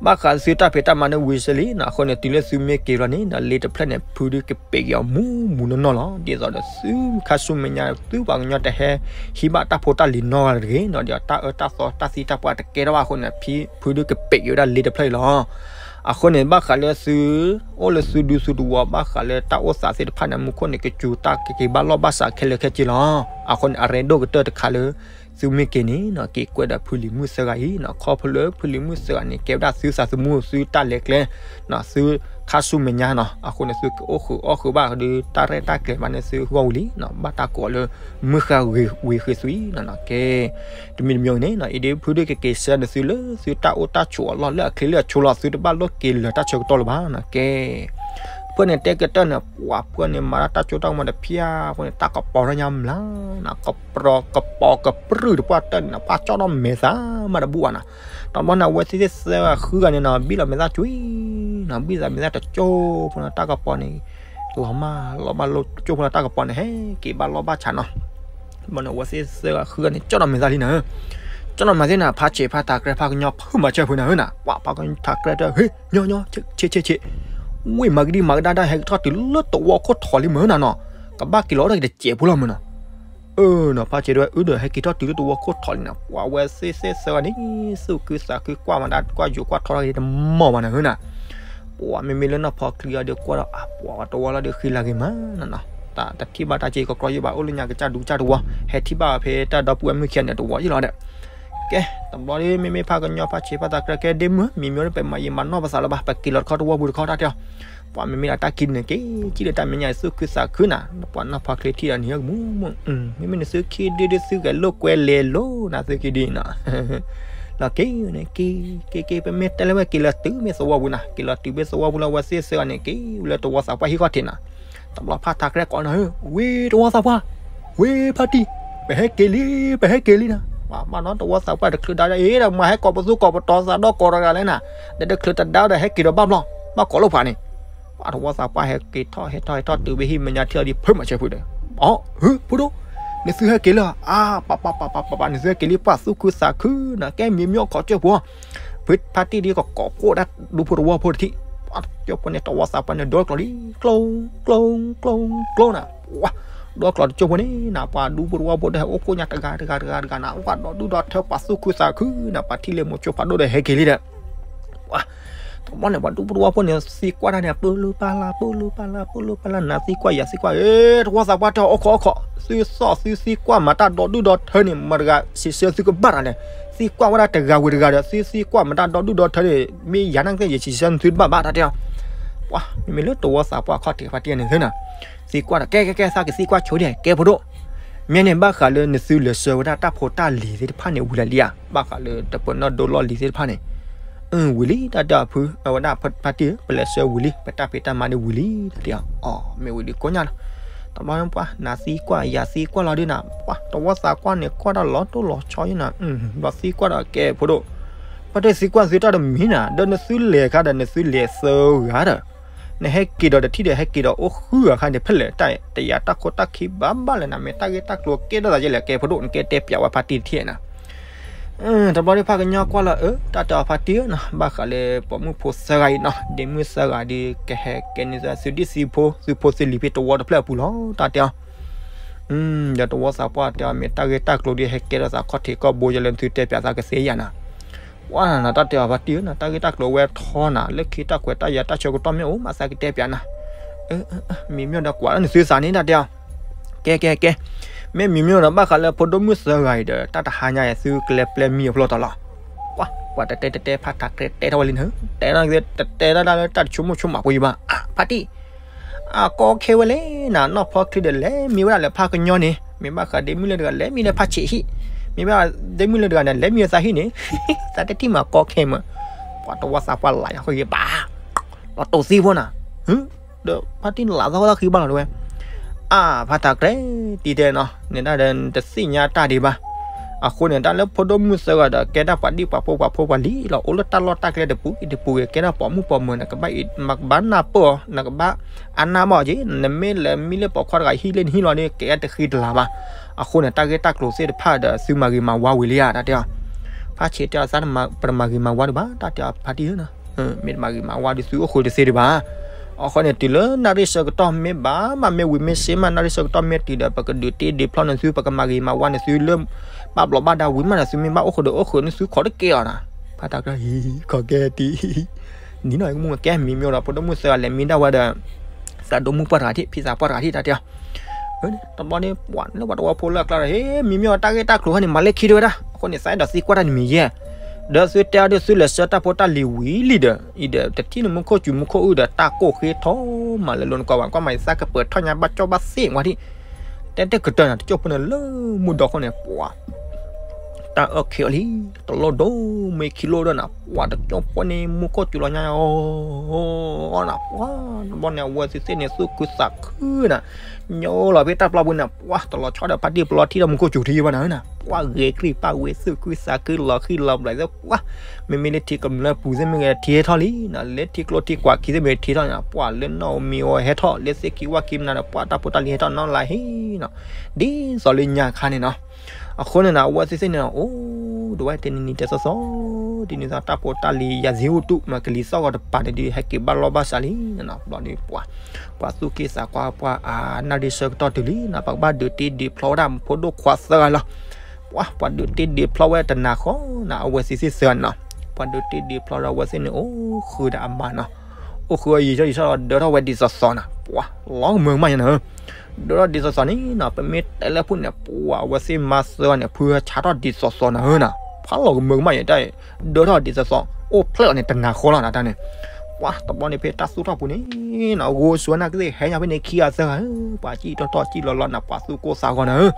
ဘၣ်ဃးသုတၢ်ဖံးတၢ်မၤဒုးဝံၤစ့လံနီၤ အဃိန့ၣ် တုၤလၢသုမ့ၢ်က့ၤဘျီန့ၣ်နီၤ လ့တဖျၢၣ်န့ၣ် ဖုဒုးကပဲာ်က့ၤအီၤမူမူနီၢ်နီၢ်လီၤ. ဒ်သိးဒီးသုခါဆူမဲာ်ညါ သုပှၤကညီတဟဲဟံးဘၣ်တၢ်ဖိတၢ်လံၤနီတဂၤတဂ့ၤနီၤ ဒီးတၢ်အၢတၢ်သီတၢ်သံတၢ်ပှၢ်တကဲထီၣ်ဘၣ်အဃိန့ၣ် ဖုဒုးကပဲာ်က့ၤဝဲဒၣ်လ့တဖျၢၣ်အံၤလီၤ. အဃိန့ၣ် ဘၣ်ဃးလၢသု အိၣ်လၢသုဒူသုသဝီ ဘၣ်ဃးလၢတၢ်အိၣ်သးသ့ၣ်တဖၣ်န့ၣ် မူခိၣ်န့ၣ်ကစူၤတၢ်ကက့ၤဘၣ်လိာ်ဘၣ်စးခဲလၢာ်ခဲဆ့လီၤ. အဃိန့ၣ် အရ့ဒိၣ်ကတၢၢ်တခါလၢ သုမ့ၢ်က့ၤန့ၣ်နီၤ က့ၤကွဲးဒီးဖုလံၤမုၣ်သၢဂၤအံၤနီၤ ခီဖျိလၢဖုလံၤမုၣ်သၢဂၤန့ၣ် ကဲဝဲဒၣ်သုသးသမူ သုတၢ်လဲၤကျဲ သုခါဆူမဲာ်ညါနီၤ အဃိန့ၣ် သုကအိၣ်ဃုာ်အီၣ်ဃုာ်ဘၣ်ဒီး တၢ်ရဲၣ်တၢ်ကျဲၤမးန့ၣ် သုဂီၢ်ဝံၤလံနီၤ ဘၣ်တၢ်ကိးလၢ မုၢ်ဃါဝ့ၤဃ့သွံနီၤနီၤ ကဲ တမံၤတမံၤန့ၣ်နီၤ အံၤဒ်ဖုဒုးကက့ၤဆှၢန့ၢ်သုလၢ သုတၢ်အိၣ်တၢ်ဆိးအလီၢ်လၢအချ့လၢအဆိလီၤ သုတဘၣ်လိၣ်က့ၤလၢၤတၢ်ဆၢကတီၢ်လၢၤဘၣ်နီၤ ကဲ ဖုန့ၣ်တဲကတၢၢ်န့ၣ် ပှၤဖုန့ၣ် မၤတၢ်တၢ်ကၠိတၢ်ကမီၤတဖၠၣ်ဖုန့ၣ် တၢ်ကပီၤထီၣ်ညါမျၢ်နီၤ ကပီၤကပီၤကပြုၢ်တပှၢ်တၢၢ်န့ၣ်နီၤ ပှၤကၠီၣ်ထီၣ်မဲာ်သးမးတဘူၣ်ဘၣ်နီၤ တဘျီန့ၣ် အဝဲသ့ၣ်သၢဂၤဃုဂၤန့ၣ်နီၤ ဘံၣ်လီၤမဲာ်သၣ်ကွံာ်နီၤ ဘံၣ်လီၤမဲာ်သၣ်တကၠိဖိနီၤ တၢ်ကပီၤန့ၣ် လီၤမၢ်လီၤမၢ်လိကၠိဖိနီၤ တၢ်ကပီၤန့ၣ် ဟဲက့ၤဘၣ်လိာ်ဘၣ်စးနီၤ ဘၣ်န့ၣ် အဝဲသ့ၣ်သၢဂၤဃုဂၤန့ၣ် ကၠီၣ်ထီၣ်မဲာ်သၣ်လံနီၤ ကၠီၣ်ထီၣ်မဲာ်သၣ်န့ၣ် ဖါဆံးဖါထးကြဲ ဖါကညီဖုမၤဆၢဖုန့ၣ်နီၤ ပှၤဖါကညီထးကြဲတၢ် ဟ့ၣ်ညီညီ ဆ့းဆ့းဆ့း ဝ့ၢ်မၤကဒံမၤကဒါတၢ် ဟဲက့ၤထီၣ်တုၤလၢသဝီခိၣ်ထီလံမ့ၢ်နီၤနီၤ ကဘၣ်က့ၤလီၤတၢ်က့ၤတစဲးဖိလီၤမ့ၢ်နီၤ အၢနီၤ ဖါဆံးတၢ် အၢဒီး ဟဲက့ၤထီၣ်တုၤလၢသဝီခိၣ်ထီလံနီၤ ပှၤဝဲသ့ၣ်သၢဂၤန့ၣ် သူၣ်ခုသးခုကွၢ်မၤတၢ်ကွၢ်ယိၤကွၢ်ထီတၢ်က့ၤတမီၢ်ဘၣ်နီၤ ဟၢနီၤ ပှၤမ့မ့ၢ်လၢနီၢ်ဖီချံအီၤဒီးကွၢ်ဒီး အပှၤတဝီလီၤဒီးဃံလၤဂ့ၤမးနီၤနီၤ တၢ်တထံၣ်ဘၣ်တၢ်က့ၤကကြီယံၤဘၣ် အိၣ်လၢညါကစၢ်ဒူကစၢ်တဝီ ဟဲထံၣ်ဘၣ်ဖဲတၢ်ဒီပုၢ်ဝဲၢ်မုၣ်ခံဂၤန့ၣ်တဝီယံၤလီၤဒီး ကဲ တဘျီဒီး မ့မ့ၢ်ဖါကညီဖါဆံးဖါထးကြဲ ကဲဒ့မုၣ် မံၤမ့ၢ်ဒီး ပမၤယံၤမၤနီၢ်ပသးလၢၤဘၣ် ပက့ၤလီၤတခီတဝီပူၤတခီတၢ်တဲအီၤ ပှၤမ့မ့ၢ်ဒၣ်တၢ်ခံဒုန့ၣ် က့ၤကံၣ်လၢတၢ်မဲာ်ညါ သူၣ်ခုသးခုနီၤ ပှၤနီၢ်ဖီချံထံၣ်ဒီးန့ၣ် မူမူ မ့မ့ၢ်န့ၣ် သုခံဒုဒီး သုဂဲၤလိာ်ကွဲလဲၤလိာ်နီၤ သုခံဒုနီၤ လီၤက့ၤန့ၣ် က့ၤက့ၤက့ၤ ပမ့ၢ်တဲလၢဝဲက့ၤလီၤတုၤမ့ၢ်သဝီပူၤနီၤ က့ၤလီၤတုၤမ့ၢ်သဝီပူၤလၢအဝဲသ့ၣ်သၢဂၤန့ၣ် က့ၤဝဲလၢသဝီသးပှၢ်ဟံၣ်ခီၣ်ထံးနီၤ တဘျီဖါထးကြဲကိးနီၤ ဝ့ၢ်သဝီသးပှၢ် ဝ့ၢ်ဖါတံၢ် ပဟဲက့ၤလံ ပဟဲက့ၤလံနီၤ ပှၤဘၣ်နီတဝီသးပှၢ်တချုးဒါဒီး အ့ဒီးမၤဟဲကိးပသူကိးပတီၤသးဒီးကိးတဂၤလဲၣ်နီၤ ဒီးတချုးတဒါဒီးဟဲက့ၤဒီးဘၣ်ဘျီ ဘၣ်ကိးလိာ်ပှၤန့ၣ် ပှၤတဝီသးပှၢ်ဟဲက့ၤထီၣ်ဟဲထီၣ်ဟဲထီၣ်တုၤဝဲဟံၣ်မဲာ်ညါထံၣ်အီၤဒီး ဖုမၤဆၢဖုဒီး အီ ဟၢ ဖိဒိၣ် နသုဟဲက့ၤလၢ အါ ပပပပပပ နသုဟဲက့ၤလံ ပှၤသူၣ်ခုသးခုနီၤ ကဲမံၤမ့ၢ်အိၣ်ခိးကၠိဖိ ဖုဖါတံၢ်ဒ်ကကိးကိးဒၣ်ဒူဖိတဝီဖိတထံၣ် ပှၤကၠိဖိန့ၣ် တဝီသးပှၢ်န့ၣ် ဒိကျိာ်လံ ကျိ ကျိ ကျိ ကျိနီၤ ပှၤ ဒိကျိာ်တကၠိဖိန့ၣ်နီၤ ပှၤဒူဖိတဝီဖိဒီးဟဲအိၣ်ခိးညါတဂၤတဂၤတဂၤတဂၤနီၤ ပှၤဒီဒူၣ်ဒီထၢ ပှၤသူၣ်ခုသးခုနီၤ ပှၤထံၣ်လၢမိၤကၠိဖးဒိၣ်ဒီးဟဲက့ၤလံဒီး ပှၤ တဘျီန့ၣ် ပှၤဒူဖိတဝီဖိန့ၣ် သံကွၢ်တၢ်န့ၣ် ပၢလူပၢ်လၢ် ပၢလူပၢ်လၢ် ပၢလူပၢ်လၢ် နၤသံကွၢ်ယၤသံကွၢ် အ့ တဝီသးပှၢ်တဲအီၤ အိၣ်ခိးအိၣ်ခိး သုသီၣ်သုသံကွၢ်မၤတၢ်ဒီဒူၣ်ဒီထၢန့ၣ် မတၤတဂၤစံးဆၢသုကဘၣ်တၢ်လဲၣ် သံကွၢ်ဝဲဒၣ်တဂၤဝံၤတဂၤဒီး သုသံကွၢ်မၤတၢ်ဒီဒူၣ်ဒီထၢန့ၣ် မ့ၢ်ယၤနာ်ကသ့ၣ် ယစံးဆၢသုတဘၣ်ဘၣ်တၢ်တဲအီၤ ပှၤ မ့မ့ၢ်လၢတဝီသးပှၢ်ခီၣ်ထံးဖါတံၢ်န့ၣ်သ့နီၤ သံကွၢ်ဒီး ကဲကဲကဲ သးကသံကွၢ်ဆိဒ် ကဲဖိဒိၣ် မ့ၢ်န့ၣ် ဘၣ်ဃးလၢနသုလဲၤဆှၢဝဲဒၣ်တၢ်ဖိတၢ်လံၤသ့ၣ်တဖၣ်န့ၣ် ဝံၤလၢာ်လံဧါ ဘၣ်ဃးလၢတပနီၣ်ဒိလီၢ်လံၤသ့ၣ်တဖၣ်န့ၣ် ဝံၤလံ တၢ်တဲအီၤဖု အဝဲဒၣ်ဖါတံၢ်ဧၢ ပလဲၤဆှၢဝံၤလံ ပတၢ်ဖံးတၢ်မၤန့ၣ်ဝံၤလံ တၢ်တဲအီၤ အီ မ့ၢ်ဝံၤဒီးကိးညါလီၤ တဘျီန့ၣ်ပှၤ နၤသံကွၢ် ယၤသံကွၢ်လီၤဒုးနၤ ပှၤ တဝီသးကွၢ်န့ၣ် ကွၢ်တၢ်လီၤတိၢ်လီၤဆီယနၤ ဘျီသံကွၢ်ဒီးကဲဖိဒိၣ် ဖါတံၢ်သံကွၢ်သုတၢ်တမံၤနၤ ဒီးနသုလဲၤခါဒီး နသုလဲၤသၢဂၤဒီး နဟဲက့ၤဒီးတထံၣ်ဒီး ဟဲက့ၤဒီးအိၣ်ဃုဂၤခါန့ၣ် ဖဲလဲၣ် တၢ်တယာ်တၢ်ခိတၢ်ခံဘၣ်ဘၣ်လဲၣ်နၤ မ့ၢ်တၢ်ဂ့ၢ်တၢ်ကျိၤကဲထီၣ်သးယဲလဲၣ် ကဲဖိဒိၣ် နကဲတဲပျးဝဲဖါတံၢ်တထံၣ်နၤ တဘျီဒီးဖါကညီကွၢ်လီၤ အၢ တၢ်တဲအီၤဖါတံၢ်ဧၢနီၤ ဘၣ်ဃးလၢပိာ်မုၣ်ဖိသၢဂၤအံၤနီၤ ဒ့မုၣ်သၢဂၤဒီး ကဟဲကဲန့ၢ်သုဒံၣ်သုဖိ သုဖိသုလံၤဖဲတဝီတဖျၢၣ်အပူၤလီၤ တၢ်တဲအီၤ ဒီးတဝီသးပှၢ်တဲအီၤ မ့ၢ်တၢ်ဂ့ၢ်တၢ်ကျိၤဒီး ဟဲကဲထီၣ်သးခီၣ်ထံးကီၢ်ဘိယဲလၢသုတဲပျးသးကသ့ယၤနၤ ပှၤနၤ တၢ်တဲအီၤဖါတံၢ်ဧၢနီၤ တၢ်ဂ့ၢ်တၢ်ကျိၤဝဲထီနၤ လၢခံတၢ်ကွဲးတၢ်ယာ်တၢ်ဆၢကတီၢ်မ့ၢ်အိၣ်မးသးကတဲပျးနၤ မံၤမ့ၢ်ဒီးကွၢ်လၢနသုသးန့ၣ် တၢ်တဲအီၤ ကဲကဲကဲ မ့ၢ်မံၤမ့ၢ်ဒီးဘၣ်ဃးလၢဖိဒိၣ်မုၣ်သၢဂၤအံၤဒီး တၢ်တဟါညါအံၤ သုကလဲၤပျဲမံၤအဖျိထီၣ်လီၤ ပှၤ ပှၤတတဲတတဲဖါထးကြဲတဲထီၣ်ဝဲလံနၤ တဲတတဲတတဲတၢ်လၢတၢ်တဆိကမိၣ်ဆိကမးပှၤယဘၣ် ဖါတံၢ် အကီခဲဝဲလဲၣ်နၤ နီၢ်ဖီချံဒီး လဲၤမံဝဲဒၣ်လၢဖါကညီန့ၣ် မ့ၢ်ဘၣ်ဃးဒ့မုၣ်လၢတဂၤ လဲၤမံလၢဖါဆံးဟံၣ် မ့ၢ်ဘၣ်ဒ့မုၣ်လၢတဂၤန့ၣ် လဲၤမံလၢသးဟံၣ်န့ၣ် သးတထံၣ်မးကီခဲမး ပှၤတဝီသးပှၢ်လၢ်ညါဃီယဘၣ် လီၤတိၢ်သံဖိနၤ ဒီးဖါတံၢ်နလၢသီၣ်သီၣ်ဃံဘၣ်လီၤတဝဲ အါ ဖါထးကြဲ တံၤတဲနီၤ နဒၣ်ဒီးနတသ့ၣ်ညါတၢ်ဒံးဘၣ် အဃိန့ၣ် တၢ်လၢဖိဒိၣ်မုၣ်သၢဂၤဒီး ကဲဒၣ်ပှၤဒံၣ်ပှၤဖိပှၤဖိပှၤလံၤလီၤ. အိၣ်လၢတၢ်လီၢ်တၢ်ကျဲတပူၤဂ့ၤတပူၤဂ့ၤ ကဲဒၣ်ပှၤမုၣ်ပှၤမၢၤန့ၣ် ကဘၣ်အံၤ နကဘၣ်နၢ်ပၢၢ်အီၤ နကဘၣ်အါနၢ်ဘၣ်အီၤက့ၤ နမ့ၢ်လဲၤမံလၢပိာ်ခွါတဂၤဟံၣ်လၢနဟံၣ်လီၤဒီး ကဲတဃံတလၤဘၣ်. အဃိန့ၣ် တၢ်ဂ့ၢ်တၢ်ကျိၤသ့ၣ်တဖၣ်ဒီး သုမၤဂ့ၤမၤဝါဝံၤလံဧါ တၢ်တဲအီၤ. ဖါဆံးတဲအီၤ သးပတမၤဂ့ၤမၤဝါဒံးဘၣ် တၢ်တဲအီၤဖါတံၢ်ဧၢ, မ့ၢ်တမၤဂ့ၤမၤဝါဒီး သုအိၣ်ဃုာ်တသ့ဒံးဘၣ်. အဃိန့ၣ် တုၤလၢနၣ်ရံၣ်ဆၢကတီၢ်မ့ၢ်ဘၣ်မး မ့ၢ်ဝံၤမ့ၢ်စ့မး နၣ်ရံၣ်ဆၢကတီၢ်မ့ၢ်တုၤဒီး ပကဒုးတ့ဒုးဖျီန့ၢ်သု ပကမၤဂ့ၤမၤဝါန့ၢ်သုလၢ ဘၣ်ဘျီးဘၣ်ဒါဝံၤမးဒီး သုမ့ၢ်ဘၣ်အိၣ်ဃုာ်ဒီးအိၣ်ဃုာ်န့ၢ်သုခိးတက့ၢ်အီၤနီၤ. ဖါတံၢ်ဟံးခီကဲတံၢ် နံၤနီၤ ကမူၣ်ကဲမံၤမ့ၢ်ဒီး ဖိဒိၣ်မုၣ်သၢဂၤလဲၤမံဒၣ်ဝဲဒီး သးဒိၣ်မုၣ်ပှၢ်တဂၤထံၣ် ဖံသးပှၢ်တဂၤထံၣ် တၢ်တဲအီၤ တဘျီန့ၣ် ပှၤလၢပှၤတဝီဖိလၢအကျါဒီး ဟ့ၣ်မံၤမ့ၢ်အီၤ တၢ်ဂ့ၢ်တၢ်ကျိၤခါန့ၣ် မၤလၢခံဒိဝဲဒၣ်. အဃိန့ၣ် သးအဲၣ်ဒိးသံကွၢ်တၢ်န့ၣ်မ့ၢ်ယဲၢ်, ဒီးသုတဲအီၤဒီးသုလဲၤဆှၢတၢ်ဖိတၢ်လံၤဝံၤလံဒီး အံၤဒီးတထံၣ်န့ၣ်မူခိၣ်စူၤမူခိၣ်အုၣ်ဒီး တၢ်ကိၢ်ဃ့ထီမးလၢလိၤနကွၢ်ဘၣ် ကွၢ်မး ယသးကပၢၤထီၣ်ညါဘၣ်ကၠီၣ်ဘၣ်သ့ၣ်ဝဲဒၣ် တဲတဲကတၢၢ်န့ၣ် တကၠိၢ်ဖိန့ၣ်လၢမူဒီခိၣ်န့ၣ် ပှၤ တၢ်အၢၣ်ခံးအီၤလံ, တလိၣ်ဒိၣ်မ့ၢ်ခံလိၣ်ဒီးနၤ ပှၤတကၠိၢ်ဖိန့ၣ် မူခိၣ်စူၤလီၤညါအီၤနၤ ပှၤတဘျီန့ၣ် အဝဲသ့ၣ်သ့ၣ်န့ၣ် သူၣ်ခုသးခုနၤ ညိလီၤဖဲတၢ်ပျီပူၤန့ၣ် ပှၤတလီၤဆီဒီးဖါတံၢ်ပျီထံၣ်ဒီးမူခိၣ်စူၤထံယဘၣ်နၤဧၢနၤ ပှၤဂဲၤကြံၢ်ပာ်ဝဲ သူၣ်ခုသးခုလီၤဃံလီၤဘျဲးသ့ၣ် ပှၤ မ့မ့ၢ်လၢထံကမျၢၢ်ပူၤသ့ၣ်မ့ၢ်ဂ့ၤ ထံဟဲထီၣ်လံနၤ လၢထံကျိထံကွာ်ခံသ့ၣ်မ့ၢ်ဂ့ၤထံထီၣ်နၤ ပှၤလၢနီၣ်မံၤဝဲဟဲထီၣ် လၢသ့ၣ်ခံဝၣ်ခံမနၤဒီး ပှၤတၢ်ဖိတၢ်လံၤဟဲထီၣ်နီၣ်လါဟ့နၤ ဒ်သိးလၢညါခါန့ၣ်နီၤ အဃိန့ၣ်နၤ အဝဲသ့ၣ်သ့ၣ်န့ၣ် အိၣ်ဒိးဝဲတဲနံၤနံၤတဲသီသီ ဒ်န့ၣ်သိးတၢ်ဖိတၢ်လံၤယၤဇံဟူတူၣ် မ့ၢ်ကလံၤသီၣ်ဂီၤတပၤန့ၣ်ဒီး ဟဲက့ၤဘၣ်လီၢ်ဘၣ်စးလံနၤ ဘျီဒီးပှၤ ပှၤသူၣ်က့သးကွၢ်ပှၤအါ နၣ်ရံၣ်ဆၢကတီၢ်တုၤလံနၤ ပကဘၣ်ဒုးတ့ဒုးဖျီဝဲဒၣ်ဖိဒိၣ်ခွါသၢဂၤလီၤ ပှၤ ပှၤဒုးတ့ဒုးဖျီဝဲတနၤဃီနၤ အဝဲသ့ၣ်သ့ၣ်သၢဂၤန့ၣ်နီၤ ပှၤဒုးတ့ဒုးဖျီဒီး အဝဲသ့ၣ်န့ၣ် အိၣ်ဃုာ်ဒီးအမါနီၤ အိၣ်ဃုာ်အီၤယံာ်ထီၣ်ယံာ်ထီၣ်ဒီး ဒၢထီၣ်ဝဲဒ်သိးသိးနၤ ပှၤ လီၤကမၢကမၣ်ယါနၤဧၢ ဒၢထီၣ်ဒ်သိးသိးန့ၣ်နီၤ ပမ့ၢ်တဲလၢဖုၣ်န့ၣ် ပှၤ အဝဲသ့ၣ်မါသၢဂၤန့ၣ် ဖုဟဲဆါထီၣ်ဒ်သိးသိးနၤဧၢနၤ ဖးလီၤကမၢကမၣ်ယါတၢ် ဒၢထီၣ်ဒ်သိးသိး အိၣ်ဖျဲၣ်လီၤန့ၣ် တနၤဃီလီၤနၤတၢ်န့ၣ် ပှၤ တဘျီန့ၣ်ဖဲတၢ်သူၣ်ထီၣ်ပူၤန့ၣ်နီၤ ဂိၢ်ဆူအနၢ်ကသ့ၣ် ဟဲညါဖဲန့ၣ်ခံဂၤသၢဂၤဧၢ ပှၤစံၣ်ထီၣ်ထီၣ်စံၣ်လီၤလီၤနၤ ပှၤသူၣ်ကိၢ်သးဂီၤနၤဧၢ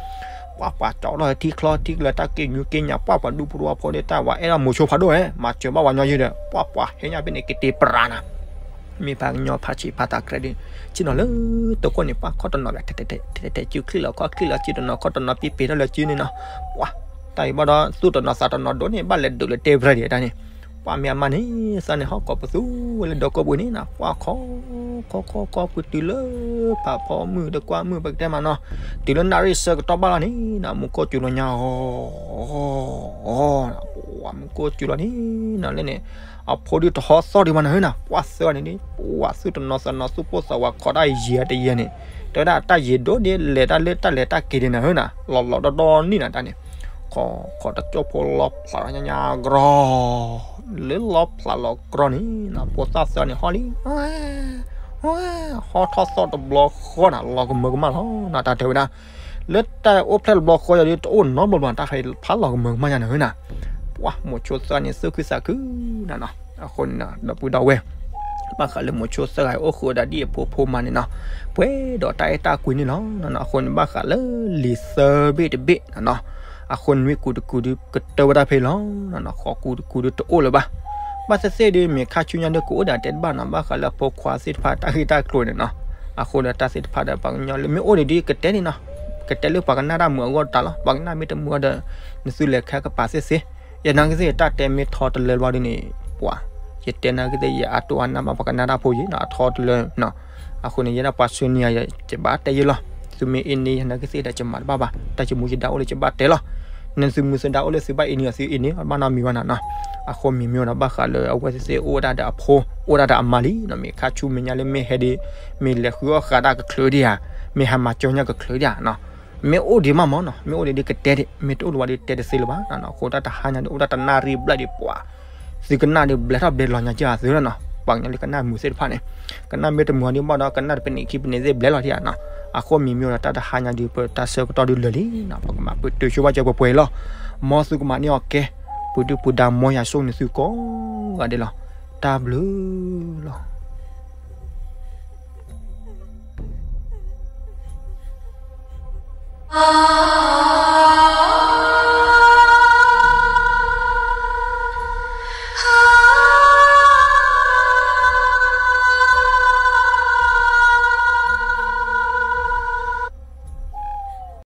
ပှၤ ပှၤကၠီထီၣ်ထံချီထံကလၢာ် တၢ်က့ၤညူက့ၤညါ ပှၤ ပှၤဒူဖိတဝီဖိန့ၣ် တၢ်ဝဲအဲၣ်ဒိးမိၤဆိဖးဒိၣ်ဧဲ မၤစၢၤဘၣ်ဝဲညီယုာ်ဒီး ပှၤ ပှၤဟဲညါဖဲန့ၣ် ကတ့ပြးနၤ မ့ၢ်ပှၤကညီဖးဆံးဖးသးကြဲးဒီး ဆ့ၣ်နီၤလၢတခိၣ်န့ၣ် ပှၤခီၣ်တနီၤဘၣ် ထဲထဲထဲ စုချံၣ်လီၤခီၣ်ချံၣ်လီၤစုတနီၤ ခီၣ်တနီၤပံပ့ၤထီၣ်လၢစုန့ၣ်နီၤ ပှၤ တၢ်အံၤဘၣ်ဒီး သူၣ်တနီၤသးတနီၤဒိၣ်န့ၣ် ဘၣ်လဲၤဒုးလၢတဲပြဲၢ်ဒံးတၢ်န့ၣ် ပှၤမ့ၢ်အမါန့ၣ် သးန့ၣ်ဟီၣ်ကိးပသူဝဲလၢဒီကိးပူၤန့ၣ်နီၤ ပှၤခီ ခီ ခီ ခီ ပတုၤလၢ ဖးဖီမုၢ်တကွၢ်မုၢ်ပကတဲမးနီၤ တုၤလၢနၣ်ရံၣ်ဆၢကတီၢ်ဘၣ်လီၤန့ၣ်နီၤ မူခိၣ်စူၤလီၤညါအီၤ ပှၤမူခိၣ်စူၤလီၤန့ၣ်နီၤ လၢန့ၣ် အဖိဒုတဟီသီၣ်ဒံးဘၣ်နၤဧၢနၤ ပှၤသၢဂၤန့ၣ်ဒ် ပှၤသူၣ်တနီၤသးနီၤ သူၣ်ပိၢ်သးဝး ခိးတၢ်ယံာ်တယံာ်န့ၣ် တဲဝဲဒၣ်တၢ်ယံာ်ဒိၣ်ဒ်လဲၤတၢ်လၢတၢ်လဲၤတၢ်က့ၤဒံးနၤဧၢနၤ လီၤလီၤဒီဒီနံၣ်နၤတၢ်န့ၣ် ခိး ခိးတကၠိၢ်ဖိလီၤဖျးလီၤညါညါကြီ လၢလီၤဖျးလီၤကြီန့ၣ် ဖိသၣ်သၢဂၤန့ၣ်ဟီၣ်လံ ဟီၣ်ထီၣ်သီၣ်တဘျီဃီနၤ လီၤကမၢကမၣ်လီၤနၤ တၢ်တဲဝဲဒၣ် လၢတၢ်အိၣ်ဖျဲၣ်တဘျီဃီယၤဒီး တအိၣ်နီတဘျီဘၣ် တၢ်ဖးလီၤကမၢကမၣ်ညါနၤဧၢနၤ ပှၤမိၤဆိသၢဂၤန့ၣ် သူၣ်ခုသးခုနၤနီၤ အဃိန့ၣ် ဒီပုၢ်ဒီဝဲၢ် ဘၣ်ဃးလၢမိၤဆိသၢဂၤအိၣ်ဃုာ်ဝဲဒၣ်ဒ်အဖိဖိမါန့ၣ်နီၤ ပှဲၤဒီးတၢ်အဲၣ်တၢ်ကွံန့ၣ်လီၤ. အဃိန့ၣ် ဘၣ်ဃးလၢလံာ်သၢဘ့ၣ်တဘ့ၣ်နီၤ အဃိန့ၣ်မ့ၢ်ကူးတကူးဒုးကတၢၢ်ဝဲဒၣ်ဖဲလီၤ. ဃိးကူးတကူးဒုးတအိၣ်လၢၤဘၣ်. ဘၣ်သ့ၣ်သ့ၣ်ဒုး မ့ၢ်ခါဆူညါဒုးကအိၣ်ဒၣ်တဲတဘၣ်နီၤ ဘၣ်ဃးလၢအဖိခွါသ့ၣ်တဖၣ်တၢ်ဂ့ၢ်တၢ်ကျိၤန့ၣ်နီၤ. အဃိဒီးတၢ်သ့ၣ်တဖၣ်ဒီး ပှၤကညီလၢမ့ၢ်အိၣ်ဒံးဒုးကတဲန့ၣ်နီၤ ကတဲလၢပှၤကနၣ်တၢ်မုာ်အဂီၢ်တၢ်လီၤ. ပှၤကနၣ်မ့ၢ်တမုာ်ဒီး နသုလဲၤခဲကပၤသ့ၣ်သ့ၣ် ယနာ်ကသ့ၣ်တၢ်တဲမ့ၢ်ထီတလၢဘျီဒုးန့ၣ် ပှၤ ယတဲနာ်ကသ့ၣ် ယအါတိၢ်အါနၢ်ဘၣ်ပှၤကနၣ်တၢ်ဖိယံၤနီၤ အထီတလၢနီၤ. အဃိန့ၣ် ယဲဒၣ်ပှၤဆှၢန့ၢ်ယၤ ယဘၣ်တဲယဲလီၤ. သုမ့ၢ်အ့န့ၢ်ယနာ်ကသ့ၣ်ဒီး ယမၤတဘၣ်ဘၣ်. တၢ်ယမူယဒါအိၣ်လၢယဘၣ်တဲလီၤ. နသုမူသုဒါအိၣ်လၢသုဘၣ်အ့န့ၢ်အီၤ သုအ့န့ၢ် ဘၣ်နီတမံၤဘၣ်နီၤနီၤ. အဃိမ့ၢ်မ့ၢ်ဒီး ဘၣ်ဃးလၢအဝဲသ့ၣ်သ့ၣ်အိၣ်ဝဲဒၣ်ဒီးအဖိ အိၣ်ဝဲဒၣ်ဒီးအမါလံနီၤ. မ့ၢ်ခါဆူမဲာ်ညါလၢမ့ၢ်ဟဲဒ် မ့ၢ်လဲၤဃုအီၣ်ဃာ်တၢ်ကချုးဒံးဧါ, မ့ၢ်ဟးမၤကၠီညါကချုးဒံးဧါနီၤ. မ့ၢ်အိၣ်ဒံးမးမးနီၤ, မ့ၢ်အိၣ်ဒံးဒ်ကတဲဒံး, မ့ၢ်တအိၣ်လၢၤဝဲဒ်တဲတသ့လၢၤဘၣ်နီၤ. အဃိတၢ်တဟါညါဒ်အိၣ်ဒၣ်တနၣ်ရံၣ်ဘျဲၣ်ဒံးပှၤ သုကနၣ်ဒ်ဘျဲၣ်ထီၣ်ဘျဲၣ်လီၤညါက့ၤအသုနီၤ. ပှၤကညီလၢကနၣ်မုာ်သ့ၣ်တဖၣ်န့ၣ် ကနၣ်မ့ၢ်တမုာ်အီၤဒ်ဘၣ်ဒီး ကနၣ်တပနံးခံပနံးသ့ၣ်ဘျဲၣ်လီၤဒံးဧါနီၤ. အဃိမ့ၢ်မ့ၢ်ဒီးတၢ်တဟါညါဒ်ပတၢ်ဆၢကတီၢ်ဒ်လၢာ်လံနီၤ. ပကမၤပတုာ်ဆိဝဲကဲပှဲၤပှဲၤလီၤ. မ်သုကမၤန့ၢ်အီၤကဲ, ပဒုၣ်ပဒါမ်ယွၤဆိၣ်ဂ့ၤနသုကိးဂၤဒဲးလီၤ. တၢ်ဘျုးလီၤ.